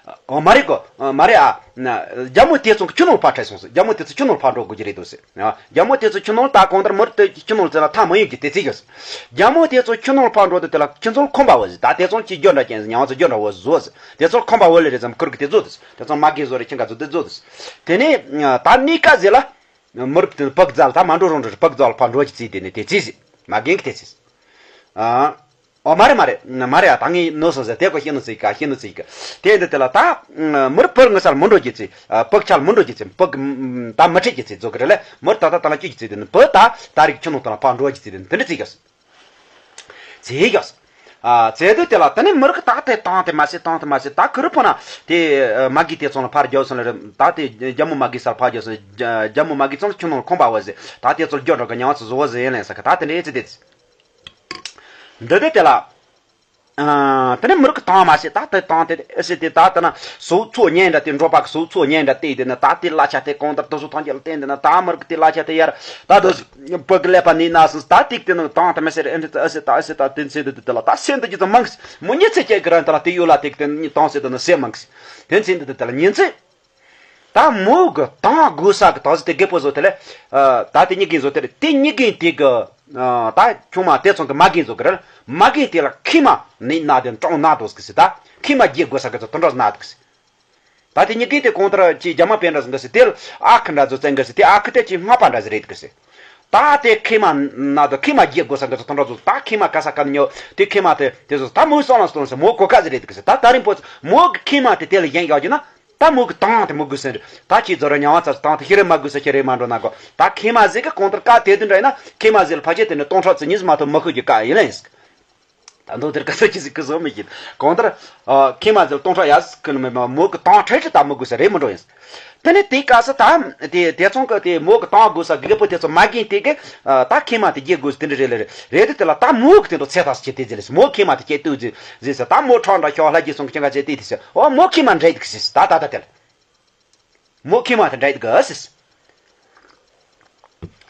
ཨོ་མ་རེད་གོ་ཨ། མ་རེད་ཨ། ན། རྒྱ་མོ་དེ་ཚོ་ཁྱི་ནོར་ཕར་ཁྲལ་སོང་ཟེར། རྒྱ་མོ་དེ་ཚོ་ཁྱི་ནོར་ཕར་འགྲོ་དགོས་ཀྱི་རེད་འདུག་ཟེར། ཨ། རྒྱ་མོ་དེ་ཚོ་ཁྱི་ནོར་ད་གང་ལྟར་མུར་དེ་ཁྱི་ནོར་ཟེར་ལ་ཐག་མ་ཡོད་ཀྱི་དེ་ཚིག་ཡོད་ཟེར། རྒྱ་མོ་དེ་ཚོ་ཁྱི་ནོར་ཕར་འགྲོ་དེ་དེ་ལ་ཁྱི་ཚོ་ཁོམ་པ་བོ་ཟེར། ད་དེ་ཚོ་ཁྱི་རྒྱུ་འདྲ་ཅན་ཟེར། ཉང་ཚོ་རྒྱུ་འདྲ་བོ་བཟོ་ཟེར། དེ་ཚོ་ཁོམ་པ་བོ་ལེ་རེད་ཙམ་ཁུར་གི་དེ་བཟོ་དེ་ཟེར། དེ་ཚོ་མ་གི་བཟོ་རེ་ཁྱི་འགའ་བཟོ་དེ་བཟོ་དེ་ཟེར། དེ་ནས་ད་གནས་སྐབས་ཟེར་ལ། མུར་བུ་ཕག་རྫ་ལ་ད་མ་འགྲོ་རུང་འགྲོ་ཕག་རྫ་ལ་ཕར་འགྲོ་གི་རྩིས་དེ་ནས་དེ་རྩིས་ཟེར། མ་རྒན་གི་དེ་རྩིས་ཟེར། ཨ། ཨོ་མ་རེད་མ་རེད། མ་རེད་ཨ། ད་ངས་ནོར་སོང་ཟེར། དེ་ཀོ་ཤེས་ནོར་ཚིག་ག་ཤེས་ནོར་ཚིག་ག་དེ་འདི་དེ་ལ་ད། མུར་བུར་ངི་སར་མི་འགྲོ་རྒྱུ་ཚིག་ཕུག་ཆར་མི་འགྲོ་རྒྱུ་ཚིག་ཕུག་ད་མི་ཁྲིད་རྒྱུ་ཚིག་བཟོ་གི་རེད་ལེ། མུར་ད་ད་ད་ལ་སྐྱོད་རྒྱུ་ཚིག་དེ་ནི་བུ་ད་ད་རིག་ཁྱོད་ནོར་ད་ལ་ཕར་འགྲོ་རྒྱུ་ཚིག་དེ་ནི་དེ་འདྲ་ཚིག་ག་ཚིག་ག་ཚེ་རྒྱག་ཚེ་དུས་དེ་ལ་དེ་ནི་མི་རིགས་ད་དེ་བཏང་དེ་མ་ཟད་བཏང་དེ་མ་ཟད་ད་ཁུ་རུ་ཕོ་ན་དེ་མ་གི་དེ་ཚོ་ལ་ཕར་རྒྱག་སོང་ལ་རེད། ད་དེ་རྒྱ་མོ་མ་གི་སར་ཕར་རྒྱག་སོང་། རྒྱ་མོ་མ་གི་ཚོ་ལ་ཁྱོད་ནོར་ཁོམ་པ་བོ་ཟེར། ད་དེ་ཚོ་རྒྱག་འགྲོ་གི་ཉང་ཚོ་བཟོ་བོ་ཟེར་ཡིན་ལེན་ས་ག་ད་དེ་འདྲའི་ཚེ་དེ། འདི་དེ་དེ་ལ། ཨ། དེ་ནས་མི་རིགས་ཀྱི་ཐང་མ་ཟེར། ད་དེ་ཐང་དེ་ཨེ་ཟེར་དེ། ད་དེ་ན་ཟོག་ཚོ་ཉན་འདྲ་དེ། འབྲོག་པ་གི་ཟོག་ཚོ་ཉན་འདྲ་དེ། དེ་ན་ད་དེ་གླ་ཆ་དེ་གང་ལྟར་དེ་ཚོ་ཐང་ཆད་ལ་བརྟེན། དེ་ན་ད་མི་རིགས་དེ་གླ་ཆ་དེ་ཡར་ད་དེ་བོད་ཀྱི་ཀླད་པ་ནས་ན་སོང་། ད་དེ་དེ་ན་ཐང་དེ་མ་ཟེར། ཨེ་འདྲ་ཨེ་ཟེར། ད་ཨེ་ཟེར། ད་དེ་ཚེ་དེ་དེ་ལ་ད་སེམས་དེ་ཅི་ཙམ་མང་གི། མོ་ཉི་ཚེ་སྐྱེ་གི་རང་དེ་ལ་དེ་ཡོད་ལ། དེ་དེ་ཐང་ཟེར་དེ་ན་སེམས་མང་གི། དེ་ཚེ་དེ་དེ་ལ་ཉིན་ཚེ། ད་མོ་གི་ཐང་དགོས་ས་གི་ཐང་ཟེར་དེ་རྒད་པོ་ཚོ་དེ་ལ། ཨ། ད་དེ་གཉིས་ཀྱིས་བཟོ་དེ་རེད། དེ་གཉིས་ཀྱིས་དེ་གི། ཨ། ད་ཆུང་མ་དེ་ཚོ་གི་མ་རྒན་ཚོ་གི་རེད། མ་རྒན་དེ་ལ་ཁེ་མ་ནི་ན་དེ་ཀྲོང་ན་དོ་ཟེར་གི་ཟེར། ད་ཁེ་མ་རྒྱག་དགོས་ས་གི་ཚོ་དེ་འདྲ་ན་དོ་གི་ཟེར། ད་དེ་གཉིས་ཀྱིས་དེ་གང་ལྟར་ཅིག་རྒྱ་མ་པའི་འདྲ་ཟེར་གི་ཟེར། དེ་ལ་ཨ་ཁུ་འདྲ་ཚོ་བཙན་གི་ཟེར། དེ་ཨ་ཁུ་དེ་ཅིག་སྔགས་པ་འདྲ་ཟེར་རེད་གི་ཟེར། ད་དེ་ཁེ་མ་ན་དོ། ཁེ་མ་རྒྱག་དགོས་ས་གི་ཚོ་དེ་འདྲ་ཚོ། ད་ཁེ་མ་ག་ས་ག་ནས་ཉོ། དེ་ཁེ་མ་དེ་དེ་ཚོ་ད་མོའི་སོང་ལ་སྟོན་ཟེར། མོ་གོ་ཁ་ཟེར་རེད་གི་ཟེར། ད་ད་རིང་པོ་མོ་གི་ཁེ་མ་དེ་དེ་ལ་གཞན་གཡོག་རྒྱུ་ན། ད་མོ་གི་ཐང་དེ་མི་དགོས་ཟེར། ད་ཁྱེད་ཚོ་ར་ཉང་བ་ཚ་ཐང་དེ་ཤི་རེ་མ་དགོས་ཟེར། ཤི་རེ་མ་འགྲོ་ན་གོ། ད་ཁེ་མ་ཟིག་གི་གང་ལྟར་ཀ་དེ་དུས་འདྲ་ཡིན་ན། ཁེ་མ་ཟིག་ལ་ཕལ་ཆེར་དེ་ནི་སྟོང་ཕྲག་བཅུ་གཉིས་མ་གཏོགས་མི་ཤོར་རྒྱུ་ཀ་ཡིན་ལ་ཡིན། ད་མདོ་དེར་ག་ཚོད་ཅི་ཟིག་གི་བཟོ་མི་ཤེས། གང་ལྟར་ཨ། ཁེ་མ་ཟིག་ལ་སྟོང་ཕྲག་ཡ་ཟིག་གི་ནི་མི་མ། མོ་གི་ཐང་ཁྲལ་ཁྲི་ད་མི་དགོས་ཟེར་རེ་མི་འགྲོ་ཡིན། དེ་ནི་དེའི་སྐབས་སུ་ད་དེ་དེ་ཚང་གི་དེ་མོ་གི་ཐང་དགོས་ས་གི་རྒད་པོ་དེ་ཚོ་མ་རྒན་དེ་གི། ཨ། ད་ཁེ་མ་དེ་རྒྱག་དགོས་ཟེར་དེ་འདྲ་རེད་ལ་རེད། རེད་དེ་དེ་ལ་ད་མོ་གི་དེ་འདྲ་ཚེ་ཐག་ཟེར་དེ་ཟེར་ལ་ཟེར། མོ་ཁེ་མ་དེ་སྐྱེ་ལྟོས་ཟེར་ཟེར་ཟེར། ད་མོ་ཁྲག་འདྲ་ཤོག་ལྷ་རྗེ་ཚང་གི་ཅི་ག་ཚེ་དེ་དེ་ཟེར། ཨོ་མོ་ཁེ་མ་འདྲ་ཡི་གི་ཟེར། ད་ད་ད་དེ་ལ། མོ་ཁེ་མ་དེ་འདྲ་ཡི་གི་ཟེར།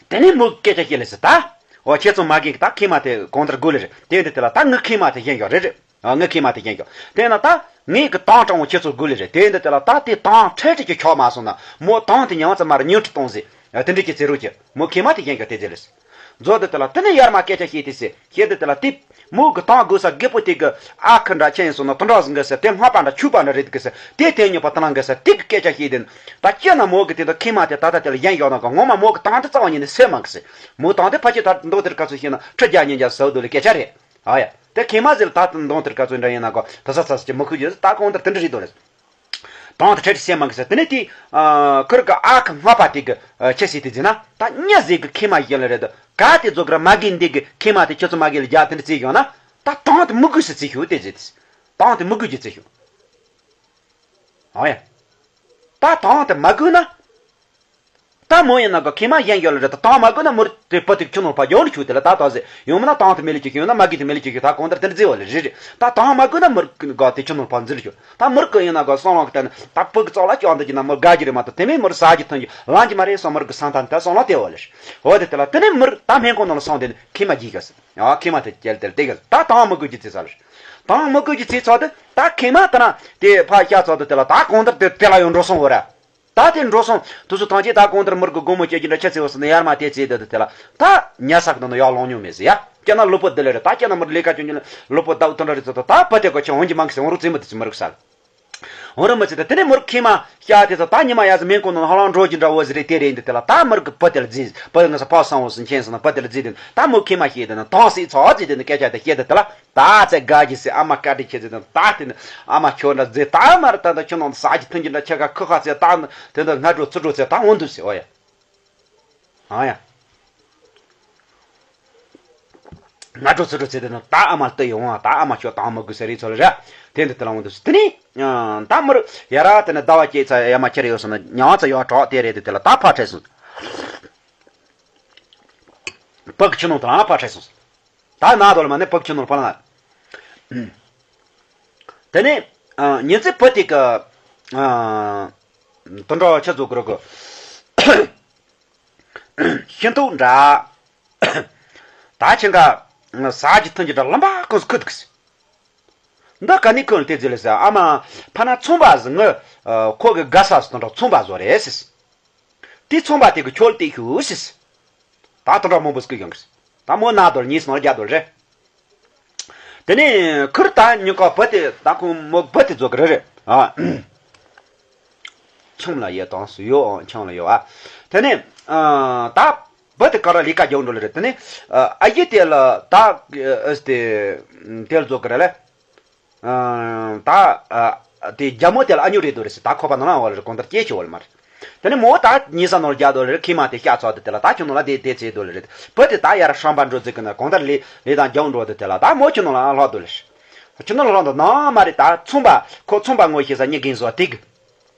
དེ་ནས་མོ་སྐད་ཆ་བཤད་ལ་ཟེར། ད་འོ་ཁྱེད་ཚོ་མ་རྒན་གི་ད་ཁེ་མ་དེ་གང་ལྟར་དགོས་ལེ་རེད། དེ་འདི་དེ་ལ་ད་ངའི་ཁེ་མ་དེ་གཞན་ཡོད་རེད་རེད། ཨ། ངའི་ཁེ་མ་དེ་གཞན་ཡོད། དེ་ན་ད་ངའི་གི་ཐང་ཀྲང་བོ་ཁྱེད་ཚོ་དགོས་ལེ་རེད། དེ་འདི་དེ་ལ་ད་དེ་ཐང་ཁྲལ་ཁྲི་ཅིག་ཁྱོག་མ་སོང་ན། མོ་ཐང་དེ་ཉང་ཙམ་མར་ཉུང་ཁྲི་གཏོང་ཟེར། ཨ། དེ་འདྲ་ཅིག་ཟེར་རོགས་གྱིས། མོ་ཁེ་མ་དེ་གཞན་ཡོད་དེ་ཟེར་ལེ་ཟེར། མཛོ་དེ་དེ་ལ་དེ་ནས་ཡར་མ་སྐད་ཆ་བཤད་དེ་ཟེར། བཤད་དེ་དེ་ལ་དེ། མོ་གི་ཐང་དགོས་ས་རྒད་པོ་དེ་གི་ཨ་ཁུ་འདྲ་ཁྱེད་ཡིན་སོང་ན་དེ་འདྲ་ཟིག་གི་ཟེར། དེ་སྔགས་པ་འདྲ་ཆོས་པ་འདྲ་རེད་གི་ཟེར། དེ་དེ་ཉོས་པ་དེ་ལ་གི་ཟེར། དེ་གི་སྐད་ཆ་བཤད་དེ་ད་སྤྱིར་ན་མོ་གི་དེ་ད་ཁེ་མ་དེ་ད་ལྟ་དེ་ལ་གཞན་ཡོད་ན་གི། ངོ་མ་མོ་གི་ཐང་དེ་རྩ་བ་ཉིད་ནས་སེལ་མ་གི་ཟེར། མོ་ཐང་དེ་ཕལ་ཆེར་ད་མདོ་དེར་ག་ཚོད་བཤད་ན་ཁྲི་བརྒྱ་ཉིས་བརྒྱ་ཟེར་འདུག་ལེ་སྐད་ཆ་རེད། ཨ་ཡ། དེ་ཁེ་མ་ཟེར་ད་མདོ་དེར་ག་ཚོད་འདྲ་ཡིན་ན་གི། ད་ས་ས་ས་ཅི་མི་ཁུག་ཡོད་ད་གང་ལྟར་དེ་འདྲ་རེད་འདུག་ལེ། ཐང་དེ་ཁྲལ་ཁྲི་སེལ་མ་གི་ཟེར། དེ་ནས་དེ། ཨ། ཁུར་གི་ཨ་ཁུ་སྔགས་པ་དེ་གི། ཨ། ཁྱེད་ཟེར་དེ་ཟེར་ན་ད་མྱི་ཟིག་གི་ཁེ་མ་བཤད་ལེ་རེད་དོ། ག་དེ་ཚོ་གི་ར་མ་རྒན་འདི་གི་ཁེ་མ་དེ་ཁྱེད་ཚོ་མ་རྒན་ལ་རྒྱག་དེ་འདྲ་བྱས་བཞག་ན། ད་ཐང་དེ་མི་དགོས་ཟེར་བྱས་ཤོག་དེ་ཟེར་དེ། ཐང་དེ་མི་དགོས་ཀྱི་བྱས་ཤོག་ཨ་ཡ། ད་ཐང་དེ་མ་དགོས་ན། ད་མོ་ཡིན་ན་གི་ཁེ་མ་གཞན་ཡོད་ལ་རེད། ད་ཐང་མ་དགོས་ན་མོར་དེ་བུ་དེ་ཁྱོད་ནོར་ཕ་ཡོང་ནི་ཆུག་དེ་ལ་ད་ད་ཟེར། ཡོང་མིན་ན་ཐང་དེ་མེད་ལ་ཅིག་ཡོང་ན་མ་རྒན་དེ་མེད་ལ་ཅིག་ཡོད། ད་གང་ལྟར་དེ་འདྲ་བྱས་བ་ལེ་རེད་རེད། ད་ཐང་མ་དགོས་ན་མོར་གི་དེ་ཁྱོད་ནོར་ཕ་འཛིན་ལ་ཆུག་ད་མོར་གི་ཡིན་ན་གི་སང་ལོ་གི་ད་ནི་ད་བུ་གི་ཙོག་ལ་ཅང་འདི་གི་ན་མོར་དགའ་གི་རེད་མ་གཏོགས་དེ་མིན་མོར་ཟ་གི་འཐུང་གི་ལང་གི་མ་རེད་སོ། མོར་གི་སང་ཐང་དེ་སང་ལོ་དེ་བ་ལེ་རེད། འོ་དེ་དེ་ལ་དེ་ནས་མོར་ད་སྨན་ཁང་ནང་ལ་སོང་དེ་ནི་ཁེ་མ་རྒྱག་གི་ཟེར། ཨ། ཁེ་མ་དེ་བསྐྱལ་དེ་ལ་དེ་གི་ད་ཐང་མི་དགོས་ཀྱི་ཚེ་ས་ལེ་རེད། ཐང་མི་དགོས་ཀྱི་ཚེ་ཚོ་དེ་ད་ཁེ་མ་དེ་ན་དེ་ཕ་ཤ་ཚོ་དེ་དེ་ལ་ད་གང་ལྟར་དེ་དེ་ལ་ཡོང་འགྲོ་སོང་བ་ར། ད་དེ་འགྲོ་སོང་དུ་སུ་ཐང་ཆེ་ད་གང་ལྟར་མོར་གི་སྒོ་མོ་བཅད་ཀྱི་འདྲ་ཆ་ཚེ་བ་སོང་ན་ཡར་མ་དེ་ཚེ་དེ་དེ་ལ་ད་ཉ་ས་གི་ནང་ན་ཡར་ལོང་མྱོང་མེད་ཟེར་ཡ། ཀྱ་ན་ལུ་པོ་དེ་ལེ་རེད། ད་ཀྱ་ན་མོར་ལས་ཀ་ཅུང་ཅུང་ལུ་པོ་ད་འུ་དོན་འདྲ་རེད་ཚོ། ད་ད་བུ་དེ་གོ་ཆེ་འོང་གི་མང་གི་ཟེར། འོང་རུ་ཙེ་མོ་དེ་ཚེ་མོར་གི་ས་ལེ། འོང་རུ་མི་ཚེ་ད་དེ་ནས་མོར་ཁེ་མ་ཤ་དེ་ཚོ་ད་ཉི་མ་ཡ་ཟེར་སྨན་ཁང་ནང་ཧ་ལང་འགྲོ་གི་འདྲ་བོ་ཟེར་རེད། དེ་རེད་འདི་དེ་ལ་ད་མོར་གི་བུ་དེ་ལ་རྫི་བུ་ང་ས་ཕ་སང་བོ་སུ་མཁྱེན་སོང་ན་བུ་དེ་ལ་རྫི་དེ་ད་མོ་ཁེ་མ་ཤེས་དེ་ན་ཐང་སི་ཚོ་རྫི་དེ་ནི་སྐད་ཆ་དེ་བཤད་དེ་དེ་ལ། ད་ཚེ་དགའ་གི་སི་ཨ་མ་བཀའ་དྲིན་ཆེ་ཟེར་དང་། ད་དེ་ནི་ཨ་མ་ཁྱོད་འདྲ་ཟེར། ད་མར་ད་ད་ཁྱོད་ནང་ཟ་རྒྱུ་འཐུང་རྒྱུ་འདྲ་ཆེ་ག་ཁུ་ཁ་ཟེར། ད་དེ་འདྲ་སྔ་དྲོ་ཚུར་འགྲོ་ཟེར། ད་འོང་འདུག་ཟེར། འོ་ཡ། ཨ་ཡ། སྔ་དྲོ་ཚུར་འགྲོ་ཟེར་དེ་ནི་ད་ཨ་མ་ལྟ་ཡོང་བ། ད་ཨ་མ་ཁྱོད་དང་མི་དགོས་ཟེར་རེད་ཚོ་ལ་ར། དེ་འདྲ་དེ་ལ་འོང་འདུག་ཟེར། དེ་ནི་ད་མར་ཡ་ར་དེ་ནི་ཟླ་བ་བཅད་ཚ་ཡ་མ་ཁྱེར་ཡོད་སོང་ན་ཉང་ཚ་ཡོད་གྲོགས་དེ་རེད། དེ་དེ་ལ་ད་ཕར་ཁྲིད་སོང་། བུ་གི་ཁྱིམ་ནང་དུ་ལ་ཕར་ཁྲིད་སོང་། ད་ན་དོ་ལ་མ་ནི་བུ་ཁྱིམ་ནང་ཕར་ལ། དེ་ནས་ཨ། ཉིན་ཚེ་བུ་དེ་གི་ཨ། དུད་འགྲོ་ཆ་ཚོ་གི་རོ་གི་ཤིན་ཏུ་འདྲ། ད་ཁྱེད་ཀ་ཟ་རྒྱུ་འཐུང་རྒྱུ་འདྲ་ལམ་པ་ཀུན་སུ་ཁུ་འདུག་འདི་ག་ནས་ཁུ་ལ་དེ་ཟེར་ལ་ཟེར། ཨ་མ་ཕ་ན་ཚོང་པ་ཟིག་ངི་ཁོ་གི་དགའ་ས་སུ་དུད་འགྲོ་ཚོང་པ་བཟོ་རེད་ཟེར། དེ་ཚོང་པ་དེ་གི་ཁྱོད་ལ་བལྟས་ཤོག་ཟེར། ད་དུད་འགྲོ་མང་པོ་སྐུ་ཡོང་གི་རེད། ད་མོ་ན་དོར་ཉིས་སུ་ནང་རྒྱ་དོར་རེད། དེ་ནས་ཁུར་ད་ཉི་ཀ་བུ་དེ་ད་ཁོང་མོ་བུ་དེ་ཚོ་གི་རེད་རེད། ཨ། ཆང་ལ་ཡོད་དང་སུ་ཡོད་ཨང་ཆང་ལ་ཡོད་ཨ། དེ་ནས་ཨ། ད་བུ་དེ་ག་ར་ལས་ཀ་རྒྱག་འགྲོ་ལེ་རེད། དེ་ནས་ཨ། ཨ་ཡེ་དེ་ལ་ད་ཨ་དེ་དེ་ལ་ཚོ་གི་རེད་ལེ། ཨ། ད་ཨ། དེ་རྒྱ་མོ་དེ་ལ་ཨ་ཉོ་རེད་དོ་རེད་ཟེར། ད་ཁོ་པ་ནང་ལ་བ་ལ་རེད། གང་ལྟར་སྐྱེས་ཆེ་བ་ལ་མ་རེད། དེ་ནས་མོ་ད་ཉི་ས་ནང་ལ་རྒྱ་དོ་རེད། ཁི་མ་དེ་ཤ་ཚོ་དེ་དེ་ལ་ད་ཁྱོད་ནང་ལ་དེ་དེ་ཚེ་དོ་ལ་རེད། བུ་དེ་ད་ཡར་ཧྲང་པ་འགྲོ་ཚེ་གི་ན་གང་ལྟར་ལས་ལས་དང་རྒྱག་འགྲོ་དེ་དེ་ལ་ད་མོ་ཁྱོད་ནང་ལ་ལྷག་དོ་ལ་རེད། ཁྱོད་ནང་ལ་ལྷག་དོ་ནང་མ་རེད། ད་ཚོང་པ་ཁོ་ཚོང་པ་ངོ་ཤེས་ས་ཉི་གིན་བཟོ་དེ་གི།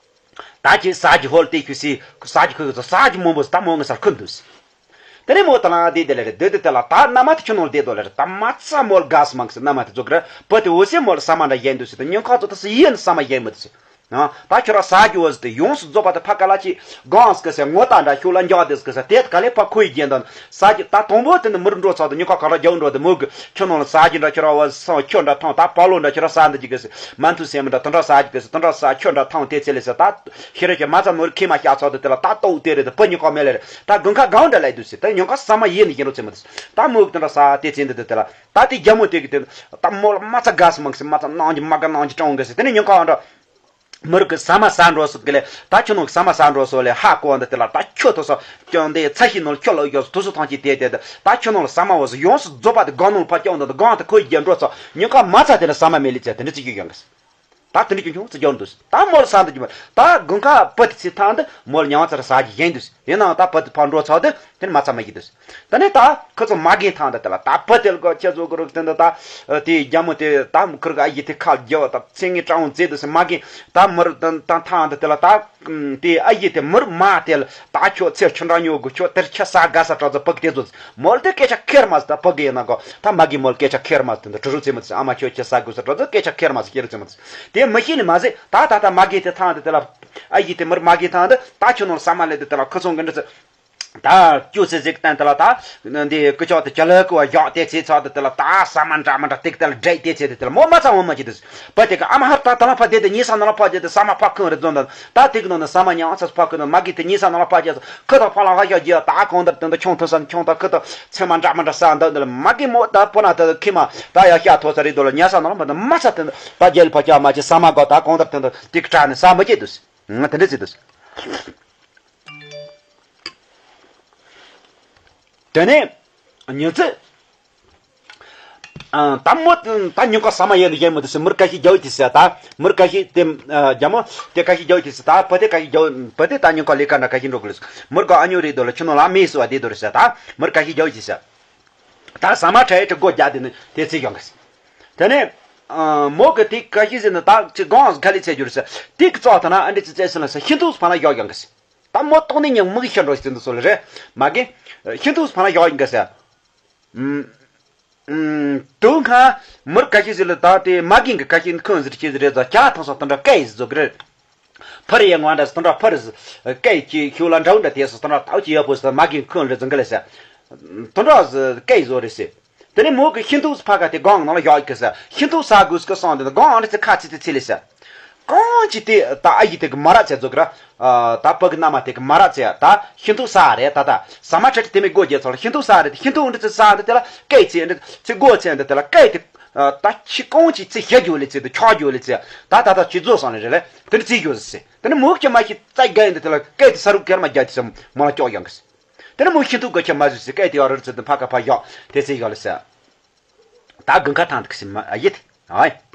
ད་ཁྱེད་ཟ་རྒྱུ་ཧོལ་དེ་ཁྱོད་སི་ཟ་རྒྱུ་ཁོ་གི་ཟ་རྒྱུ་མང་པོ་ཟ་ད་མོ་ངི་སར་ཁུ་འདུག་ཟེར། དེ་ནས་མོ་ད་ལ་དེ་དེ་ལ་རེད། དེ་དེ་དེ་ལ་ད་མནའ་མ་དེ་ཁྱོད་ནང་ལ་བསྡད་དོ་ལ་རེད། ད་མ་ཚ་མོ་ལ་དགའ་སི་མང་གི་སི་མནའ་མ་དེ་ཚོ་གི་རེད། བུ་དེ་འོ་སི་མོ་ལ་ས་མ་འདྲ་ཡིན་འདུག་སི། ད་ཉིན་ཁ་ཚོ་ད་སི་ཡིན་ས་མ་ཡིན་མི་འདུག་སི། ཨ། ད་ཁྱོད་རང་ཟ་རྒྱུ་བ་ཟི་དེ་ཡོངས་སུ་རྫོགས་པ་དེ་ཕ་ག་ལ་ཅི་གང་སི་གི་སི་ངོ་ད་འདྲ་ཤོག་ལ་འཇག་དེ་སི་གི་སི་དེ་ག་ལེ་ཕ་ཁོའི་རྒྱན་དང་ཟ་རྒྱུ། ད་དང་པོ་དེ་ནི་མི་རུ་འགྲོ་ཚར་དུ་ཉིན་ཁ་ག་ར་རྒྱག་འགྲོ་དེ་མོ་གི་ཁྱོད་ནང་ལ་ཟ་རྒྱུ་འདྲ་ཁྱོད་རང་བ་སང་ཁྱོད་འདྲ་ཐང་ད་པ་ལོ་འདྲ་ཁྱོད་རང་ཟ་འདི་ཅི་གི་སི་མ་མཐུ་སེམས་འདྲ་དེ་འདྲ་ཟ་རྒྱུ་གི་སི་དེ་འདྲ་ཟ་ཁྱོད་འདྲ་ཐང་དེ་ཚེ་ལས་སི་ད་ཤི་རེ་ཁྱོད་མ་ཚ་མོར་ཁེ་མ་བཞག་ཚར་དུ་དེ་ལ་ད་ལྟོ་དེ་རེད། དེ་བུ་ཉིན་ཁ་མེད་ལེ་རེད། ད་དགུན་ཁ་གང་འདྲ་ལས་འདུག་སི། ད་ཉིན་ཁ་ཟ་མ་ཡིན་ནི་ཡིན་རོ་ཚེ་མ་འདུག་སི། ད་མོ་གི་དེ་འདྲ་ཟ་དེ་ཚེ་འདི་དེ་དེ་ལ་ད་དེ་རྒྱ་མོ་དེ་གི་དེ་ད་མོ་ལ་མ་ཚ་དགའ་སི་མང་སི་མ་ཚ་གནང་རྒྱུ་མ་དགའ་གནང་རྒྱུ་གྲོང་གི་སི། དེ་ནས་ཉིན་ཁ་འདྲ། མི་རིགས་ཀྱི་ཟ་མ་ཟ་འགྲོ་སོགས་ཀྱི་ལས་ད་ཁྱོད་ནང་གི་ཟ་མ་ཟ་འགྲོ་སོགས་ལས་ཧ་གོ་འདི་དེ་ལ་ད་ཁྱོད་ཐོ་སོ་ཀྱང་འདི་ཚ་ཤི་ནོར་ཁྱོད་ལ་ཡོད་སོ་དུ་སུ་ཐང་ཅི་དེ་དེ་ད་ཁྱོད་ནང་ལ་ཟ་མ་བ་སོ་ཡོངས་སུ་རྫོགས་པ་དེ་སྒང་ནང་ལ་ཕ་ཀྱང་འདི་སྒང་དེ་ཁོའི་རྒྱན་འགྲོ་ཚོ་ཉིན་ཁ་མ་ཚ་དེ་ལ་ཟ་མ་མེད་ལི་ཚེ་དེ་འདྲ་ཅི་ཀྱི་ཡོང་གི་སི། ད་དེ་འདྲ་ཀྱི་ཁྱོད་ཚོ་རྒྱག་འདུག་སི། ད་མོ་ལ་ཟ་འདི་ཀྱི་མ་ད་དགུན་ཁ་བུ་དེ་ཚེ་ཐང་འདི་མོ་ལ་ཉང་ཚ་ར་ཟ་གི་ཡིན་འདུག་སི། ཡིན་ནའང་ད་བུ་དེ་ཕ་འགྲོ་ཚོ་དེ་དེ་ནི་མ་ཚ་མ་གི་འདུག་སི། ད་ནི་ད་ཁོ་ཚོ་མ་རྒན་ཐང་ད་དེ་ལ་ད་བུ་དེ་ལ་གོ་ཁྱེད་ཚོ་གོ་རུ་དེ་འདི་ད་དེ་རྒྱ་མོ་དེ་ད་ཁུར་ག་ཨ་ཡི་དེ་ཁ་རྒྱ་བ་ད་ཚེ་ངའི་གྲང་བོ་མཛེས་འདུག་སི། མ་རྒན་ད་མི་རུ་ད་ད་ཐང་ད་དེ་ལ་ད་དེ་ཨ་ཡི་དེ་མི་རུ་མ་དེ་ལ་ད་ཁྱོད་ཚེ་ཆུ་འདྲ་ཉོ་དགོས། ཁྱོད་དེར་ཁྱི་ཟ་དགའ་ས་གྲོགས་ཚོ་བུ་གི་དེ་ཚོ་མོ་ལ་དེ་སྐད་ཆ་ཁེར་མ་ཟི། ད་བུ་གི་ཡིན་ན་གོ་ད་མ་རྒན་མོ་ལ་སྐད་ཆ་ཁེར་མ་ཟི། དེ་འདི་གྲུ་རུ་ཚེ་མ་ཟི། ཨ་མ་ཁྱོད་ཁྱི་ཟ་དགོས་ས་གྲོགས་ཚོ་སྐད་ཆ་ཁེར་མ་ཟི། ཁྱེད་རུ་ཚེ་མ་ཟི། དེ་མི་ཤེས་ནི་མ་ཟི། ད་ད་ད་མ་རྒན་དེ་ཐང་དེ་དེ་ལ་ཨ་ཡི་དེ་མི་རུ་མ་རྒན་ཐང་དེ་ད་ཁྱོད་ནང་ལ་ཟ་མ་ལས་དེ་དེ་ལ་ཁུ་ཚོང་གི་འདྲ་ཚེ། ད་ཅུ་ཚེ་ཟིག་བསྟན་དེ་ལ་ད་འདི་ཀུ་ཅོག་དེ་ཅ་ལག་ཀུ་བ་བཞག་དེ་ཚེ་ཚག་དེ་དེ་ལ་ད་ཟ་མ་འདྲ་མ་འདྲ་ཏིག་དེ་ལ་འདྲེད་དེ་ཚེ་དེ་དེ་ལ་མོ་མ་ཚ་འོ་མ་ཅི་དེ་བུ་དེ་གི་ཨ་མ་ཧར་ད་ད་ལ་ཕ་དེ་དེ་ཉི་ས་ན་ལ་ཕ་དེ་དེ་ཟ་མ་ཕ་ཁུང་རེ་རྫོན་ད་ད་ཏིག་ནང་ནས་ཟ་མ་ཉང་ཚ་ཕ་ཁུ་ནང་མ་གི་དེ་ཉི་ས་ན་ལ་ཕ་ཅེ་ཁུ་ད་ཕ་ལ་ཧ་ཤ་རྒྱ་ད་གང་ལྟར་དེ་འདི་ཆུང་ཐུ་ས་ཆུང་ད་ཁུ་ད་ཚེ་མ་འདྲ་མ་འདྲ་ས་འདི་འདི་ལ་མ་གི་མོ་ད་པོ་ན་ད་ཁི་མ་ད་ཡ་ཤ་ཐོ་ས་རེ་དོ་ལ་ཉ་ས་ན་ལ་མ་ད་མ་ས་དེ་ད་རྒྱལ་ཕ་ཅ་མ་ཅེ་ཟ་མ་གོ་ད་གང་ལྟར་དེ་འདི་ཏིག་ཀྲ་ནས་ཟ་མ་ཅེ་དུ་ང་དེ་འདྲ་ཟེར་དུ། དེ་ནས་ཉི་ཚེ། ཨ། ད་མོ་ད་ཉིན་ཁ་ཟ་མ་ཡས་ནས་ཡས་མོ་དེ་སི་མུར་ཀ་ཤི་རྒྱ་བོ་དེ་སི་ད་མུར་ཀ་ཤི་དེ་རྒྱ་མོ་དེ་ཀ་ཤི་རྒྱ་བོ་དེ་སི་ད་བུ་དེ་ཀ་ཤི་རྒྱ་བོ་བུ་དེ་ད་ཉིན་ཁ་ལས་ཀ་འདྲ་ཀ་ཤི་འགྲོ་གི་ལས་སི་མུར་ག་ཨ་ཉོ་རེད་དོ་ལ་ཁྱོད་ནོ་ལ་མེ་སི་བ་དེ་དོ་རེད་སི་ད་མུར་ཀ་ཤི་རྒྱ་བོ་དེ་སི་ད་ཟ་མ་ཁྲ་ཡས་ཁྲི་སྒོ་རྒྱ་དེ་ནི་དེ་ཚེ་ཡོང་གི་སི། དེ་ནས་མོ་གི་དེ་ཀ་ཤི་ཟེར་ནི་ད་ཅི་གང་ག་ལས་ཚེ་རྒྱུ་རེད་སི་དེ་གི་ཙོག་ཐ་ན་ཨ་འདྲི་ཅི་ཙེ་སི་ལ་སི་ཤིན་ཏུ་ཕ་ན་ཡོག་ཡོང་གི་སི། ད་མོ་ཏོག་ནི་ཉིན་མིག་ཤི་འགྲོ་ཞིག་དུ་སོ་ལ་རེད། མ་གི་ཤིན་ཏུ་ཕ་ན་ཡོག་ཡིན་གི་ཟེར། ཨུམ། ཨུམ། དུ་ཁ་མུར་ཀ་ཤི་ཟི་ལ་ད་དེ་མ་གི་གི་ཀ་ཤི་ཁོན་ཟིར་ཤི་ཟི་རེད་ཟ་ཁྱ་ཐང་སོ་ཏན་འདྲ་སྐད་ཡིས་ཟོ་གི་རེད། ཕར་ཡང་ང་འདྲ་སོ་ཏན་འདྲ་ཕར་ཟི་སྐད་ཀྱི་ཤུ་ལ་འདྲ་འདྲ་དེ་སོ་ཏན་འདྲ་ཏའུ་ཅི་ཡ་པོ་སོ་མ་གི་ཁོན་རེད་ཟིན་གི་ལ་ཟེར། ཏན་འདྲ་ཟི་སྐད་ཡིས་ཟོ་རེད་ཟེར། དེ་ནས་མོ་གི་ཤིན་ཏུ་ཕ་ག་དེ་སྒང་ནང་ལ་ཡོད་གི་ཟེར། ཤིན་ཏུ་ས་གུ་སྐུ་སོང་དེ་སྒང་ཨ་རི་ཚེ་ཁ་ཚི་ཚི་ཚི་ལི་ཟེར། གང་ཅི་དེ་ད་ཨ་ཡི་དེ་གི་མ་ར་ཚེ་རྫོགས་གི་ར། ད་ཕ་གི་མནའ་མ་དེ་གི་མ་ར་ཚེ་ད་ཤིན་ཏུ་ས་རེད་ད་ད་ཟ་མ་ཁྲ་ཁྲི་དེ་མི་སྒོ་རྒྱལ་ཚོགས་ལ་ཤིན་ཏུ་ས་རེད། དེ་ཤིན་ཏུ་འདི་ཚེ་ས་འདི་དེ་ལ་སྐད་ཚེ་འདི་ཚེ་སྒོ་ཚེ་འདི་དེ་ལ་སྐད་དེ་ད་ཁྱི་གང་ཅི་ཚེ་ཞེ་རྒྱུ་ལི་ཚེ་དེ་ཆག་རྒྱུ་ལི་ཚེ་ད་ད་ད་ཅི་རྫོགས་སོང་ལི་རེད་ལེ། དེ་འདི་ཚེ་རྒྱུ་ཟེར། དེ་ནི་མོ་ཁྱི་མ་ཁྱི་རྩ་རྒྱ་ཡིན་འདི་དེ་ལ་སྐད་དེ་ས་རུ་ཀེར་མ་རྒྱ་དེ་ཚེ་མོ་ལ་ཀྱོག་ཡོང་གི་ཟེར། དེ་ནི་མོ་ཤིན་ཏུ་ག་ཁྱེད་མ་བཟོས་སི་སྐད་དེ་ཡོད་རེད་ཟེར་དུ་ཕ་ཁ་ཕ་ཡོག་དེ་ཚེ་ཡོད་ལ་ཟེར། ད་དགུན་ཁ་ཐང་དུ་ཁ་སི་མ་ཨ་ཡེ་དེ་ཨ་ཡེ།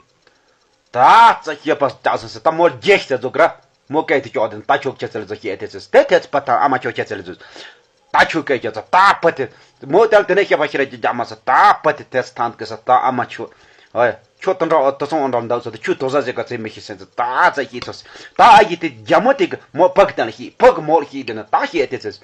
ད་རྩ་སྐྱེས་པ་ལྕགས་སོ་སི་ད་མོ་རྒྱལ་ཤི་ཚེ་རྫོགས་གི་ར། མོ་སྐད་དེ་ཀྱོག་དེ་ད་ཁྱོད་ཁྱེད་ཚེ་ལ་རྫོགས་ཤི་ཨེ་དེ་ཚེ་དེ་དེ་ཚེ་ཕ་ཐང་ཨ་མ་ཁྱོད་ཁྱེད་ཚེ་ལ་རྫོགས། ད་ཁྱོད་སྐད་ཀྱོག་ཚེ་ད་ཕ་དེ་མོ་དལ་དེ་ནས་སྐྱེས་པ་ཤི་ར་ཀྱི་རྒྱ་མ་སི་ད་ཕ་དེ་དེ་ཚེ་ཐང་དུ་ཁ་སི་ད་ཨ་མ་ཁྱོད་ཨ་ཡེ་ཁྱོད་དུ་འདྲ་དུ་སོང་འདྲ་འདའ་སོ་དེ་ཁྱོད་དོ་ཟ་ཟེ་ག་ཚེ་མི་ཤི་སེ་ཚེ་ད་རྩ་སྐྱེས་ཚོ་སི་ད་ཨ་ཡེ་དེ་རྒྱ་མོ་དེ་གི་མོ་ཕ་གི་དང་ལ་ཤི་ཕ་གི་མོ་ལ་ཤི་དེ་ནི་ད་ཤི་ཨེ་དེ་ཚེ།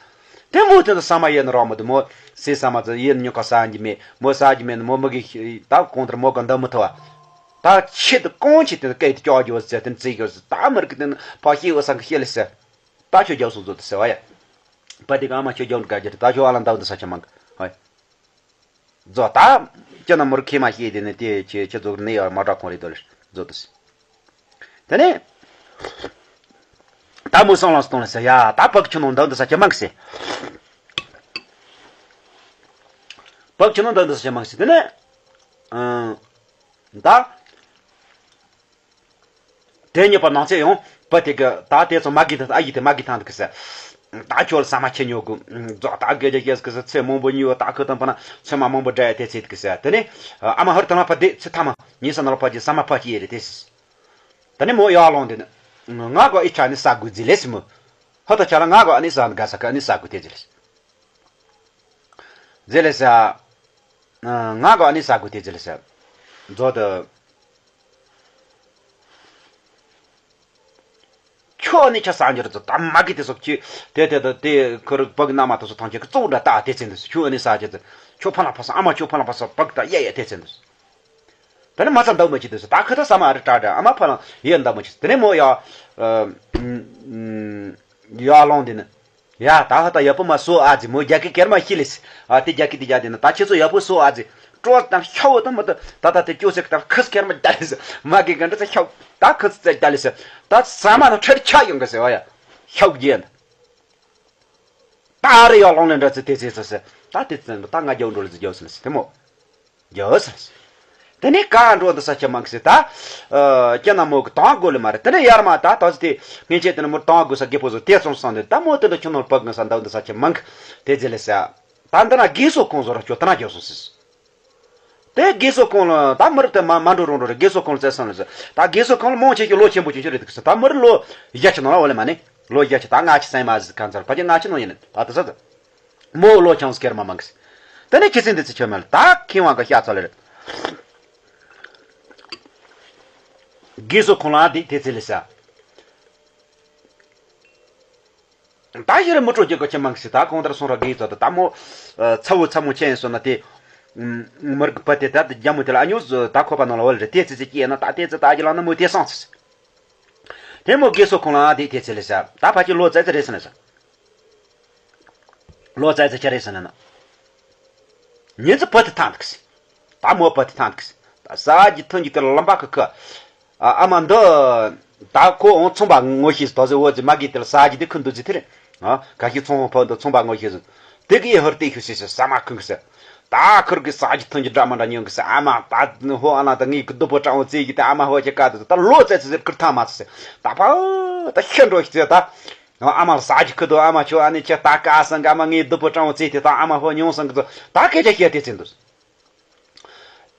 དེ་མོ་དེ་ཚོ་ས་མ་ཡེ་ནི་རོགས་མོ་དེ་མོ་སེ་ས་མ་ཚོ་ཡེ་ནི་ཉོ་ཁ་ས་ཡིན་གྱི་མེད། མོ་ས་གྱི་མེད་ནི་མོ་མི་གི་ཤི་ད་གོང་ལྟར་མོ་ག་འདའ་མི་ཐུབ་བ། ད་ཆེད་དུ་གང་ཆེད་དུ་སྐད་དེ་ཀྱོག་རྒྱུ་ཟེར་དེ་རྩིས་རྒྱུ་ཟེར་ད་མི་རིགས་དེ་ནི་ཕ་ཤི་བ་སང་གི་ཤི་ལེ་ཟེར། ད་ཁྱོད་རྒྱག་སོང་ཟོ་དེ་ཟེར་བ་ཡ། ཕ་དེ་ག་ཨ་མ་ཁྱོད་རྒྱག་འགྲོ་ག་རྒྱུ་ད་ཁྱོད་ཨ་ལ་འདའ་འདི་ས་ཆ་མང་གི་ཧོ། རྫོགས་ད། ཁྱོད་ན་མོར་ཁེ་མ་ཤེས་དེ་ནི་དེ་ཁྱེད་ཁྱེད་ཚོ་ནི་ཡར་མ་དྲག་ཁོང་རེད་དོ་ལེ་རྫོགས་དུ་སི། དེ་ནས། ད་མོ་སང་ལ་སྟོང་ལ་ཟེར་ཡ་ད་ཕག་ཆུ་ནང་འདི་འདི་ས་ཁྱེད་མང་གི་སི། ཕག་ཆུ་ནང་འདི་འདི་ས་ཁྱེད་མང་གི་སི་དེ་ནས། ད། དེ་ཉེས་པ་ནང་ཚེ་ཡང་བུ་དེ་གི་ད་དེ་ཚོ་མ་གི་ད་ཨ་ཡི་དེ་མ་གི་ཐང་དུ་གི་ཟེར། ད་ཁྱོད་ལ་ཟ་མ་ཁྱེར་ཉོ་དགོས། རྫོགས་ད་དགེ་རྒྱ་སྐྱེས་ཀྱི་ཟེར་ཚེ་མང་པོ་ཉོས་ད་ཁོ་དང་པ་ན་ཚོད་མ་མང་པོ་འདྲ་ཡ་དེ་ཚེ་གི་ཟེར་དེ་ནས་ཨ་མ་ཧུར་ཐང་ལ་ཕ་དེ་ཚེ་ཐ་མ་ཉིན་ས་ན་ལ་ཕ་གི་ཟ་མ་ཕ་གི་ཡེ་རེད་དེ་ཟེར། དེ་ནས་མོ་ཡར་ལོང་དེ་ནི་ང་གོ་ཨི་ཆ་ནི་ས་དགོས་ཟེར་ལེ་ཟེར་མོ། ཧུར་ཐང་ཆ་ལ་ང་གོ་ཨ་ནི་ཟ་ནི་ག་ས་ག་ཨ་ནི་ས་དགོས་དེ་ཟེར་ལེ་ཟེར། ཟེར་ལེ་ཟེར། ང་གོ་ཨ་ནི་ས་དགོས་དེ་ཟེར་ལེ་ཟེར། རྫོགས་དུ། ཁྱོད་ཨ་ནི་ཆ་ཟ་འགྱུར་ཚོ་ད་མ་གི་དེ་སོགས་ཀྱི་དེ་དེ་དེ་དེ་ཁོ་རུ་བག་ན་མ་དེ་སོགས་ཐང་ཆེ་གི་གཙོ་བོ་འདྲ་ད་དེ་ཚེ་འདུག་ཁྱོད་ཨ་ནི་ཟ་རྒྱུ་ཚོ་ཁྱོད་ཕ་ལ་ཕ་ས་ཨ་མ་ཁྱོད་ཕ་ལ་ཕ་ས་བག་ད་ཡ་ཡ་དེ་ཚེ་འདུག་དེ་ནི་མ་ཚ་འདབ་མ་ཅི་དེ་སོགས་ད་ཁི་ད་ས་མ་རི་དྲ་དྲ་ཨ་མ་ཕ་ལ་ཡ་འདབ་མ་ཅི་དེ་ནི་མོ་ཡ་ཡ་ལོང་དེ་ནི། ཡ་ད་ཧ་ད་ཡག་པོ་མ་སོ་ཨ་ཙི་མོ་རྒྱ་གི་ཀེར་མ་ཤི་ལེ་སི། ཨ་དེ་རྒྱ་གི་དེ་རྒྱ་དེ་ན་ད་ཁྱེད་ཚོ་ཡག་པོ་སོ་ཨ་ཙི། སྤྲོ་དང་ཤ་བོ་དང་མི་ད་ད་ད་དེ་ཅོ་སེ་ད་ཁིས་ཀེར་མ་རྒྱ་ལེ་སི། མ་གི་ག་འདྲ་ཚ་ཤ་ད་ཁིས་ཚ་རྒྱ་ལེ་སི། ད་ས་མ་ན་ཁྲེར་ཆ་ཡོང་གི་སེ་བ་ཡ། ཤ་བོ་རྒྱ་ད། ད་ཨ་རི་ཡག་ལོང་ལེ་འདྲ་ཚི་དེ་ཚེ་ཚ་སེ། ད་དེ་ཚེ་ད་ང་རྒྱ་བོ་འགྲོ་ལེ་ཚི་རྒྱ་བོ་སི་ལེ་སི་དེ་མོ། རྒྱ་ཟེར། དེ་ནས་ག་འགྲོ་འདི་ས་ཆ་མང་གི་ཟེར་ད། ཨ་ཀྱ་ན་མོ་གི་དང་དགོས་ལེ་མ་རེད། དེ་ནས་ཡར་མ་ད་ད་ཟེར་དེ་ངེད་ཆེ་དེ་ནས་མོ་དང་དགོས་ས་རྒད་པོ་ཟོ་དེ་ཙོང་སང་དེ་ད་མོ་དེ་འདྲ་ཁྱོད་ནོར་བག་ངན་ས་འདའ་འདི་ས་ཆ་མང་གི་དེ་ཟེར་ལེ་ཟེར། ད་འདི་ན་རྒས་གསོ་ཁོང་ཟོ་ར་ཁྱོད་དེ་ན་རྒྱ་སོང་ཟེར། དེ་རྒས་གསོ་ཁོང་ལ་ད་མི་རབས་དེ་མ་མ་འགྲོ་རོང་འགྲོ་རེད། རྒས་གསོ་ཁོང་ལ་བཙལ་སོང་ལེ་ཟེར། ད་རྒས་གསོ་ཁོང་ལ་མོ་ཆེ་ཁྱོད་ལོ་ཆེན་པོ་ཆུང་ཆུང་རེད་འདུག་ཟེར། ད་མི་རབས་ལོ་བརྒྱད་ཅུ་ནང་ལ་འོ་ལེ་མ་ནི་ལོ་བརྒྱད་ཅུ་ད་ང་ཆི་སེང་མ་ཟིག་གང་ཚར་ཕ་ཆེ་ང་ཆི་ནང་ཡིན་ནི་ད་དེ་ཟེར་ད། མོ་ལོ་ཆང་སྐེར་མ་མང་གི། དེ་ནས་ཁྱི་ཚན་འདི་ཚེ་ཆོས་མེད་ལ་ད་ཁྱི་དབང་གི་ཤ་ཚ་ལེ་རེད། རྒས་གསོ་ཁོང་ལ་འདི་དེ་ཚེ་ལེ་ས། ད་ཡི་རེ་མི་སྤྲོ་རྒྱུ་གི་ཁྱི་མང་གི་ད་གང་ལྟར་སོང་ར་རྒས་ཚོ་ད་མོ། ཚ་བོ་ཚ་མོ་ཆེན་སོང་ན་དེ། མི་རིགས་པ་དེ་ད་རྒྱ་མོ་དེ་ལ་ཨ་ཉོ་ད་ཁོ་པ་ནང་ལ་བ་ལེ་རེད། དེ་ཚེ་ཚེ་སྐྱེས་ན་ད་དེ་ཚེ་ད་རྒྱ་ལ་ན་མོ་དེ་སང་ཚེ། དེ་མོ་རྒས་གསོ་ཁོང་ལ་འདི་དེ་ཚེ་ལེ་ས། ད་ཕ་ཆེ་ལོ་ཙེ་ཙེ་རེད་ཟེར་ན་ས། ལོ་ཙཱ་ཙི་ཆ་རེ་ཟེར་ན་ན། ཉིན་ཙི་བུ་དེ་ཐང་ཐུག་སི། ད་མོ་བུ་དེ་ཐང་ཐུག་སི། ད་ས་གི་ཐོན་གྱི་དེ་ལ་ལམ་པ་ཁུ་ཁུ། ཨ་ཨ་མ་འདི། ད་ཁོ་འོང་ཚོང་པ་ངོ་ཤེས་སི་དོ་ཟེ་འོ་ཙི་མ་གི་དེ་ལ་ས་གི་དེ་ཁུ་འདུ་ཙི་དེ་རེད། ཨ་ག་ཤི་ཚོང་ཧོང་ཕོ་འདི་ཚོང་པ་ངོ་ཤེས་སི། དེ་གི་ཧུར་ཏེ་ཤུ་སི་སི་ས་མ་ཁུ་ཁུ་སི། ད་ཁུར་གི་ས་གི་ཐོན་གྱི་འདྲ་མ་འདྲ་ཉོ་གི་སི། ཨ་མ་ད་ཧོ་ཨ་ན་ད་ངའི་གི་སྡུག་པོ་སྤྲང་བོ་ཙི་གི་དེ་ཨ་མ་ཧོ་ཅི་ཀ་དུ་ད་ལོ་ཙེ་ཙི་ཟེར་ཁུར་ཐང་མ་ཙི་སི། ད་ཕ་ད་ཤི་འགྲོ་ཤི་ཙི་ད། ཨ་མ་ལ་ཟ་རྒྱུ་ཁུ་འདུག་ཨ་མ་ཁྱོད་ཨ་ནི་ཁྱེད་ད་དཀའ་སང་གི། ཨ་མ་ངའི་སྡུག་པོ་སྤྲང་བོ་ཙི་དེ་དང་ཨ་མ་ཧོ་ཉུང་སང་གི་ཚོ་ད་སྐད་ཆ་བཤད་དེ་ཚེ་འདུག་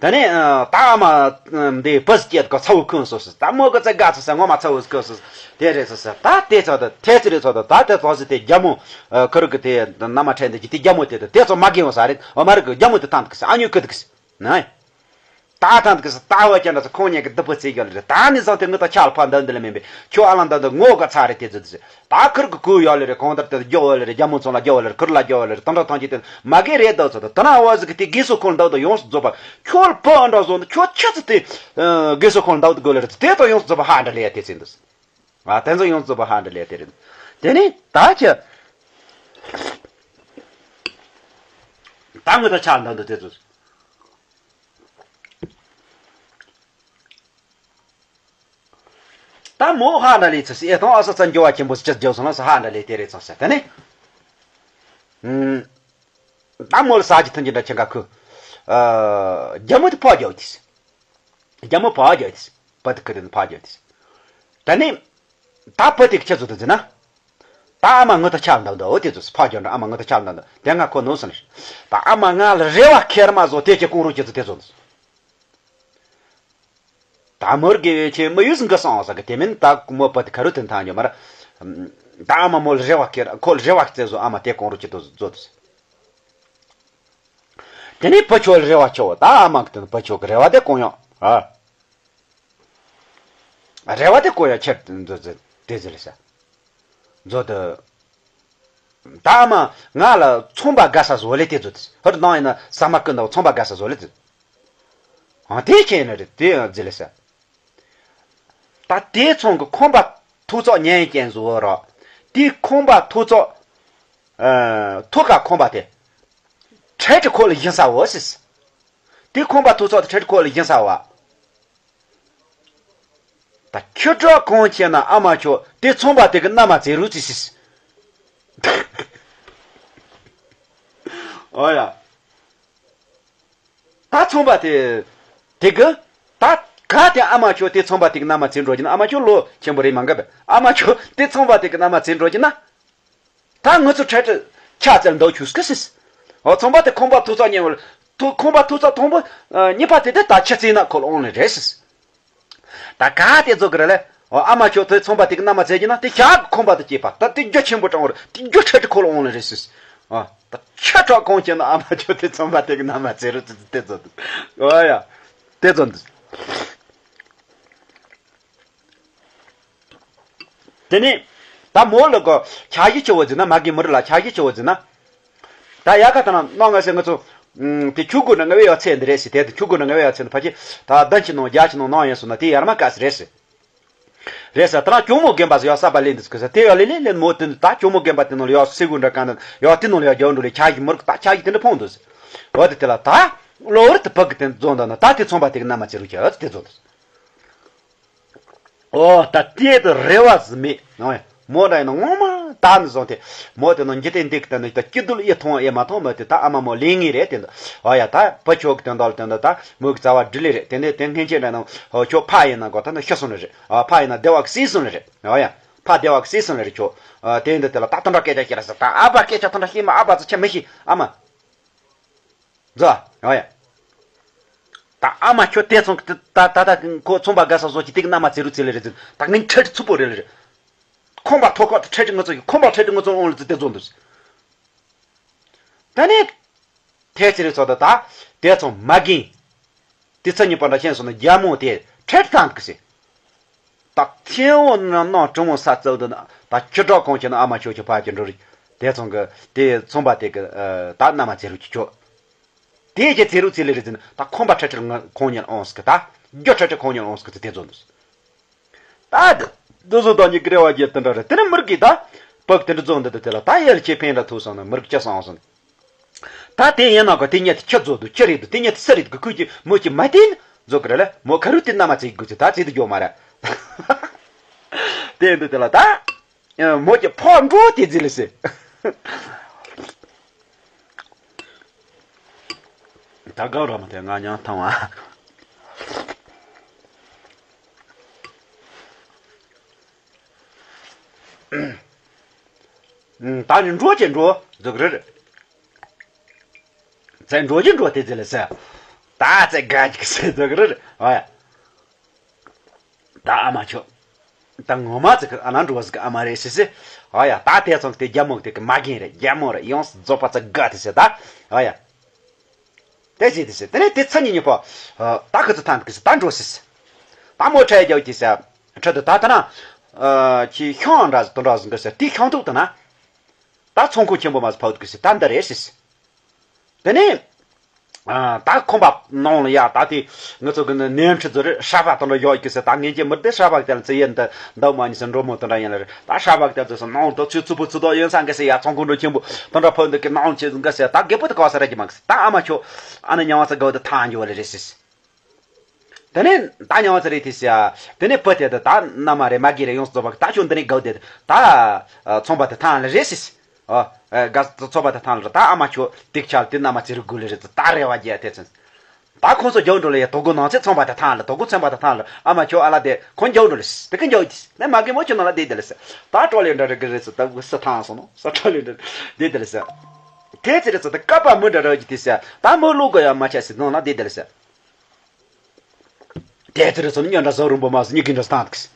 དེ་ནས་ད་ཨ་མ་འདི་བུ་སྐྱེས་གི་ཚ་བོ་ཁུན་སོ་སི། ད་མོ་གི་ཚེ་དགའ་ཚོ་སེ་ངོ་མ་ཚ་བོ་ཁུན་སོ་སི་དེ་རེད་སོ་སི། ད་དེ་ཚོ་ད་ཐེ་ཚི་རེད་ཚོ་ད་ད་དེ་ཚོ་སི་དེ་རྒྱ་མོ་ཁུ་རུ་གི་དེ་ན་མ་ཁྲེན་དེ་གི་དེ་རྒྱ་མོ་དེ་དེ་དེ་ཚོ་མ་གི་འོ་ས་རེད། འོ་མ་རུ་གི་རྒྱ་མོ་དེ་ཐང་དུ་གི་སི་ཨ་ཉོ་ཁུ་དུ་གི་སི། ནའི། ད་ཐང་གི་ས་ད་བ་ཅན་འདྲ་ས་ཁོང་ཉལ་གི་སྡུག་པོ་ཚེ་རྒྱ་ལ་རེད། ད་ནི་བཟང་དེ་ངུ་ད་ཆག་ལ་ཕ་འདི་འདི་ལ་མིན་པས་ཁྱོད་ཨ་ལ་འདི་འདི་ངོ་ག་ཚ་རེད་དེ་ཚོ་དེ་ད་ཁུར་གི་ཁུ་ཡོད་ལེ་རེད། གང་ལྟར་དེ་རྒྱོ་བ་ལེ་རེད། རྒྱ་མོ་ཚོ་ལ་རྒྱོ་བ་ལེ་རེད། ཁུར་ལ་རྒྱོ་བ་ལེ་རེད། དང་འདྲ་ཐང་ཅི་དེ་མ་གི་རེད་འདུག་ཚོ་ད་ད་ན་བ་ཟིག་གི་དེ་རྒས་གསོ་ཁོང་འདུག་ད་ཡོངས་སུ་རྫོགས་པ་ཁྱོད་ཕོ་འདྲ་བཟོ་འདི་ཁྱོད་ཁྱི་ཚི་དེ་རྒས་གསོ་ཁོང་འདུག་དགོས་ལེ་རེད། དེ་ད་ཡོངས་སུ་རྫོགས་པ་ཧ་འདྲ་ལེ་ཡ་དེ་ཚེ་འདུག་ཨ་དེ་ཚོ་ཡོངས་སུ་རྫོགས་པ་ཧ་འདྲ་ལེ་ཡ་དེ་རེད། དེ་ནི་ད་ཁྱི་ད་ངུ་ད་ཆག་འདུག་འདུག་དེ་ཚོ། ད་མོ་ཧ་འདྲ་ལེ་ཚེ་སི་ཨེ་ཐང་ཨ་ས་ཚ་འགྱོ་བ་ཆེན་པོ་སི་ཅི་འགྱོ་སོང་ལ་སི་ཧ་འདྲ་ལེ་དེ་རེད་ཚང་སི་དེ་ནི། ཨུམ། ད་མོ་ལ་ས་གི་ཐོན་གྱི་འདྲ་ཆེན་ཁ་ཁུ། ཨ། རྒྱ་མོ་དེ་ཕོ་རྒྱ་བོ་དེ་སི། རྒྱ་མོ་ཕོ་རྒྱ་བོ་དེ་སི། བུ་དེ་ཁུ་དེ་ནི་ཕོ་རྒྱ་བོ་དེ་སི། དེ་ནི། ད་བུ་དེ་གི་ཁྱེད་ཚོ་དེ་ཟེར་ན། ད་ཨ་མ་ངུ་ད་ཆག་འདུག་འདུག་འོ་དེ་ཚོ་སི་ཕོ་རྒྱ་འདྲ་ཨ་མ་ངུ་ད་ཆག་འདུག་འདུག་དེ་ང་ཁོ་ནོ་སི་ནི། ད་ཨ་མ་ང་ལ་རེ་བ་ཁེར་མ་བཟོ་དེ་ཁྱེད་ཀོང་རུ་ཁྱེད་ཚོ་དེ་ཚོ་འདུག་ད་མོར་དགེ་བའི་ཆེད་མི་ཡུལ་འགི་སོང་ཟེར་གི་དེ་མིན་ད་མོ་བུ་དེ་ཁ་རུ་དེ་མཐའ་འཇོག་མ་ར། ད་ཨ་མ་མོ་ལ་རེ་བ་ཁེར་ཁོ་ལ་རེ་བ་བཙལ་བཟོ་ཨ་མ་དེ་ཀོང་རུ་ཁྱེད་དོ་བཟོ་དུ་ཟེར། དེ་ནས་བུ་ཆོ་ལ་རེ་བ་ཆོ་ད་ཨ་མ་གི་དེ་ནི་བུ་ཆོ་གི་རེ་བ་དེ་ཀོང་ཡོང་ཨ། རེ་བ་དེ་ཀོང་ཡོང་ཁྱེར་མཛོ་མཛོ་དེ་ཟེར་ལ་ཤ་མཛོ་དུ། ད་ཨ་མ་ང་ལ་ཚོང་པ་དགའ་ས་བཟོ་ལེ་དེ་བཟོ་དུ་ཧུར་ནང་ཡིན་ན་ཟ་མ་ཀུན་དང་ཚོང་པ་དགའ་ས་བཟོ་ལེ་དུ། ཨ་དེ་ཁྱེད་ནི་རེད་དེ་ཡང་ཟེར་ལེ་ཤ། ད་དེ་ཚོང་གི་ཁང་པ་ཐུག་ཚོགས་ཉན་ཡིན་ཀྱན་བཟོ་བོ་རོགས། དེ་ཁང་པ་ཐུག་ཚོགས། ཨ་ཐུག་ཀ་ཁང་པ་དེ། ཁྲལ་གྲི་ཁོ་ལ་ཡིན་ས་བོ་སིས། དེ་ཁང་པ་ཐུག་ཚོགས་དེ་ཁྲལ་གྲི་ཁོ་ལ་ཡིན་ས་བ། ད་ཁྱོད་གྲོགས་གང་བྱས་ན་ཨ་མ་ཁྱོད་དེ་ཚོང་པ་དེ་གི་མནའ་མ་བཙལ་རོགས་ཅི་སིས། ཨོ་ཡ། ད་ཚོང་པ་དེ། དེ་གི། ད་ག་དེ་ཨ་མ་ཁྱོད་དེ་ཚོང་པ་དེ་གི་མནའ་མ་བཙལ་འགྲོ་གྱིན་ཨ་མ་ཁྱོད་ལོ་ཆེན་པོ་རེད་མ་འགབ་པས་ཨ་མ་ཁྱོད་དེ་ཚོང་པ་དེ་གི་མནའ་མ་བཙལ་འགྲོ་གྱིན་ན། ད་ངུ་ཚོ་ཁྲལ་ཁྲལ་ཆ་བཙལ་འདུག་ཁྱུག་སྐུ་སིས། འོ་ཚོང་པ་དེ་ཁང་པ་ཐུག་ཚོགས་ཉེ་བོ་ཐུག་ཁང་པ་ཐུག་ཚོགས་ཐོང་པོ། གཉིས་པ་དེ་དེ་ད་ཁྱི་བཙལ་ན་ཁོ་ལ་འོང་ལེ་རེད་སིས། ད་ག་དེ་ཚོ་གི་རེད་ལེ། ཨོ་ཨ་མ་ཁྱོད་ཚོའི་ཚོང་པ་དེ་གི་མནའ་མ་བཙལ་གྱི་ན་དེ་ཞག་གི་ཁོམ་པ་དུ་སྐྱེས་པ་ད་དེ་རྒྱུ་ཆེན་པོ་དྲང་བར་དེ་རྒྱུ་ཁྲལ་ཁྲི་ཁོ་ལ་འོང་ལེ་རེད་སིས། ཨོ་ད་ཁྱོད་གྲོགས་གང་བྱས་ན་ཨ་མ་ཁྱོད་དེ་ཚོང་པ་དེ་གི་མནའ་མ་བཙལ་རོགས་དེ་ཚོ་འདུག་ཨོ་ཡ། དེ་ཚོ་འདུག་དེ་ནས་ད་མོ་ལ་གོ་འཆར་གཞི་ཆེ་བོ་ཟིན་ན། མ་གི་མི་རིགས་ལ་འཆར་གཞི་ཆེ་བོ་ཟིན་ན། ད་ཡ་ག་ད་ན་གནང་ང་ཟེར། ང་ཚོ་ཨུམ་དེ་ཆུ་གུ་ན་ང་བའི་ཡ་ཚེ་འདི་རེད་ཟེར། དེ་དེ་ཆུ་གུ་ན་ང་བའི་ཡ་ཚེ་འདི་ཕ་ཆེ་ད་བདུན་གྱི་ནང་བརྒྱད་ཀྱི་ནང་གནང་ཡིན་སོང་ན། དེ་ཡར་མ་དཀའ་ས་རེད་ཟེར། རེད་ཟེར། ད་ན་གྱོང་མོ་རྒན་པ་ཟེར་ཡ་གསར་པ་ལེན་འདུག་ཟེར། དེ་ཡ་ལེ་ལེ་ལེ་མོ་དེ་ད་གྱོང་མོ་རྒན་པ་དེ་ནང་ལ་ཡ་སེ་གུ་འདྲ་གང་ན་ཡ་དེ་ནང་ལ་ཡ་རྒྱག་འགྲོ་ལེ། འཆར་གཞི་མི་རིགས་ད་འཆར་གཞི་དེ་འདྲ་ཕོངས་འདུག་ཟེར། འོ་དེ་དེ་ལ་ད་གློ་བུར་དུ་ཕ་གི་དེ་འཛོམས་འདུག་ན། ད་དེ་ཚོང་པ་དེ་གི་མནའ་མ་བྱེད་རུ་ཁྱེར་ཨ་ཙི་དེ་འཛོམས་འདུག་ཟེར། ཨོ་ད་དེ་དུ་རེ་བ་ཟི་མེད་ནང་ཡ། མོ་འདྲ་ཡིན་ན་ངོ་མ་ད་ནི་བཟུང་སྟེ་མོ་དེ་ནང་འཇིག་རྟེན་འདི་གི་དེ་ནི་ད་སྐྱིད་སྡུག་ཡེ་མཐོང་ཡེ་མ་མཐོང་མོ་དེ་ད་ཨ་མ་མོ་ལེན་ངེས་རེད་དེ་འདུག། ཨོ་ཡ་ད་བུ་ཆོག་གི་དེ་འདུག་ལ་དེ་འདུག། ད་མོ་གི་རྩ་བ་འདྲི་ལེ་རེད། དེ་ནས་དེ་སྔན་ཆད་འདྲ་ནང་ཨོ་ཁྱོད་ཕ་ཡིན་ན་གོ་ད་ནི་ཤི་སོང་ནི་རེད། ཨོ་ཕ་ཡིན་ན་བདེ་བ་གི་སྲིད་སོང་ནི་རེད། ཨོ་ཡ་ཕ་བདེ་བ་གི་སྲིད་སོང་ནི་རེད་ཁྱོད། ཨོ་དེ་འདུག། དེ་ལ་ད་དེ་འདྲ་སྐད་ཆ་བཤད་ར་ཟེར། ད་ཨ་ཕ་སྐད་ཆ་དེ་འདྲ་བཤད་མ་ཨ་ཕ་ཚོ་ཆ་མི་ཤེས་ཨ་མ། ཛ། ཨ་ཡ། ད་ཨ་མ་ཁྱོད་དེ་ཚོང་གི་ད་ད་ད་ཁོ་ཚོང་པ་དགའ་ས་བཟོ་གི་དེ་གི་མནའ་མ་ཚེ་རུ་ཚེ་ལེ་རེད་ཟེར། ད་ངན་ཁྲལ་ཚུགས་པོ་རེད་ལེ་རེད། ཁོང་པ་ཐོ་ཁོ་ཁྲལ་ང་ཚོ་ཡི་ཁོང་པ་ཁྲལ་ང་ཚོ་འོང་ལེ་ཚེ་དེ་ཚོང་འདུག། ད་ནི་དེ་ཚེ་རེ་ཚོ་ད་ད་དེ་ཚོང་མ་གིན། དེ་ཚོ་ཉིད་པ་འདྲ་ཤེས་སོང་ན་རྒྱ་མོ་དེ་ཁྲལ་ཐང་གི་ཟེར། ད་ཐེའུ་ན་ནང་གྲུ་མོ་ས་བཙལ་དུ་ན་ད་ཁྱི་གྲོགས་གང་ཁྱེར་ན་ཨ་མ་ཁྱོད་ཁྱོད་ཕ་ཁྱོད་འགྲོ་རིགས་དེ་ཚང་གི་དེ་ཚོང་པ་དེ་གི་ད་མནའ་མ་ཚེ་རུ་ཁྱི་ཁྱོད། དེ་ཁྱི་ཚེ་རུ་ཚེ་ལེ་རེད་ཟེར་ན་ད་ཁོང་པ་ཁྲ་ཁྲིར་ང་ཁོང་ཉལ་ཨོང་སི་གི་ད་རྒྱུ་ཁྲ་ཁྲི་ཁོང་ཉལ་ཨོང་སི་གི་ཚེ་དེ་ཚོ་འདུག། ད་འདི་ཚོ་ད་ཉིད་ཀི་རེ་བ་རྒྱལ་དེ་འདྲ་རེད། དེ་ནི་མི་རིགས་ཀྱི་ད་བབ་དེ་འདྲ་བཟོ་འདི་དེ་ལ་ད་ཡལ་ཁྱེད་ཕན་ར་ཐུག་སོང་ན་མི་རིགས་སྐྱ་སང་སོང་། ད་དེ་ཡིན་ན་གོ་དེ་ཉིད་དེ་ཁྱི་བཟོ་འདུག། ཁྱི་རེད་འདུག། དེ་ཉིད་དེ་སུ་རེད་འདུག། ཁུ་ཁྱི་མ་བསྟན་བཟོ་གི་རེད་ལ་མོ་ཁ་རུ་དེ་མནའ་མ་ཚིག་དགོས་ཚེ་ད་ཚིག་ཏུ་འཇོག་མ་ར། དེ་འདུག་དེ་ལ་ད་མོ་ཁྱི་ཕོ་འགྲོ་དེ་ཟིག་ལ་ཟེར། ད་དགའ་ར་མ་དེ་ང་ཉང་ཐང་བ། ད་ནི་འགྲོ་ཅེ་འགྲོ་འདུག་རེད། ཚེ་འགྲོ་ཅེ་འགྲོ་དེ་ཚེ་ལ་ཟེར། ད་ཚེ་དགའ་ཅིག་ཟེར་འདུག་རེད། ཨ་ཡ། ད་ཨ་མ་ཁྱོད། ད་ངོ་མ་ཚེ་གི་ཨ་ན་འགྲོ་ཟིག་ཨ་མ་རེད་ཟེར་ཟེར། ཨ་ཡ་ད་དེ་ཚང་དེ་རྒྱ་མོ་དེ་གི་མ་རྒན་རེད། རྒྱ་མོ་རེད། ཡོངས་སུ་རྫོགས་པ་ཚེ་དགའ་དེ་ཟེར་ད། ཨ་ཡ། དེ་ཟེར་དེ་ཟེར། དེ་ནས་དེ་ཚ་ཉིད་ཉིད་པོ། ད་ཁི་ཚོ་ཐང་གི་ཟེར་ད་འགྲོ་ཟེར་ཟེར། ད་མོ་ཁྲ་རྒྱག་གི་ཟེར། ཁྲ་དུ་ད་ད་ན། ཁྱི་ཤང་འདྲ་དུ་འདྲ་ཟིན་གི་ཟེར། དེ་ཤང་ཐུག་ད་ན། ད་ཚོང་ཁུངས་ཆེན་པོ་མ་ཟིག་ཕའུ་གི་ཟེར་ད་འདི་རེད་ཟེར་ཟེར། དེ་ནས། ད་ཁོམ་པ་ནང་ལ་ཡ་ད་དེ་ང་ཚོ་གི་ནི་ནེམ་ཁྲི་ཚོ་རེད། ཧྲ་བ་དང་འདྲ་ཡོད་གི་ཟེར། ད་ངེད་ཀྱི་མི་དེ་ཧྲ་བ་དེ་ལ་ཚེ་ཡན་དུ་འདབ་མ་ཉི་ཟེར་འགྲོ་མོ་དང་འདྲ་ཡིན་ལ་རེད། ད་ཧྲ་བ་དེ་ཚོ་སོང་ནང་དུ་ཚུད་ཚུད་པོ་ཚུད་དོ་ཡིན་ས་འགའ་ཟེར། ཡ་ཚོང་ཁུངས་འགྲོ་ཆེན་པོ་དང་འདྲ་ཕོ་འདི་གི་ནང་ཆེ་འགའ་ཟེར། ད་རྒད་པོ་དེ་ག་ས་ར་གི་མ་གི་ཟེར། ད་ཨ་མ་ཁྱོད་ཨ་ནི་ཉང་བ་ཚ་དགའ་བོ་དེ་ཐང་འགྱོ་བ་ལེ་རེད་ཟེར། དེ་ནས་ད་ཉང་བ་ཚ་རེད་དེ་ཟེར། དེ་ནས་བུ་དེ་དུ་ད་མནའ་མ་རེད། མ་གི་རེད། ཡོངས་སུ་རྫོགས་པ་ད་ཁྱོད་འདི་ནས་དགའ་བོ་དེ་ད་ཚོང་པ་དེ་ཐང་ལེ་རེད་ཟེར། ཨ། དགའ་ཚོ་ཚོ་པ་དེ་ཐང་ལ་ད་ཨ་མ་ཁྱོད་ཏིག་ཆ་ལ་དེ་མནའ་མ་ཚེ་རུ་དགོས་ལེ་རེད། ད་རེ་བ་རྒྱལ་དེ་ཚོ། ད་ཁོང་ཚོ་རྒྱག་འགྲོ་ལེ་ཡ་དོ་དགོས་ནང་ཚེ་ཚོང་པ་དེ་ཐང་ལ་དོ་དགོས་ཚོང་པ་དེ་ཐང་ལ་ཨ་མ་ཁྱོད་ཨ་ལ་དེ་ཁོང་རྒྱག་འགྲོ་ལེ་སི་དེ་ཀི་རྒྱག་དེ་སི་ནས་མ་གི་མོ་ཁྱོད་ནང་ལ་བསྡད་དེ་ལེ་སི་ད་ཀྲོ་ལེ་འདྲ་རེ་གི་རེ་སི་ད་གི་སི་ཐང་སོང་ནོ་ས་ཀྲོ་ལེ་འདྲ་བསྡད་དེ་ལེ་སི། དེ་ཚེ་རེ་ཚོ་ད་ཀ་པ་མི་འདྲ་ར་གི་དེ་སི་ད་མི་ལུག་གི་ཡ་མ་ཆ་སི་ནང་ལ་བསྡད་དེ་ལེ་སི། དེ་ཚེ་རེ་ཚོ་ནི་ཉོན་དྲ་ཟ་རུང་པོ་མ་སི་ཉི་གི་འདྲ་སི་ཐང་དེ་གི་སི་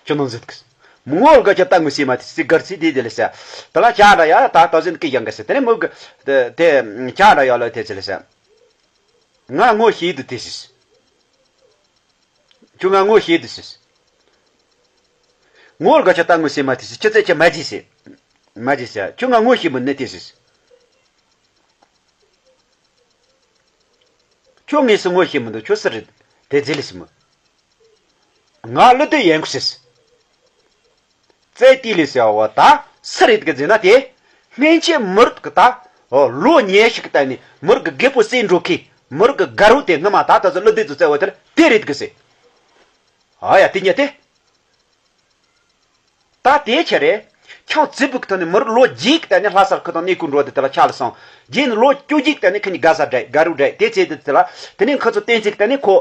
ཁྱོད་ནང་ཟིག་དེ་གི་སི། མོ་ངོ་ལ་ག་ཁྱ་ལྟ་ངོ་ཤེས་མ་དེ་སི་གར་སི་དེ་དེ་ལེ་སི། ད་ལ་ཁྱ་འདྲ་ཡ་ད་ད་ཟིན་ཀི་ཡང་གི་སི་དེ་ནས་མོ་གི་དེ་དེ་ཁྱ་འདྲ་ཡ་ལ་དེ་ཚེ་ལེ་སི། ང་ངོ་ཤེས་འདུག་དེ་ཟེར། ཁྱོད་ང་ངོ་ཤེས་འདུག་ཟེར། ངོ་ལ་ག་ཁྱ་ལྟ་ངོ་ཤེས་མ་དེ་ཟེར། ཁྱི་ཚེ་ཁྱི་མ་བརྗེད་ཟེར། མ་བརྗེད་ཟེར། ཁྱོད་ང་ངོ་ཤེས་མི་ནི་དེ་ཟེར། ཁྱོད་ངེས་སུ་ངོ་ཤེས་མི་འདུག། ཁྱོད་སུ་རེད། དེ་ཟེར་ལེ་ཟེར་མོ། ང་ཀླུ་སྡེ་ཡན་ཁུ་ཟེར། བཙལ་ཏི་ལི་ཟེར་བ་ད་སུ་རེད་གི་ཟེར་ན་དེ། སྔན་ཆད་མི་རིགས་གི་ད། ལོ་ཉེ་ཞིག་གི་སྟེང་ནས་མི་རིགས་གི་རྒད་པོ་བསད་འགྲོ་མཁན་མི་རིགས་གི་དགའ་རོགས་དེ་སྔ་མ་ད་ད་ཟེར་ཀླུ་སྡེ་ཚོ་བཙལ་བ་དེ་ལ་དེ་རེད་གི་ཟེར། ཨ་ཡ་དེ་ཉེ་དེ། ད་དེ་ཆ་རེད། ཁྱང་རྩིབ་བུག་ཐོན་ནས་མི་རིགས་ལོ་རྒྱུས་ཀྱི་སྟེང་ནས་ལྷ་སར་ཁུ་དང་གནས་སྐོར་འགྲོ་དེ་དེ་ལ་ཆ་ལ་སོང་། རྗེས་ནས་ལོ་བཅུ་གཅིག་སྟེང་ནས་ཁི་གཉིས་དགའ་ས་འདྲ་དགའ་རུ་འདྲ་དེ་བྱས་དེ་དེ་ལ་དེ་ནས་ཁུ་ཚོ་བསྟན་འཛིན་སྟེང་ནས་ཁོ།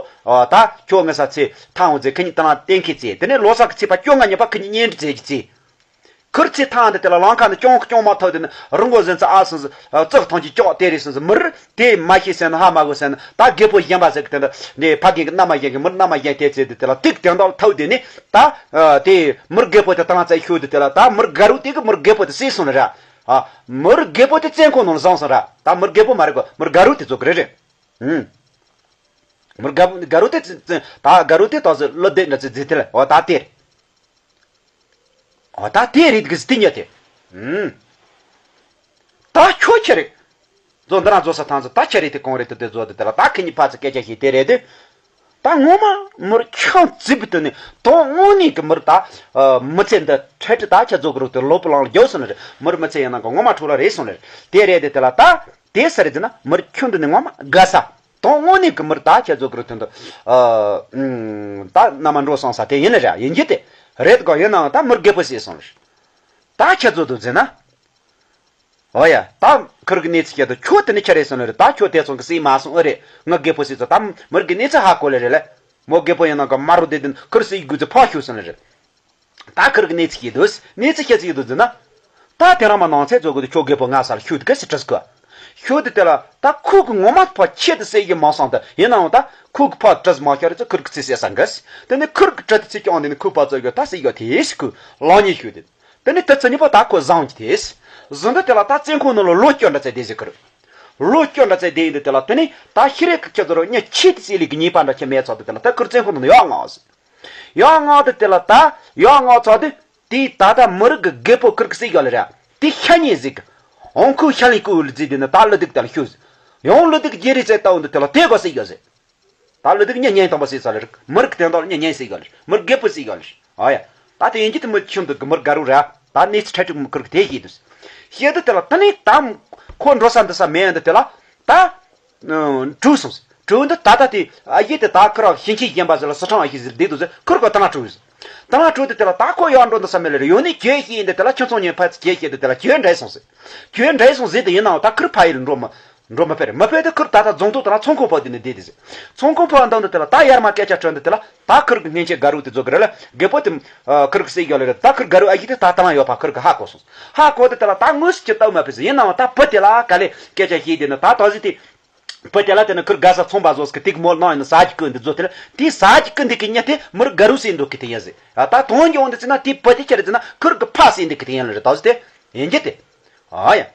ད་ཁྱོད་ངི་ས་ཚེ་ཐང་འོ་ཚེ་ཁི་གཉིས་ད་ལ་བསྟན་མཁན་བྱས། དེ་ནས་ལོ་གསར་གི་ཚེས་པ་བཅོ་ལྔ་ཉིན་པ་ཁི་གཉིས་གཉེན་སྒྲིག་བྱས་ཀྱི་བྱས། ཁུར་ཚེ་ཐང་དེ་དེ་ལ་ལང་ཁ་ནས་ཅོང་ཅོང་མ་ཐོག་དེ་ནས་རི་མགོ་ཟིན་ཚེ་ཨ་སོང་ཟིག་བཙག་ཐང་གི་ཅོག་དེ་རེད་སོང་ཟིག་མི་རིགས་དེ་མ་ཤེས་ཟེར་ན་ཧ་མ་གོ་ཟེར་ན་ད་རྒད་པོ་གཞན་པ་ཟེར་གི་དེ་འདྲ་ནས་ཕ་རྒན་གི་མནའ་མ་གཞན་གི་མི་རིགས་མནའ་མ་གཞན་དེ་ཚེ་དེ་དེ་ལ་ཏིག་དེ་འདྲ་ཐོག་དེ་ནས་ད། དེ་མི་རྒད་པོ་དེ་ཏང་རྩ་ཤོད་དེ་དེ་ལ་ད་མི་རྒད་རུ་དེ་གི་མི་རྒད་པོ་དེ་སྲིད་སོང་ར། ཨ། མི་རྒད་པོ་དེ་བཙན་ཁོ་ནང་བཟང་སོང་ར། ད་མི་རྒད་པོ་མ་རེད་གོ། མི་རྒད་རུ་དེ་ཚོ་གི་རེད་རེད། ཨུམ། མི་རྒད་རྒད་རུ་དེ་ད་རྒད་རུ་དེ་ད་ཟི་ལོ་དེ་འདྲ་ཚེ་ཟི་དེ་ལ་འོ་ད་དེ། ཨོ་ད་དེ་རེད་གི་ཟི་དེ་ཉོ་དེ། ཨུམ། ད་ཁྱོད་ཁྱེད་རེད། ཛོ་འདི་རང་ཛོ་ས་ཐང་ཙི་ད་ཁྱེད་རེད་དེ་གང་རེད་དེ་དེ་ཛོ་དེ་དེ་ལ་ད་ཁི་གཉིས་ཕ་ཚི་སྐད་ཆ་ཞིག་དེ་རེད་དེ། ད་ངོ་མ་མུར་ཁྱང་རྩིབ་དུ་ནི་དོན་དངོས་གནས་ཀྱི་མུར་ད། མི་ཚེ་འདི་འཕྲལ་འཕྲལ་ད་ཁྱེད་ཚོ་གི་རུ་དེ་ལོ་པོ་ལང་ལ་རྒྱོ་སོང་ལེ་རེད། མུར་མི་ཚེ་ཡིན་ན་གི་ངོ་མ་འཕྲོ་ལ་རེད་སོང་ལེ་རེད། དེ་རེད་དེ་དེ་ལ་ད་དེ་ས་རེད་དེ་ན་མུར་ཁྱོད་འདི་ནི་ངོ་མ་དགའ་ས། དོན་དངོས་གནས་ཀྱི་མུར་ད་ཁྱེད་ཚོ་གི་རུ་དེ་འདི། ད་མནའ་མ་འགྲོ་སོང་ས་དེ་ཡིན་ལེ་རེད་ཡིན་གྱི་དེ། རེད་གོ་ཡིན་ནའང་ད་མུར་རྒད་པོ་སྲིད་སོང་ལེ་རེད། ད་ཁྱེད་ཚོ་དུ་ཟེར་ན། ཨོ་ཡ། ད་ཁུར་གི་གནས་ཚུལ་བཤད་དུ་ཁྱོད་དེ་ནི་ཁྱེད་རེད་སོང་ནི་རེད། ད་ཁྱོད་དེ་ཚོང་གི་སྲིད་མ་སོང་ཨེ་རེད། ང་རྒད་པོ་སྲིད་ཚོ་ད་མུར་གི་གནས་ཚུལ་ཧ་གོ་ལེ་རེད་ལེ། མོ་རྒད་པོ་ཡིན་ན་ག་མ་རུ་དེ་དེ་ཁུར་སྲིད་དགོས་ཚེ་ཕོག་ཤུ་སོང་ནི་རེད། ད་ཁུར་གི་གནས་ཚུལ་བཤད་དུས་གནས་ཚུལ་བཤད་ཚིག་དུ་ཟིན་ན། ད་དེ་རང་མ་ནང་ཚེ་ཚོ་གི་དུ་ཁྱོད་རྒད་པོ་ང་སར་ཤུ་དི་ག་སི་ཁྲིས་གོ། ཤུ་དི་དེ་ལ་ད་ཁུ་གི་ངོ་མ་ཕོ་ཁྱེད་དུ་སྲིད་ཡི་མ་སོང་ད་ཡིན་ནའང་ད་ཁུ་གི་ཕོ་གྲིས་མ་ཤོར་ཚེ་ཁུར་གི་ཚེ་སྲིད་ས་འགས། དེ་ནི་ཁུར་གི་གྲི་དུ་ཚེ་ཀྱང་དེ་ནི་ཁུ་ཕོ་ཚོ་གི་ད་སྲིད་ཡོད་དེ་ཤི་ཁུ་ལང་ཉེ་ཤུ་དི། དེ་ནི་དེ་ཚེ་ཉི་པོ་ད་ཁོ་བཟང་གི་དེས། བཟང་འདི་དེ་ལ་ད་བཙན་ཁོང་ནང་ལ་ལོ་སྐྱོ་འདྲ་ཚེ་བསྡད་ཟིག་ཁུར། ལོ་སྐྱོ་འདྲ་ཚེ་བསྡད་ཡིན་འདི་དེ་ལ་དེ་ནི་ད་ཤི་རེ་གི་ཁྱེད་ཚོ་རོ་ཉ་ཆེ་དི་ཚེ་ལི་གི་ཉེས་པ་འདྲ་ཁྱེད་མེད་ཚོ་འདི་དེ་ལ་ད་ཁུར་བཙན་ཁོང་ནང་ཡོག་ངག་ཟིག་ཡོག་ངག་འདི་དེ་ལ་ད་ཡོག་ངག་ཚོ་འདི། དེ་ད་ད་མི་རིགས་གི་རྒད་པོ་ཁུར་གི་སྲིད་ཡོག་ལེ་ར། དེ་ཤ་ཉེ་ཟིག་འོང་ཁུ་ཤ་ལི་ཀུ་ལི་ཛི་དེ་ནི་ད་ལི་དིག་ད་ལ་ཤུ་ཟིག་ཡོང་ལི་དིག་རྗེ་རི་ཚེ་ད་འོང་འདི་དེ་ལ་དེ་གོ་སྲིད་ཡོག་ཟིག་ད་ལོ་དེ་གཉེན་ཉེན་དང་པོ་སྲིད་ས་ལེ་རིག་མི་རིགས་དེ་འདྲ་ཉེན་ཉེན་སྲིད་ཡོད་ལེ་མི་རིགས་རྒད་པོ་སྲིད་ཡོད་ལེ། ཨ་ཡ། ད་དེ་ཡིན་གྱི་དེ་མི་ཁྱིམ་དུ་གི་མི་རྒད་རུ་ར། ད་གནས་ཚུལ་ཁྲ་ཁྲིག་མི་ཁུར་གི་དེ་ཤེས་དུས། ཤེས་དུས་དེ་ལ་ད་ནི་ད་ཁོ་འགྲོ་ས་འདི་ས་མེད་འདི་དེ་ལ། ད་གྲུ་སོང་ཟེར། གྲུ་འདི་ད་ད་དེ་ཨ་ཡེ་དེ་ད་ཁུར་བ་ཞིང་ཆེན་གཞན་པ་ཟེར་ལ་སི་ཁྲང་ཨ་ཤི་ཟེར་བསྡད་དུས་ཟེར་ཁུར་གོ་ད་ན་གྲུ་ཟེར། ད་ན་གྲུ་དེ་དེ་ལ་ད་ཁོ་ཡར་འགྲོ་འདི་ས་མེད་ལེ་རེ་ཡོད་ནི་གྱོད་ཤེས་འདི་དེ་ལ་ཁྱོད་ཚོང་ཉེན་ཕ་ཚི་གྱོད་ཤེས་འདི་དེ་ལ་གྱོད་འདྲེ་སོང་ཟེར། གྱོད་འདྲེ་སོང་ཟེར་དུས་ཡིན་ནའང་ད་ཁུར་ཕ་ཡི་ལ་འགྲོ་མ། འགྲོ་མི་ཕེར་མི་ཕེར་དུ་ཁུར་ད་ལྟ་རྫོང་ཐོག་དང་ཚོང་ཁང་ཕོག་དེ་ནས་བསྡད་དེ་ཟེར། ཚོང་ཁང་ཕོག་འདང་དུ་དེ་ལ་ད་ཡར་མ་སྐད་ཆ་དྲན་དུ་དེ་ལ་ད་ཁུར་གི་སྔན་ཆད་དགའ་རུ་དེ་ཚོ་གི་རེ་ལ་རྒད་པོ་དེ་ཁུར་གི་སྲིད་ཡོད་ལེ་རེད། ད་ཁུར་དགའ་རུ་ཨ་ཡི་དེ་ད་ད་ལ་ཡོད་པ་ཁུར་གི་ཧ་གོ་སོང་། ཧ་གོ་དུ་དེ་ལ་ད་དངོས་སུ་ཅི་ལྟ་བུ་མ་ཕེ་ཟེར་ཡིན་ནའང་ད་བུ་དེ་ལ་ག་ལེ་སྐད་ཆ་བཤད་དེ་ནི་ད་ད་ཟི་དེ། བུ་དེ་ལ་དེ་ནི་ཁུར་དགའ་ས་ཚོང་པ་བཟོ་སྐད་ཏིག་མོ་ནང་ཡིན་ན་ཟ་གི་ཀུན་དེ་ཚོ་དེ་ལ་དེ་ཟ་གི་ཀུན་དེ་གི་ཉ་དེ་མུར་དགའ་རུ་སྲིད་འདུག་གི་དེ་ཡིན་ཟེར། ད་དོན་གྱི་འོང་དུ་ཚེ་ན་དེ་བུ་དེ་ཁྱེར་ཚེ་ན་ཁུར་གི་ཕ་སྲིད་འདུག་གི་དེ་ཡིན་ལེ་རེད་ད་ཟི་དེ། ཡིན་གྱི་དེ། ཨ་ཡ།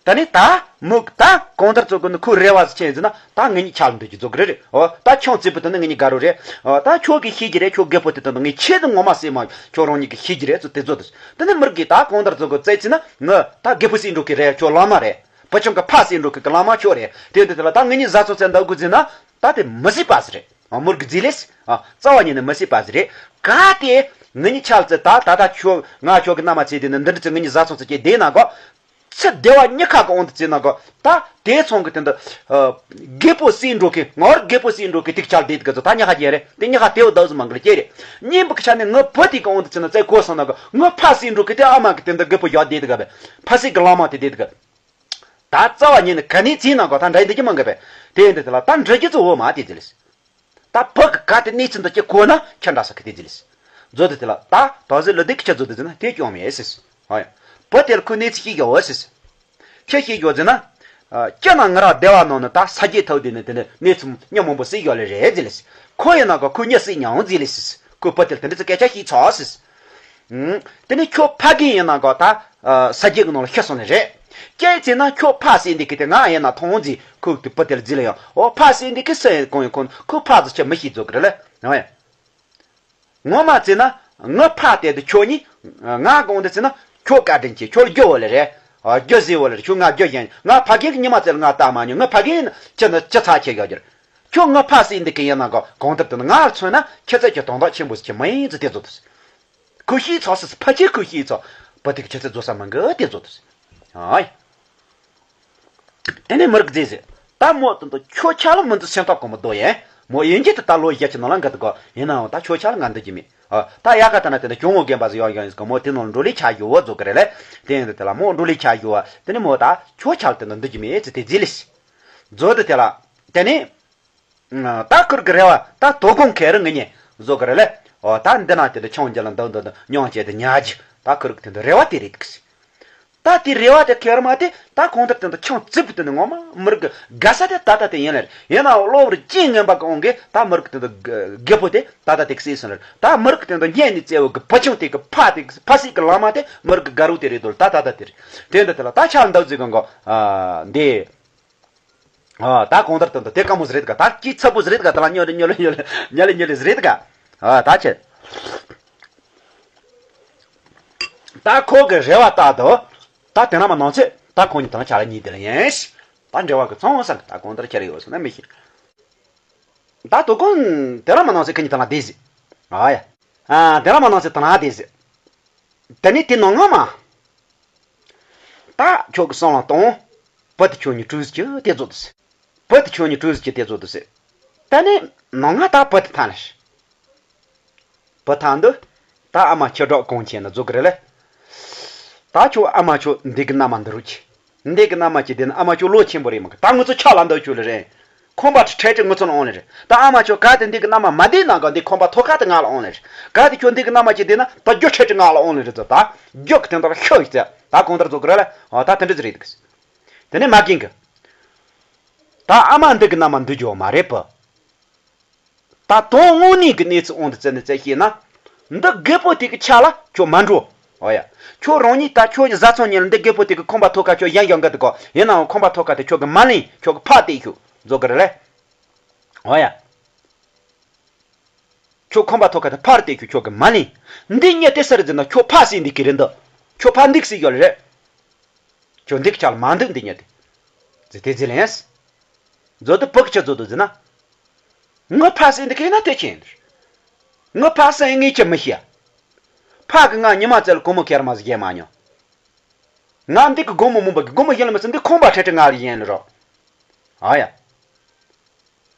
ད་ནི་ད་མུག་ད་གང་ལྟར་ཚོ་ཀུན་ནི་ཁོ་རེ་བ་ཟི་ཆེན་ཟི་ན་ད་ངེད་གཉིས་ཆགས་འདུག་གི་ཚོ་གི་རེ་རེད། ཨོ་ད་ཁྱོད་རྩིབ་པུ་དུ་ནི་ངེད་གཉིས་དགའ་རོ་རེད། ཨོ་ད་ཁྱོད་ཀྱི་ཤེས་ཀྱི་རེད། ཁྱོད་རྒད་པོ་དེ་དང་ངེད་ཆེད་དུ་ངོ་མ་སྲིད་མ་ཁྱོད་རང་ཉིད་ཀྱི་ཤེས་ཀྱི་རེད་ཚོ་དེ་ཚོ་དུ། ད་ནི་མུར་གི་ད་གང་ལྟར་ཚོ་ཀུན་བཙལ་ཚེ་ན་ངི་ད་རྒད་པོ་སྲིད་འགྲོ་གི་རེད། ཁྱོད་བླ་མ་རེད། བུ་ཆུང་གི་ཕ་སྲིད་འགྲོ་གི་གི་བླ་མ་ཁྱོད་རེད། དེ་འདི་དེ་ལ་ད་ངེད་གཉིས་བཟའ་ཚོ་བཙལ་འདུག་གི་ཟི་ན་ད་དེ་མི་སྲིད་པ་ཟི་རེད། ཨ་མུར་གི་རྫི་ལེ་སི། ཨ་རྩ་བ་ཉིད་ནས་མི་སྲིད་པ་ཟི་རེད། ག་དེ་ངེད་གཉིས་ཆགས་ཚེ་ད་ད་ད་ཁྱོད་ང་ཁྱོད་ཀྱི་མནའ་མ་བྱས་དེ་ནི་འདི་འདྲ་ཚེ་ངེད་གཉིས་བཟའ་ཚོ་ཚེ་སྐྱེ་བསྡད་ན་གོ་ཚེ་བདེ་བ་གཉིས་ཁ་གི་འོང་དུ་བྱས་ན་གོ་ད་དེ་ཚོང་གི་དེ་འདི། རྒད་པོ་སྲིད་འགྲོ་གི་ངོར་རྒད་པོ་སྲིད་འགྲོ་གི་ཏིག་ཆགས་བསྡད་གི་ཚོ་ད་ཉག་ཁ་ཅན་རེད། དེ་ཉག་ཁ་དེ་བོ་ཟི་མང་གི་ལ་སྐྱེ་རེད། གཉིས་པ་གི་ཆ་ནས་ངའི་བུ་དེ་གི་འོང་དུ་བྱས་ན་ཚེ་གོ་སོང་ན་གོ་ངའི་ཕ་སྲིད་འགྲོ་གི་དེ་ཨ་མ་གི་དེ་འདི་རྒད་པོ་ཡག་བསྡད་གི་བས། ཕ་སྲིད་གི་བླ་མ་དེ་བསྡད་གི་ད་རྩ་བ་ཉིད་ནས་ག་ནས་བྱས་ན་གོ་ད་འདྲ་འདི་གི་མང་གི་བས། དེ་འདི་དེ་ལ་ད་འདྲ་གི་ཚོ་འོ་མ་དེ་ཟི་ལེ་སི། ད་བུ་གི་ག་དེ་གནས་ཚུལ་འདི་སྐྱེ་གོ་ན་ཁྱེད་འདྲ་ས་གི་དེ་ཟི་ལེ་སི། མཛོ་དེ་དེ་ལ་ད་ད་ཟི་ལ་དེ་གི་ཁྱེད་མཛོ་དེ་ཟི་ན་དེ་སྐྱོང་མེད་ཟི་སི། ཧོ་ཡ། བུ་དེ་ལ་ཁོ་གནས་ཚུལ་ཤེས་ཡོད་ཟི་སི། ཁྱེད་ཤེས་ཡོད་ཟི་ན། སྐྱེ་ན་ང་རང་བདེ་བ་ནང་ནས་ད་ས་རྒྱས་ཐོག་དེ་ནས་དེ་ནས་གནས་ཚུལ་སྙན་མང་པོ་སྲིད་ཡོད་ལེ་རེད་ཟི་ལེ་སི། ཁོ་ཡིན་ན་ག་ཁོ་གཉིད་སྲིད་མྱང་ཟི་ལེ་སི། ཁོ་བུ་དེ་ལ་དེ་འདྲ་ཚོ་སྐད་ཆ་ཤེས་ཚོགས་སི་སི། དེ་ནི་ཁྱོད་ཕ་རྒན་ཡིན་ན་གོ་ད། ས་རྒྱས་ཀྱི་ནང་ལ་ཤི་སོང་ནི་རེད། སྐྱེས་ཚེ་ན་ཁྱོད་ཕ་སྲིད་འདི་གི་དེ་ང་ཡིན་ན་མཐོང་ཟིག་ཁོ་གི་བུ་དེ་ལ་ཟི་ལ་ཡང་ཨོ་ཕ་སྲིད་འདི་གི་སུ་ཡིན་གང་ཡིན་ཁོ་ཁོ་ཕ་ཟི་ཆེ་མི་ཤེས་ཚོ་གི་རེད་ལ། ཡང་ཡང་། ངོ་མ་བྱས་ན་ངའི་ཕ་དེ་དུ་ཁྱོད་གཉིས། ང་གང་དུ་བྱས་ན་ཁྱོད་བཀའ་དྲིན་ཆེ་ཁྱོད་རྒྱུ་བོ་ལ་རེད། རྒྱུ་ཟི་བོ་ལ་རེད་ཁྱོད་ང་རྒྱུ་གཞན་ང་ཕ་རྒན་གི་ཉི་མ་བཙལ་ང་ལྟ་མ་མྱོང་ང་ཕ་རྒན་ཅི་ན་ཅི་ཚ་ཁྱེད་ག་རྒྱུར། ཁྱོད་ང་ཕ་སྲིད་འདི་གི་ཡིན་ན་གོ་གང་ལྟར་དུ་ང་མཚོན་ན་ཁྱེད་ཚོ་ཁྱེད་དོན་དག་ཆེན་པོ་ཟིག་ཁྱེད་མ་ཡིན་ཟི་དེ་ཚོ་དུ། ཁུ་ཤི་ཚོགས་སི་ཕ་ཆེ་ཁུ་ཤི་ཚོགས་པ་དེ་གི་ཆེ་ཚེ་རྫོགས་ས་མང་གི་དེ་རྫོགས་དུ་སི། ཨ་ཡ། དེ་ནས་མི་རིགས་རྫས་ཟེར། ད་མོ་དང་དུ་ཁྱོད་ཆ་ལ་མི་འདུག་སེམས་ཐག་གོ་མི་འདུག་ཡན། མོ་ཡིན་གྱི་དུ་ད་ལོ་བཞི་ཆི་ནང་ལ་འགའ་དུ་གོ་ཡིན་ནའང་ད་ཁྱོད་ཆ་ལ་ང་འདུག་གི་མེད། ཨ་ད་ཡ་ག་ད་ན་དེ་ནས་གྱོང་མོ་རྒན་པ་ཟེར་ཡོང་ཡོང་ཡིན་ཟེར་གོ་མོ་དེ་ནང་འགྲོ་ལས་ཆ་ཡོ་བ་རྫོགས་གི་རེད་ལེ། དེ་ཡིན་དུ་དེ་ལ་མོ་འགྲོ་ལས་ཆ་ཡོ་བ་དེ་ནས་མོ་ད་ཁྱོད་ཆ་ལ་དེ་ནས་འདུག་གི་མེད་ཟེར་དེ་རྫི་ལེ་སི། རྫོགས་དུ་དེ་ལ། དེ་ནས། ད་ཁུར་གི་རེ་བ་ད་དོ་དགོང་ཁེ་རི་ངི་ཉེ་བཟོ་གི་རེ་ལེ། འོ་ད་འདི་ན་དེ་འདྲ་ཆུང་རྒྱ་ལ་འདུག་འདུག་འདུག་མྱོང་བྱེད་དུ་ཉལ་རྒྱུ་ད་ཁུར་གི་དེ་འདྲ་རེ་བ་དེ་རེད་གི་སི། ད་དེ་རེ་བ་དེ་ཁེ་རི་མ་དེ་ད་གང་ལྟར་དེ་འདྲ་ཆུང་རྩིབ་དེ་ནི་ངོ་མ་མི་རིགས་གི་དགའ་ས་དེ་ད་ད་དེ་ཡིན་ལེ་ཡིན་ན་གློ་བུར་ཅི་ངན་པ་གི་འོང་གི་ད་མི་རིགས་དེ་འདྲ་རྒད་པོ་དེ་ད་ད་དེ་གི་སི་སོང་ལེ་ད་མི་རིགས་དེ་འདྲ་གཉེན་ནི་བཙལ་བོ་གི་བུ་ཆུང་དེ་གི་ཕ་དེ་གི་ཕ་སྲིད་གི་ལག་མ་དེ་མི་རིགས་གི་དགའ་རུ་དེ་རེད་དོ་ད་ད་ད་དེ་རེད། དེ་འདྲ་དེ་ལ་ད་ཆ་འདབ་ཟིག་གི་འགོ་འདི། ཨ་ད་གང་ལྟར་དོན་དུ་དེ་དཀའ་མོ་ཟེར་རེད་ག་ད་སྐྱིད་ཚབ་པོ་ཟེར་རེད་ག་ད་ལ་ཉོ་རེ་ཉོ་རེ་ཉོ་རེ་ཉ་ལེ་ཉོ་རེ་ཟེར་རེད་ག་ཨ་ད་ཆེ། ད་ཁོ་གི་རེ་བ་ལྟར་དུ། ད་དེ་རིང་མ་ནང་ཚེ་ད་ཁོང་གཉིས་དང་ཆ་ལ་གཉིས་དེ་ལ་ཡིན། ད་འབྲེལ་བ་གི་ཚང་བ་སང་གི་ད་གང་ལྟར་ཁྱེར་ཡོད་སོང་ན་མི་ཤེས། ད་དོ་དགོང་དེ་རིང་མ་ནང་ཚེ་ཁོ་གཉིས་དང་ལ་བསྡད་ཟིག་ཨ་ཡ། ཨ་དེ་རིང་མ་ནང་ཚེ་དང་ལ་བསྡད་ཟིག་དེ་ནས་དེ་ནང་ང་མ། ད་ཁྱོད་ཀྱི་སང་ལ་གཏོང་། བུ་དེ་ཁྱོད་གཉིས་གྲོས་ཟིག་གི་དེ་ཚོ་དུ་ཟེར། བུ་དེ་ཁྱོད་གཉིས་གྲོས་ཟིག་གི་དེ་ཚོ་དུ་ཟེར། ད་ནི་ནང་ང་ད་བུ་དེ་ཐང་ལ་ཤི། བུ་ཐང་འདི། ད་ཨ་མ་ཁྱི་སྒྲོག་གོང་ཆེན་ན་རྫོགས་གི་རེད་ལེ། ད་ཁྱོད་ཨ་མ་ཁྱོད་འདི་གི་མནའ་མ་འདི་རུ་ཁྱི། འདི་གི་མནའ་མ་ཁྱི་དེ་ནི་ཨ་མ་ཁྱོད་ལོ་ཆེན་པོ་རེད་མ་གི་ད་ངུ་ཚོ་ཆ་ལ་འདི་ཁྱོད་ལ་རེད། ཁོམ་པ་ཁྲི་ཁྲི་ཁྲི་ངུ་ཚོ་ལ་འོང་ལེ་རེད། ད་ཨ་མ་ཁྱོད་ག་དེ་འདི་གི་མནའ་མ་མ་འདི་ནང་ག་འདི་ཁོམ་པ་ཐོ་ཁ་དེ་ང་ལ་འོང་ལེ་རེད། ག་དེ་ཁྱོད་འདི་གི་མནའ་མ་ཁྱི་དེ་ན་ད་རྒྱུ་ཁྲི་ཁྲི་ང་ལ་འོང་ལེ་རེད་ད། རྒྱུ་གི་དེ་འདྲ་ཤོད་ཡིག་ཚེ་ད་གང་ལྟར་རྫོགས་གི་རེད་ལེ། ཨ་ད་དེ་འདྲ་ཟིག་རེད་འདུག་དེ་ནས་མ་རྒན་གི། ད་ཨ་མ་འདི་གི་མནའ་མ་འདི་རྒྱུ་མ་རེད་པ། ད་དོན་དངོས་གནས་ཀྱི་གནས་ཚུལ་དབང་དུ་བཙན་ནས་བཙལ་ཤེས་ན། འདི་རྒད་པོ་དེ་གི་ཆ་ལ་ཁྱོད་མ་འགྲོ། འོ་ཡ། ཁྱོད་རང་ཉིད་ད་ཁྱོད་ཀྱི་བཟའ་ཚང་ཉིད་ལ་འདི་རྒད་པོ་དེ་གི་ཁང་པ་ཐོག་ཁ་ཁྱོད་ཡན་ཡང་གི་འདུག་གོ་ཡིན་ནའང་ཁང་པ་ཐོག་ཁ་དེ་ཁྱོད་ཀྱི་མ་ལེན་ཁྱོད་ཀྱི་ཕར་བལྟས་ཤོག་རྫོགས་གི་རེད་ལེ། འོ་ཡ། ཁྱོད་ཁང་པ་ཐོག་ཁ་དེ་ཕར་བལྟས་ཤོག་ཁྱོད་ཀྱི་མ་ལེན། འདི་གཉིས་དེ་སར་འཛིན་ན་ཁྱོད་ཕར་སྲིད་འདི་གི་རེད་འདི། ཁྱོད་ཕར་འདུག་སྲིད་ཡོད་རེད། ཁྱོད་འདི་གི་ཆ་ལ་མ་འདུག་འདི་གཉིས་དེ། ཟེར་དེ་ཟེར་ལན། མཛོད་དུ་བུ་གི་ཆ་མཛོད་དུ་ཟེར་ན། ངའི་ཕ་སྲིད་འདི་གས་ན་དེ་ཆེན། ངའི་ཕ་སྲིད་ངས་ཆ་མི་ཤེས། ཕ་གི་ང་ཉི་མ་བཙལ་སྒོར་མོ་ཁེར་མ་ཟིག་རྒྱལ་མ་མྱོང་། ང་འདི་གི་སྒོར་མོ་མུན་པ་གི་སྒོར་མོ་ཡིན་ལ་མི་ཚེ་འདི་ཁང་པ་ཁྲལ་ཁྲལ་ང་རེ་ཡིན་ལ་རོགས། ཨ་ཡ།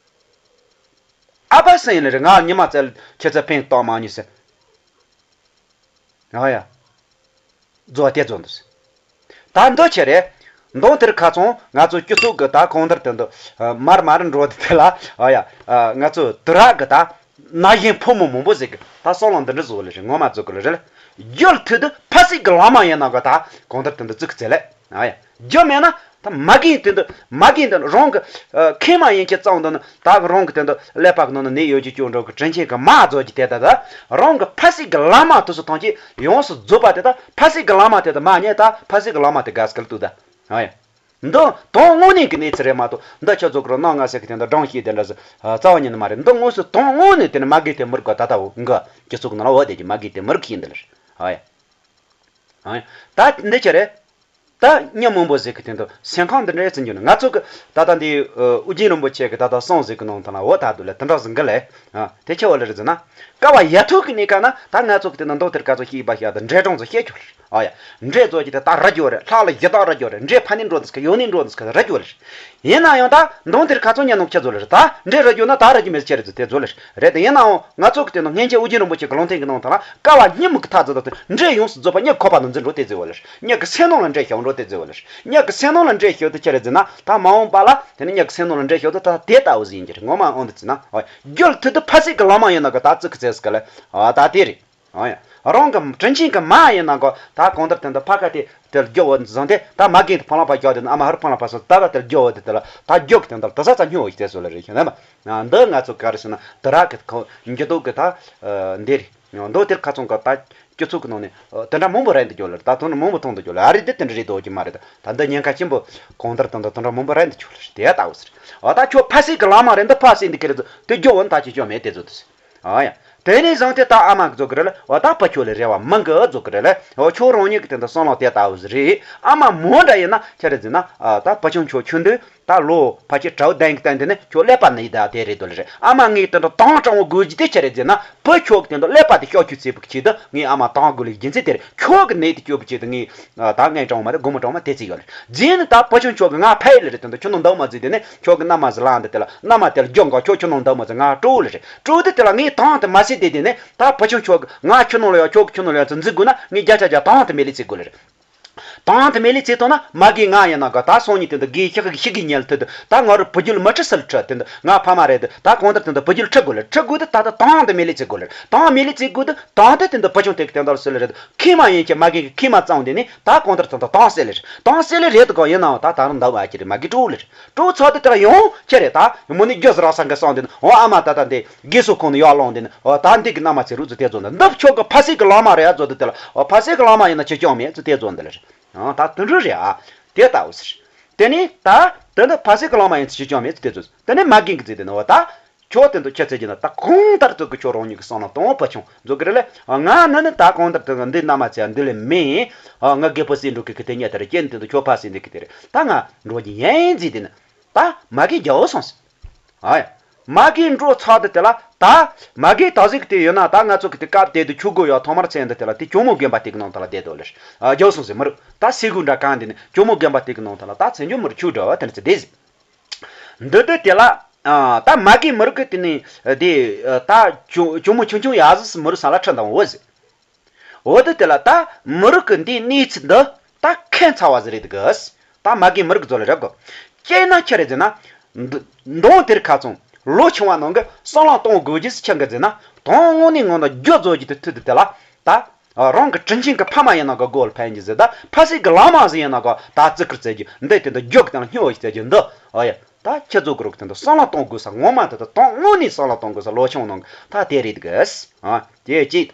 ཨ་ཕ་སྲིད་ལ་རེ་ང་ཉི་མ་བཙལ་ཁྱེད་ཚོ་ཕན་གཏོང་མ་ཉེས་སྲིད། ཨ་ཡ། རྫོགས་དེ་རྫོགས་འདུག་ད་འདི་ཆེ་རེད། མདང་དེར་ཁ་ཚང་ང་ཚོ་སྤྱི་ཚོགས་ཀྱི་ད་གང་ལྟར་དེ་འདུག་མར་མར་འགྲོ་དེ་དེ་ལ་ཨ་ཡ། ང་ཚོ་དུ་ར་གི་ད་ན་གཞོན་ཕོ་མོ་མང་པོ་ཟིག་གི་ད་སང་ལོ་འདི་འདྲ་བཟོ་ལེ་རེད་ངོ་མ་བཟོ་གི་ལེ་རེད། རྒྱུ་མཐུད་དུ་ཕ་སྲིད་ཀྱི་ལམ་མ་ཡིན་ན་གི་ད་གང་ལྟར་དེ་འདུག་བཙུགས་ཚེ་ལེ་ཨ་ཡ། རྒྱུ་མེད་ན་ད་མ་རྒན་དེ་འདུག་མ་རྒན་དེ་རང་གི་ཁེ་མ་ཡིན་ཁྱེད་གཙང་དུ་ནི་ད་གི་རང་གི་དེ་འདུག་ཀླད་པ་གི་ནང་ན་ནད་ཡོད་ཀྱི་སྐྱོན་འགྲོ་གི་དྲིན་ཆེན་གི་མ་རྫོགས་ཀྱི་དེ་ད་ད་རང་གི་ཕ་སྲིད་ཀྱི་ལམ་མ་དུ་སུ་ཐང་ཆེ་ཡོངས་སུ་རྫོགས་པ་དེ་ད་ཕ་སྲིད་ཀྱི་ལམ་མ་དེ་ད་མ་རྙེད་ད་ཕ་སྲིད་ཀྱི་ལམ་མ་དེ་དགའ་སྐལ་དུ་ད་ཨ་ཡ། འདི་དོན་དངོས་གནས་ཀྱི་གནས་ཚུལ་རེད་མ་གཏོགས་འདི་ཆ་ཚོགས་ཀྱི་རོ་ནང་ང་ཟེར་གི་དེ་འདྲ་སྦྲང་ཤེས་དེ་འདྲ་ཟེར་རྩ་བ་ཉིད་ནས་མ་རེད། འདི་དངོས་སུ་དོན་དངོས་ནས་དེ་ནི་མ་རྒན་དེ་མི་རིགས་པ་ད་ལྟ་བུ་འགའ་སྤྱི་ཚོགས་ནང་ལ་འོ་དེ་ཀྱི་མ་རྒན་དེ་མི་རིགས་ཤིག་ཡིན་འདི་ལ་ཨ་ཡ། ཨ་ཡ། ད་འདི་ཆ་རེད། ད་ཉིན་མང་པོ་ཟེར་གི་དེ་འདྲ་སེམས་ཁམས་འདི་འདྲ་ཡི་ཚིག་འགྱུར་ནས་ང་ཚོ་གི་ད་ལྟ་འདི་ཨུ་རྒྱན་རིན་པོ་ཆེ་གི་ད་ལྟ་གསུང་ཟེར་གི་ནང་དང་ལ་འོ་ད་དུ་ལ་དེ་འདྲ་ཟིན་གི་ལས། ཨ། དེ་ཆེ་བ་ལ་རེད་ཟེར་ན། ཀ་བ་ཡ་ཐུག་གི་གནས་ཀ་ན་ད་ང་ཚོ་གི་དེ་ན་མདོ་དེར་ཀ་ཚོ་ཤེས་པ་ཤེས་ད་འདྲེ་གྲོང་ཚོ་ཤེས་ཆོག་རེད། ཨ་ཡ། འདྲེ་ཚོ་གི་དེ་ད་ར་རྒྱོ་རེད། ལྷག་ལ་ཡི་ད་ར་རྒྱོ་རེད། འདྲེ་ཕ་ནི་འགྲོ་འདུག་ག་ཡོ་ནི་འགྲོ་འདུག་ག་ར་རྒྱོ་རེད། ཡིན་ན་ཡང་ད་མདོ་དེར་ཁ་ཚོ་ཉན་ནོ་ཁྱེད་ཚོ་ལ་རེད། ད་འདྲེ་ར་རྒྱོ་ན་ད་ར་རྒྱུ་མེད་ཟེར་ཆེ་རེད་ཟེར་དེ་ཚོ་ལ་རེད། དེ་ཡིན་ནའང་ང་ཚོ་གི་དེ་ན་སྔན་ཆད་ཨུ་རྒྱན་རིན་པོ་ཆེ་གི་ལུང་བསྟན་གི་ནང་ཐང་ལ་ཀ་བ་སྙི་མུ་གི་ཐག་ཚོ་ད་དེ་འདྲེ་ཡོངས་སུ་རྫོགས་པ་སྙི་ཁོ་པ་ནང་འཛིན་འགྲོ་དེ་ཟེར་བ་ལ་རེད། སྙི་གི་སེམས་ནང་ལ་འདྲེ་ཤོག་འགྲོ་དེ་ཟེར་བ་ལ་རེད། སྙི་གི་སེམས་ནང་ལ་འདྲེ་ཤོག་དེ་ཆེ་རེད་ཟེར་ན་ད་མ་འོངས་པ་ལ་དེ་ནི་སྙི་གི་སེམས་ནང་ལ་འདྲེ་ཤོག་དེ་ད་དེ་ལྟ་བུ་ཟིན་གྱི་རེད། ངོ་མ་འོང་དུ་ཚུད་ན། རྒྱུ་མཐུད་དུ་ཕ་སྲིད་ཀྱི་ལམ་མ་ཡིན་ན་གི་ད་བཙུགས་ཀྱི་ཚེ་སྐལ་ཨ་ད་དེ་རེད། ཨ་ཡ། རང་གི་དྲིན་ཆེན་གྱི་མ་ཡིན་ན་གི་ད་གང་ལྟར་དེ་འདི་ཕ་ཁ་དེ་དེ་རྒྱུ་བོ་བཟང་དེ་ད་མ་རྒན་དེ་ཕ་ལང་པ་རྒྱག་དེ་ནི་ཨ་མ་ཧར་ཕ་ལང་པ་སོ་ད་ག་དེ་རྒྱུ་བོ་དེ་དེ་ལ་ད་རྒྱུ་གི་དེ་འདི་ལ་དེ་ས་ཚ་སྨྱོ་བོ་ཞིག་དེ་སོ་ལ་རེད་ཤི་ན་མ། འདི་ང་ཚོ་ག་རེ་ཟེར་ན་དུ་ར་གི་ཁོ་འགྱུར་ལྡོག་གི་ད་འདི་རེད། མདོ་དེར་ཁ་ཚོང་གི་ད་སྤྱི་ཚོགས་ཀྱི་ནང་ནས་དེ་འདྲ་མང་པོ་རེད་འདི་ཅོ་ལ་ད་དོན་མང་པོ་མཐོང་འདི་ཅོ་ལ་ཨ་རི་དེ་དེ་འདྲ་རེད་འདུག་གི་མ་རེད། ད་འདི་ཉེན་ཁ་ཆེན་པོ་གང་ལྟར་དེ་འདྲ་དེ་འདྲ་མང་པོ་རེད་འདི་ཅོ་ལ་དེ་ལྟ་བུ་ཟེར། འོ་ད་ཁྱོད་ཕ་སྲིད་ཀྱི་ལམ་མ་རེད། འདི་ཕ་སྲིད་འདི་ཀི་རེད་ཚོ་དེ་རྒྱུ་བོ་ད་ཅི་ཅོ་མེད་དེ་ཚོ་དེ། ཨ་ཡ། དེ་ནས་བཟུང་སྟེ་ད་ཨ་མ་གི་ཚོ་གི་རེད་ལ་འོ་ད་ཕ་ཁྱོད་ལ་རེ་བ་མང་གི་ཚོ་གི་རེད་ལ་འོ་ཁྱོད་རང་ཉིད་ཀྱི་དེ་འདྲ་བསམ་བློ་དེ་ལྟ་བུ་ཟེར་རེད། ཨ་མ་མོ་འདྲ་ཡིན་ན་ཁྱེད་རེད་ཟེར་ན་ཨ་ད་ཕ་ཆུང་ཁྱོད་ཆུང་དུས། ད་ལོ་ཕལ་ཆེར་དྲ་བོ་ལྡན་གྱི་སྟེང་དེ་ནི་ཁྱོད་ཀླད་པ་ནི་ཡི་ད་དེ་རེད་དོ་ལེ་རེད། ཨ་མ་ངའི་དེ་འདྲ་དང་དྲང་བོ་དགོས་རྒྱུ་དེ་ཆི་རེད་ཟེར་ན་བུ་ཁྱོད་ཀྱི་དེ་འདྲ་ཀླད་པ་དེ་ཤོག་ཆུ་ཚེ་བུ་གི་ཆེད་དུ་ངས་ཨ་མ་དང་དགོས་ལེ་རྒྱུ་མཚན་དེ་རེད། ཁྱོད་ཀྱི་ནད་དེ་སྐྱོབ་བུ་ཆེད་དུ་ངས་ད་ངའི་དྲང་བོ་མ་རེད་དགོང་མོ་དྲང་བོ་དེ་ཚིག་ཡོད་ལེ་རེད། རྗེས་ནི་ད་བུ་ཆུང་ཁྱོད་ཀྱི་ང་ཕ་ཡི་ལེ་རེད། དེ་འདྲ་ཁྱོད་ནང་འདུག་མ་ཟིག་དེ་ནི་ཁྱོད་ཀྱི་མནའ་མ་ཟིག་ལངས་འདི་དེ་ལ་མནའ་མ་དེ་ལ་རྒྱུ་འགའ་ཁྱོད་ཁྱོད་ནང་འདུག་མ་ཟིག་ང་སྤྲོ་ལེ་རེད། སྤྲོ་དེ་དེ་ལ་ངས་དང་དེ་མ་ཟིག་དེ་དེ་ནི་ད་བུ་ཆུང་ཁྱོད་ཀྱི་ང་ཁྱོད་ནང་ལ་ཡོད་ཁྱོད་ཀྱི་ཁྱོད་ནང་ལ་ཡོད་ཚོ་འཛིན་དགོས་ན་ངས་བརྒྱ་ཆ་བརྒྱ་དང་དེ་མེད་ལེ་ཚིག་དགོས་ལེ་རེད། དང་དེ་མེད་ལེ་ཚེ་ཐོག་ན་མ་གི་ང་ཡིན་ན་ག་ད་སང་ཉིན་དེ་འདི་དགེ་ཤི་གི་ཤི་གི་ཉལ་ཐུབ་དུ་ད་ང་རུ་བུ་རྒྱུད་མ་ཁྲི་སལ་ཁྲི་དེ་འདི་ང་ཕ་མ་རེད་དུ་ད་གང་ལྟར་དེ་འདི་བུ་རྒྱུད་ཁྲི་དགོས་ལེ་ཁྲི་དགོས་དུ་ད་ད་དང་དེ་མེད་ལེ་ཚེ་དགོས་ལེ་དང་མེད་ལེ་ཚེ་དགོས་དུ་དང་དེ་དེ་འདི་བུ་ཆུང་དེ་གི་དེ་འདི་སུ་ལེ་རེད་ཁེ་མ་ཡིན་ཁྱེད་མ་གི་ཁེ་མ་གཙང་དེ་ནི་ད་གང་ལྟར་དེ་འདི་དང་སེ་ལེ་རེད། དང་སེ་ལེ་རེད་དུ་ག་ཡིན་ནའང་ད་ད་རུང་འདའ་བ་ཁྱེད་རེད་མ་གི་སྤྲོ་ལེ་རེད། སྤྲོ་ཚོགས་དེ་དེ་ལ་ཡོང་ཁྱེད་རེད་ད་མོ་ནི་རྒྱུ་ཟ་རག་སང་གི་སང་དེ་ནི་འོ་ཨ་མ་ད་ད་འདི། དགེ་སོ་ཁོང་ནི་ཡར་ལོང་འདི་ནི་འོ་ད་འདི་གི་མནའ་མ་ཚེ་རུ་ཚོ་དེ་ཚོ་འདི་འདི་ཆོག་གི་ཕ་སྲིད་ཀྱི་ལམ་མ་རེད་ཡ་ཚོ་འདི་དེ་ལ་འོ་ཕ་སྲིད་ཀྱི་ལམ་མ་ཡིན་ན་ཅི་ཅང་མེད་ཚོ་དེ་ཚོ་འདི་ལ་རེད། ཨང་ད་དུད་འགྲོ་རེད་ཨ། དེ་ལྟ་བུ་ཟེར། དེ་ནི་ད་དེ་འདི་ཕ་སྲིད་ཀྱི་ལམ་མ་ཡིན་ཚོ་ཅི་ཅང་མེད་ཚོ་དེ་ཚོ་དེ་ནི་མ་རྒན་གི་ཚེ་དེ་ནི་འོ་ད། ཁྱོད་དེ་འདུག་ཁྱེད་ཚེ་གྱི་ན་ད་གང་ལྟར་དུ་གི་ཁྱོད་རང་ཉིད་ཀྱི་བསམ་བློ་གཏོང་བ་ཆུང་མཛོད་ཀྱི་རེད་ལ། ང་ནི་ནི་ད་གང་ལྟར་དུ་འདི་ན་མ་ཚེ་འདི་ལས་མིན། ང་རྒད་པོ་སྲིད་འགྲོ་གི་གི་དེ་ཉལ་དེ་རེད། ཀྱེ་དེ་འདུག་ཁྱོད་ཕ་སྲིད་འདི་གི་དེ་རེད། ད་ང་འགྲོ་གི་ཡན་ཟིག་དེ་ནི་ད་མ་གི་རྒྱལ་བོ་སོང་ཟིག་ཨ་ཡ། མ་གི་འགྲོ་ཚར་དུ་དེ་ལ་ད་མ་གི་ད་ཟིག་དེ་ཡོད་ན་ད་ང་ཚོ་གི་དེ་སྐབས་དེ་དུ་ཆུ་དགོས་ཡོད། ཐོག་མར་ཚེ་འདི་དེ་ལ་དེ་ཇོ་མོ་དགོན་པ་དེ་གི་ནང་དུ་ལ་བསྡད་དོ་ལེ། རྒྱལ་བོ་སོང་ཟིག་མི་རུ་ད་སྲིད་གུ་འདྲ་གང་དེ་ནི་ཇོ་མོ་དགོན་པ་དེ་གི་ནང་དུ་ལ་ད་ཚེ་འཇོ་མི་རུ་ཆུ་འགྲོ་བ་དེ་ནི་ཚེ་བསྡད་ཟིག་འདི་དུས་དེ་ལ། ད་མ་གི་མི་རིགས་ཀྱི་དེ་ནས་དེ་ད་ཇོ་ཇོ་མོ་ཆུང་ཆུང་ཡ་ཟིག་མི་རིགས་ས་ལ་ཁྲི་འདང་བོ་ཟིག་འོ་དུས་དེ་ལ་ད་མི་རིགས་ཀྱི་འདིའི་གནས་ཚུལ་འདི་ད་ཁྱད་མཚར་བ་ཟིག་རེད་འདུག་ད་མ་གི་མི་རིགས་ཚོ་ལ་རེད་གོ། སྐྱེས་ན་ཁྱེད་རེད་ཟེར་ན། འདི་མདང་དེར་ཁ་ཚོང་ལོ་ཆུང་བ་ནང་གི་བསམ་བློ་གཏོང་དགོས་རྒྱུ་ཟིག་ཆི་འགའ་ཟེར་ན། དོན་དངོས་གནས་ངོ་ན་རྒྱུ་རྫོགས་ཀྱི་དུས་དུས་དེ་ལ་ད། རང་གི་དྲིན་ཆེན་གྱི་ཕ་མ་ཡིན་ན་ག་སྒོ་ལ་ཕན་གྱི་ཟེར། ད་ཕ་སྲིད་ཀྱི་བླ་མ་ཟིག་ཡིན་ན་ག་ད་བརྩི་བཀུར་བྱེད་རྒྱུ་འདི་དེ་འདྲ་རྒྱུ་གི་སྟེང་ལ་སྨྱོ་བ་ཞིག་བྱེད་རྒྱུ་འདི། ཨོ་ཡ། ད་ཁྱེད་ཚོ་གི་རོགས་དེ་འདྲ་བསམ་བློ་གཏོང་དགོས་ས་ངོ་མ་དེ་ད་དོན་དངོས་གནས་བསམ་བློ་གཏོང་དགོས་ས་ལོ་ཆུང་ནང་གི་ད་དེ་རེད་གི། ཨ་དེ་གཅིག་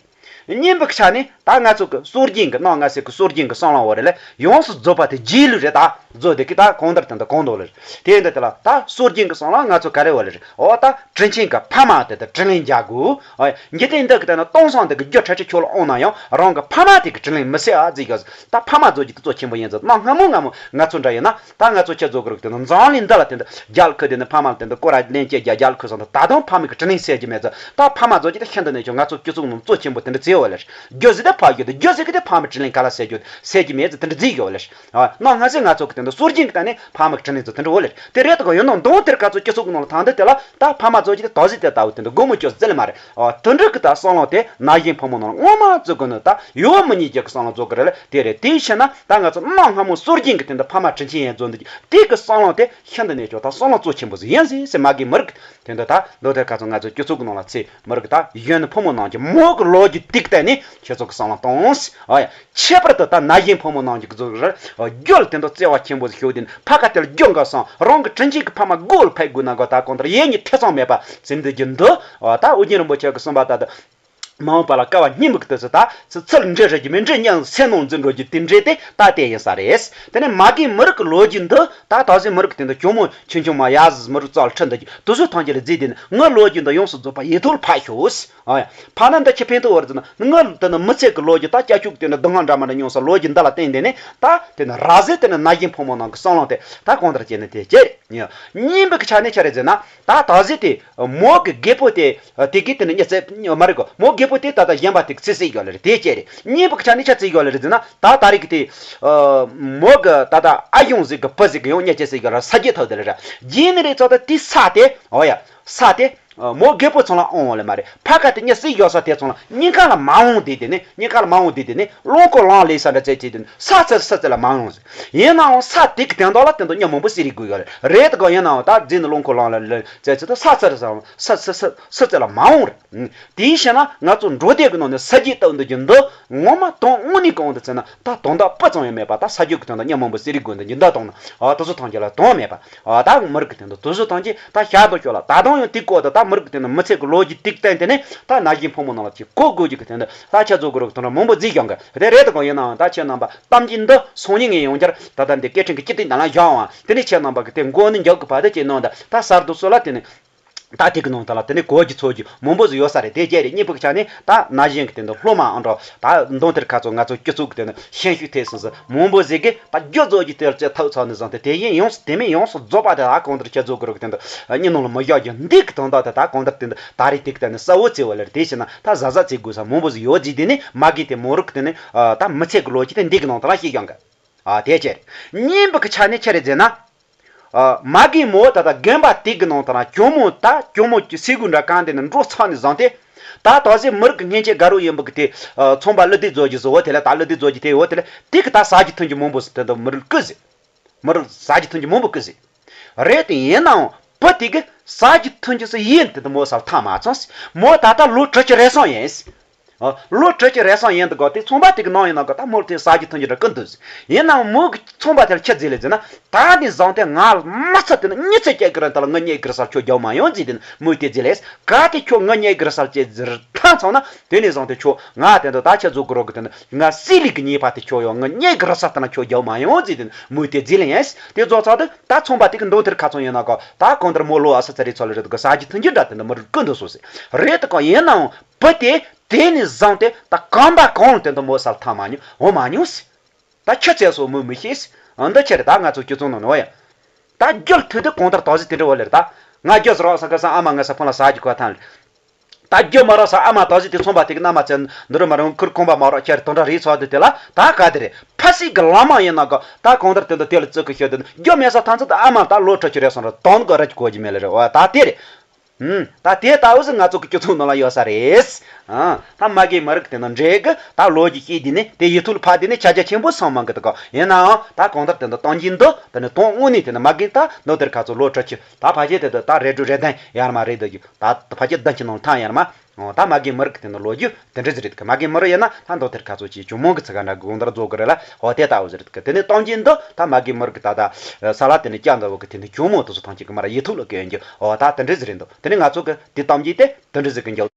གཉིས་པའི་ཆ་ནས་ད་ང་ཚོ་གི་སྲོལ་རྒྱུན་གི་ནང་ང་ཚོ་གི་སྲོལ་རྒྱུན་གི་བསམ་བློ་བོ་རེད་ལ་ཡོངས་སུ་རྫོགས་པ་དེ་རྗེས་ལུས་རེད། ད་བཟོ་དེ་གི་ད་གང་ལྟར་དེ་འདྲ་གང་འདོད་ལ་རེད། དེ་འདྲ་དེ་ལ་ད་སྲོལ་རྒྱུན་གི་བསམ་བློ་ང་ཚོ་ག་རེ་བ་ལ་རེད། འོ་ད་དྲིན་ཆེན་གི་ཕ་མ་དེ་དང་དྲིན་ལན་འཇལ་དགོས། ཨོ་འཇིག་རྟེན་འདི་གི་ད་ནི་སྟོང་སང་དེ་གི་རྒྱུ་ཁྲ་ཁྲི་ཁྱོད་ལ་འོང་ན་ཡང་རང་གི་ཕ་མ་དེ་གི་དྲིན་ལན་མི་གསལ་ཨ་ཟིག་གི། ད་ཕ་མ་བཟོ་རྒྱུ་དེ་གཙོ་ཆེན་པོ་ཡིན་ཟེར། གནའ་སྔ་མོ་སྔ་མོ་ང་ཚོ་འདྲ་ཡིན་ན་ད་ང་ཚོ་ཁྱེད་ཚོ་གི་རིགས་དེ་ནི་འཛམ་གླིང་འདི་ལ་དེ་འདྲ་རྒྱལ་ཁབ་དེ་ནི་ཕ་མ་ལ་དེ་འདྲ་སྐོར་ར་ལན་སྐྱེལ་རྒྱ་རྒྱལ་ཁབ་སོང་ད་ད་དུང་ཕ་མ་གི་དྲིན་ལན་གསལ་རྒྱུ་མེད་ཟེར། ད་ཕ་མ་བཟོ་རྒྱུ་དེ་ཤིན་ཏུ་ནས་ཀྱང་ང་ཚོ་སྤྱི་ཚོགས་ནང་གཙོ་ཆེན་པོ་དེ་འདྲ་བརྩི་བ་ལ་རྒྱུ་ཟིག་དེ་ཕ་རྒྱུ་དེ་རྒྱུ་ཟིག་གི་དེ་ཕ་མའི་དྲིན་ལན་ག་ལ་གསལ་རྒྱུ་གསལ་རྒྱུ་མེད་ཟེར་དེ་འདྲ་བརྩི་གི་ཡོད་ལ། གནའ་སྔ་ས་ང་ཚོ་གི་དེ་འདྲ་སྲོལ་རྒྱུན་གི་ད་ནི་ཕ་མ་གི་དྲིན་ལན་ཚོ་དེ་འདྲ་བོ་ལ་རེད། དེ་རེད་དོ་ག་ཡིན་ནའང་མདང་དེར་ག་ཚོད་སྤྱི་ཚོགས་ཀྱི་ནང་ལ་ཐང་དེ་དེ་ལ་ད་ཕ་མ་ཚོ་གི་དེ་ད་གཟིགས་དེ་ལྟ་བུ་དེ་འདྲ་དགོང་མོ་ཅོག་ཙེ་ལ་མ་རེད། ཨོ་དེ་འདྲ་གི་ད་བསམ་བློ་དེ་ན་གཞོན་ཕོ་མོ་ནང་ལ་ངོ་མ་བཙུགས་གི་ནི་ད་ཡོད་མི་ཉིད་ཀྱི་བསམ་བློ་བཙུགས་གི་རེད་ལ། དེ་རེད། དེའི་ཕྱིར་ན་ད་ང་ཚོ་གནའ་སྔ་མོ་སྲོལ་རྒྱུན་གི་དེ་འདྲ་ཕ་མ་དྲིན་ཆེན་ཡན་བཟོ་འདི་དེ་གི་བསམ་བློ་དེ་ཤིན་ཏུ་ནས་ཀྱང་ད་བསམ་བློ་གཙོ་ཆེན་པོ་ཟིག་ཡིན་ཟིག་ཟེར། མ་གི་མི་རིགས་དེ་འདྲ་ད་མདང་དེར་ག་ཚོད་ང་ཚོ་སྤྱི་ཚོགས་ཀྱི་ནང་ལ་ཚེ་མི་རིགས་ད་གཞོན་ཕོ་མོ་ནང་གི་མོ་གི་ལོ་རྒྱུས་དེ་གི་སྟེང་ནས་ཁྱེད་ཚོ་གི་བསམ་བློ་གཏོང་ཟིག་ཨོ་ཡ། ཁྱད་པར་དུ་ད་ན་གཞོན་ཕོ་མོ་ནང་གི་གཟུགས་ར་རྒྱུད་དེ་འདྲ་བརྩེ་བ་ཆེན་པོ་ཞིག་ཤོད་དེ་ནི་ཕ་ཁ་དེར་རྒྱུ་འགའ་སང་རང་གི་དྲིན་ཆེན་གྱི་ཕ་མ་སྒོ་ལ་ཕེབས་དགོས་ན་གོ་ད་གང་ལྟར་ཡེ་ཉི་ཐེ་ཚོམ་མེད་པ་ཟིན་དུ་རྒྱུ་འདི། ད་ཨོ་རྒྱན་རིན་པོ་ཆེ་གི་གསུངས་པ་ལྟར་དུ་མ་འོངས་པ་ལ་སྐལ་བ་སྙིང་པོ་གི་དུས་སུ་ད་ཚུལ་འདྲེ་རེ་རྒྱུ་མི་འདྲེ་མྱང་སེམས་ནང་འཛིན་འགྲོ་རྒྱུ་དེ་འདྲེ་དེ་ད་དེ་ཡིན་ས་རེད། དེ་ནས་མ་གི་མི་རིགས་ཀྱི་ལོ་རྒྱུས་འདི་ད་ད་གཟོད་མི་རིགས་དེ་འདི་ཇོ་མོ་ཆུང་ཆུང་མ་ཡ་ཟིག་མི་རིགས་ཙག་ལ་ཁྲིད་འདི་རྒྱུ་དུ་སུ་ཐང་ཆེ་ལ་བརྩིས་དེ་ནི་ངའི་ལོ་རྒྱུས་འདི་ཡོངས་སུ་རྫོགས་པ་ཡིད་ཐོག་ལ་ཕབ་ཤོག་ཨ་ཡ། ཕ་ན་འདི་ཁྱི་ཕན་ཐོགས་བར་ཟིན་ན་ངའི་དེ་ནི་མི་ཚེ་གི་ལོ་རྒྱུས་ད་སྐྱ་ཆུ་གི་དེ་ནི་སྡུག་བསྔལ་འདྲ་མ་འདྲ་མྱོང་ས་ལོ་རྒྱུས་འདི་ལ་བརྟེན་དེ་ནི་ད་དེ་ནི་ར་ཟེ་དེ་ནི་ན་གཞོན་ཕོ་མོ་ནང་གི་བསམ་བློ་དེ་ད་གང་ལྟར་བྱས་ནས་དེ་བྱས་རེད། གཉིས་པའི་ཆ་ནས་ཆ་རེ་ཟེར་ན་ད་ད་ཟེ་དེ་མོ་གི་རྒད་པོ་དེ་དེ་གི་དེ་ནི་ཉེ་ཚེ་མ་རེད་གོ། མོ་རྒད་པོ་དེ་ད་ད་གཞན་པ་དེ་གི་ཚེ་སྲིད་ཡོད་ལ་རེད། དེ་བྱས་རེད། གཉིས་པའི་ཆ་ནས་ཆ་ཚིག་ཡོད་ལ་རེད་ཟེར་ན་ད་ད་རེད་གི་དེ་མོ་གི་ད་ད་ཨ་གཞུང་ཟིག་གི་བུ་ཟིག་གི་ཡང་ཉེ་ཚེ་སྲིད་ཡོད་ལ་ས་རྒྱས་ཐོག་དེ་ལ་རེད། རྗེས་ནི་རེད་ཚོ་ད་དེ་ས་དེ་ཨོ་ཡ་ས་དེ། མོ་རྒད་པོ་ཚང་ལ་འོང་བ་ལས་མ་རེད། ཕ་ཁ་དེ་ཉེ་སྲིད་ཡོད་ས་དེ་ཚང་ལ་སྙིང་ཁ་ལ་མ་འོང་དེ་དེ་ནི་སྙིང་ཁ་ལ་མ་འོང་དེ་དེ་ནི་རླངས་འཁོར་ལངས་ལས་ས་འདྲ་བྱས་བྱས་དེ་ནི་ས་ཚར་ས་ཚར་ལ་མ་འོང་ཟེར། ཡིན་ནའང་ས་དེ་གི་དོན་དག་ལ་དེ་འདྲ་མྱི་མང་པོ་སྲིད་རིག་དགོས་ཡོད་རེད་དགོ། ཡིན་ནའང་ད་རྗེས་ནི་རླངས་འཁོར་ལངས་ལ་ལས་བྱས་བྱས་དེ་ས་ཚར་ས་ས་ས་ས་ཚར་ལ་མ་འོང་རེད། དེའི་ཕྱིར་ན་ང་ཚོ་འགྲོ་བསྡད་ཀྱི་ནང་ནས་ས་རྒྱས་ལྟ་བུ་འདི་རྒྱུ་འདི་ངོ་མ་དོན་དངོས་གནས་གང་དུ་བྱས་ན་ད་དོན་དག་སྤུ་ཙམ་ཡང་མེད་པ། ད་ས་རྒྱུ་གི་དོན་དག་མྱི་མང་པོ་སྲིད་རིག་དགོས་འདི་འདི་འདྲ་གཏོང་ན་ཨ་དེ་ཚོ་ཐམས་ཅད་ལ་དོན་མེད་པ། ཨ་ད་མི་རིགས་ཀྱི་དོན་དུ་དེ་ཚོ་ཐམས་ཅད་ད་ཤར་དུ་ཤོར་ལ་ད་དུང་ཡང་དེ་སྐོར་དུ་ད་མི་རིགས་ཀྱི་དོན་དུ་མི་ཚེ་གི་ལོ་རྒྱུས་ཏིག་བསྟན་དེ་ནས་ད་ན་གཞོན་ཕོ་མོ་ནང་ལ་ཅིག་གོ་དགོས་རྒྱུ་གི་དོན་དུ་ད་ཁྱེད་ཚོ་གི་རོགས་དོན་ར་མང་པོ་བརྩིས་ཀྱང་གི་དེ་རེད་དོ་གང་ཡིན་ནའང་ད་ཁྱེད་རྣམ་པ་གཏམ་རྒྱུད་འདི་སང་ཉིན་ངས་ཡོང་རྒྱུར་ད་ལྟ་འདི་སྐད་འཕྲིན་གྱི་སྤྱི་དེ་ནང་ལ་བཞག་འོང་། དེ་ནས་ཁྱེད་རྣམ་པ་གི་དེ་མགོ་ནས་མཇུག་གི་བར་དུ་ཅིག་གནང་ད་ད་གསར་དུ་སོ་ལ་དེ་ནས། ད་དེ་གི་ནང་ད་ལ་དེ་ནས་གོ་རྒྱུ་ཚོར་རྒྱུ་མང་པོ་ཟིག་ཡོད་ས་རེད། དེ་རྗེས་རེད། གཉིས་པའི་ཆ་ནས་ད་ན་གཞོན་གི་དེ་འདི་སློབ་མ་ཨང་འགྲོ་ད་མདུན་དེར་ཁ་ཚོ་ང་ཚོ་སྤྱི་ཚོགས་གི་དེ་ནི་ཤན་ཤུགས་ཐེབས་སོང་ཟིག་མང་པོ་ཟིག་གིས་ད་རྒྱུ་རྫོགས་ཀྱི་དེར་ཚེ་ཐག་ཚང་ནས་བཟུང་སྟེ་དེ་བཞིན་ཡོངས་སུ་དེ་མིན་ཡོངས་སུ་རྫོགས་པ་དེ་ད་གང་ལྟར་ཁྱེད་ཚོ་གི་རིགས་དེ་འདི་གཉིས་ནང་ལ་མི་བཞག་རྒྱུ་འདི་གི་དོན་དག་དེ་ད་གང་ལྟར་དེ་འདི་ད་རེས་དེ་གི་ད་ནི་གསལ་བོ་བརྩི་བ་ལེར་དེ་བྱས་ན་ད་གཟབ་གཟབ་བྱེད་དགོས་ས་མང་པོ་ཟིག་ཡོད་ཟིག་དེ་ནི་མ་གི་དེ་མོ་རིགས་དེ་ནི་ད་མི་ཚེ་གི་ལོ་རྒྱུས་དེ་འདི་གི་ནང་ད་ལ་ཤེས་ཀྱང་གི་ཨ་དེ་བྱས་རེད། གཉིས་པ་གི་ཆ་ནས་ཆ་རེ་ཟེར་ན། ཨ་མ་གི་མོ་ད་ལྟ་རྒན་པ་དེ་གི་ནང་ད་ལ་གྱོ་མོ་ད་གྱོ་མོ་གི་སི་གུ་འདྲ་གང་དེ་ནི་འགྲོ་ཚར་ནས་བཟུང་སྟེ། ད་ད་གཟོད་མི་རིགས་ཀྱི་སྔོན་ཆད་དགའ་རོགས་ཡིན་པ་གི་དེ་ཨ་ཚོང་པ་ཀླུ་སྡེ་རྫོགས་ཀྱི་ཟེར་བ་དེ་ལ་ད་ཀླུ་སྡེ་རྫོགས་ཀྱི་དེ་ཡོད་དེ་ལ་དེ་གི་ད་ཟ་རྒྱུ་འཐུང་རྒྱུ་མང་པོ་ཟེར་དེ་འདྲ་མི་རིགས་ཀི་ཟེར། མི་རིགས་ཟ་རྒྱུ་འཐུང་རྒྱུ་མང་པོ་ཀི་ཟེར། རེད་དེ་ཡིན་ནའང་བུ་དེ་གི་ཟ་རྒྱུ་འཐུང་རྒྱུ་སུ་ཡིན་དེ་འདྲ་མོ་སར་ཐག་མ་ཚང་ཟེར། མོ་ད་ལྟ་ལོ་དྲུག་ཅུ་རེ་ཟུང་ཡིན་ཟེར། ཨ། ལོ་དྲུག་ཅུ་རེ་ཟུང་ཡིན་འདུག་གོ། དེ་ཚོང་པ་དེ་གི་ནང་ཡིན་ན་གོ་ད་མོར་དེ་ཟ་རྒྱུ་འཐུང་རྒྱུ་འདྲ་ཀི་འདུག་ཡིན་ནའང་མོ་གི་ཚོང་པ་དེ་ལ་ཁྱི་རྫི་ལས་ཟེར་ན། ད་ནི་བཟང་དེ་ང་ལ་མ་ཚད་དེ་ནི་མྱི་ཚེ་སྐྱེལ་གི་རེད། ད་ལ་ངའི་ཉེ་གི་རེད་ས་ཁྱོད་རྒྱག་མ་ཡོང་ཟེར། དེ་ནི་མོས་དེ་རྫི་ལས་ག་དེ་ཁྱོད་ངའི་ཉེ་གི་རེད་ས་ཅེས་ཟེར་ད་ ཚང་ན་དེ་ནས་བཟུང་སྟེ་ཁྱོད་ང་དེ་འདྲ་ད་ཁྱེད་རྫོགས་གི་རོགས་གི་དེ་འདྲ་ང་སྲིད་ལུགས་ཀྱི་ཉེས་པ་དེ་ཁྱོད་ཡོང་ང་གཉེན་གི་རི་ས་ལྟ་ན་ཁྱོད་རྒྱབ་མ་ཡོང་ཟེར་དེ་མོས་དེ་རྫི་ལེན་ཡས་དེ་རྫོགས་ཚར་དུས་ད་ཚོང་པ་དེ་གི་མདུན་དེར་ཁ་ཚོང་ཡོད་ན་གོ་ད་གང་ལྟར་མོ་ལོ་ཨ་ས་ཚ་རེ་ཚོ་ལ་རེད་གི་ས་གི་ཐུན་གྱི་འདྲ་དེ་འདྲ་མི་རུ་ཀུན་འདུག་སོ་ཟེར་རེད་དུ་གང་ཡིན་ནའང་བུ་དེ་དེ་ནས་བཟུང་སྟེ་ད་གང་པ་གང་ལ་དེ་འདྲ་མོ་ས་ལ་ཐང་མ་མྱོང་འོ་མ་མྱོང་ཟེར། ད་ཁྱི་བཙལ་སོགས་མོས་མི་ཤེས། འདི་ཁྱེད་རེད་ད་ང་ཚོ་སྤྱི་ཚོགས་ནང་ནོ་ཡ། ད་རྒྱུ་ཐུག་དུས་གང་ལྟར་དོགས་གཞི་དེ་འདྲ་བོ་ལེར་ད། ང་རྒྱུ་ཟེར་བ་ས་ཁ་སང་ཨ་མ་ང་ས་ཕོན་ལ་ཟ་རྒྱུ་ཁོ་ཐང་ལེ། ད་རྒྱུ་མ་རག་ས་ཨ་མ་དོགས་གཞི་དེ་ཚོང་པ་དེ་གི་མནའ་མ་བཙལ་འདི་རུ་མ་རུང་ཁུར་ཁོང་པ་མ་རག་ཁྱེད་དོན་འདྲ་རེད་ཚོགས་དུས་དེ་ལ་ད་ག་དེ་རེད་ཕ་སི་གི་ལམ་མ་ཡིན་ན་ག་ད་གང་ལྟར་དེ་འདྲ་དེ་ལ་བཙུགས་གི་ཤོད་དུས་རྒྱུ་མེད་ས་ཐང་ཚོ་ད་ཨ་མ་ད་ལོ་ཁྲི་ཆུ་རེད་སོང་ར་དོན་གི་ར་གི་གོ་གི་མེད་ལེ་རེད་བ་ད་དེ་རེད། ཨུམ། ད་དེ་ལྟ་བུ་ཟིག་ང་ཚོ་གི་སྤྱི་ཚོགས་ནང་ལ་ཡོད་ས་རེད། ཨ། ད་མ་གི་མི་རིགས་དེ་ནང་འདྲེ་གི་ད་ལོ་རྒྱུས་ཤེས་དུས་ནི་དེ་ཡིད་ཐུག་ལ་ཕབ་དུས་ནི་ཁྱབ་རྒྱ་ཆེན་པོ་སོང་མང་གི་ད་ག་ཡིན་ནའང་ད་གང་ལྟར་དེ་འདི་གཏོང་གིན་འདུག་དེ་ནི་གཏོང་དངོས་ནས་དེ་ནི་མ་གི་ད་འདི་དེར་ཁ་ཚོ་ལོ་ཁྲི་ཆུ་ད་ཕ་ཆེ་དེ་དུ་ད་རེ་དྲུག་རེ་བདུན་ཡར་མ་རེད་འདུག་རྒྱུ་ད་ཕ་ཆེ་བདུན་ཅུ་ནང་ཐང་ཡར་མ། ད་མ་གི་མི་རིགས་དེ་ནི་ལོ་རྒྱུས། དེ་འདྲ་ཟིག་རེད་གི་མ་གི་མི་རུ་ཡིན་ན་ད་མདོ་དེར་ཁ་ཚོ་ཅིག་ཇོ་མོ་གི་ཚིག་ག་འདྲ་དགོང་དར་རྫོགས་གི་རེད་ལ་འོ་དེ་ལྟ་བུ་ཟིག་རེད་གི་དེ་ནས་གཏོང་གིན་འདུག་ད་མ་གི་མི་རིགས་གི་ད་ད་ས་ལ་དེ་ནས་སྐྱ་འདྲ་བོ་གི་དེ་ནས་ཇོ་མོ་དེ་ཚོ་ཐང་ཅིག་གི་མ་ར་ཡིད་ཐུག་ལ་གི་ཡོང་རྒྱུ་འོ་ད་དེ་འདྲ་ཟིག་རེད་འདུག་དེ་ནས་ང་ཚོ་གི་དེ་གཏོང་གིན་དེ་དེ་འདྲ་ཟིག་གི་འགྱོ།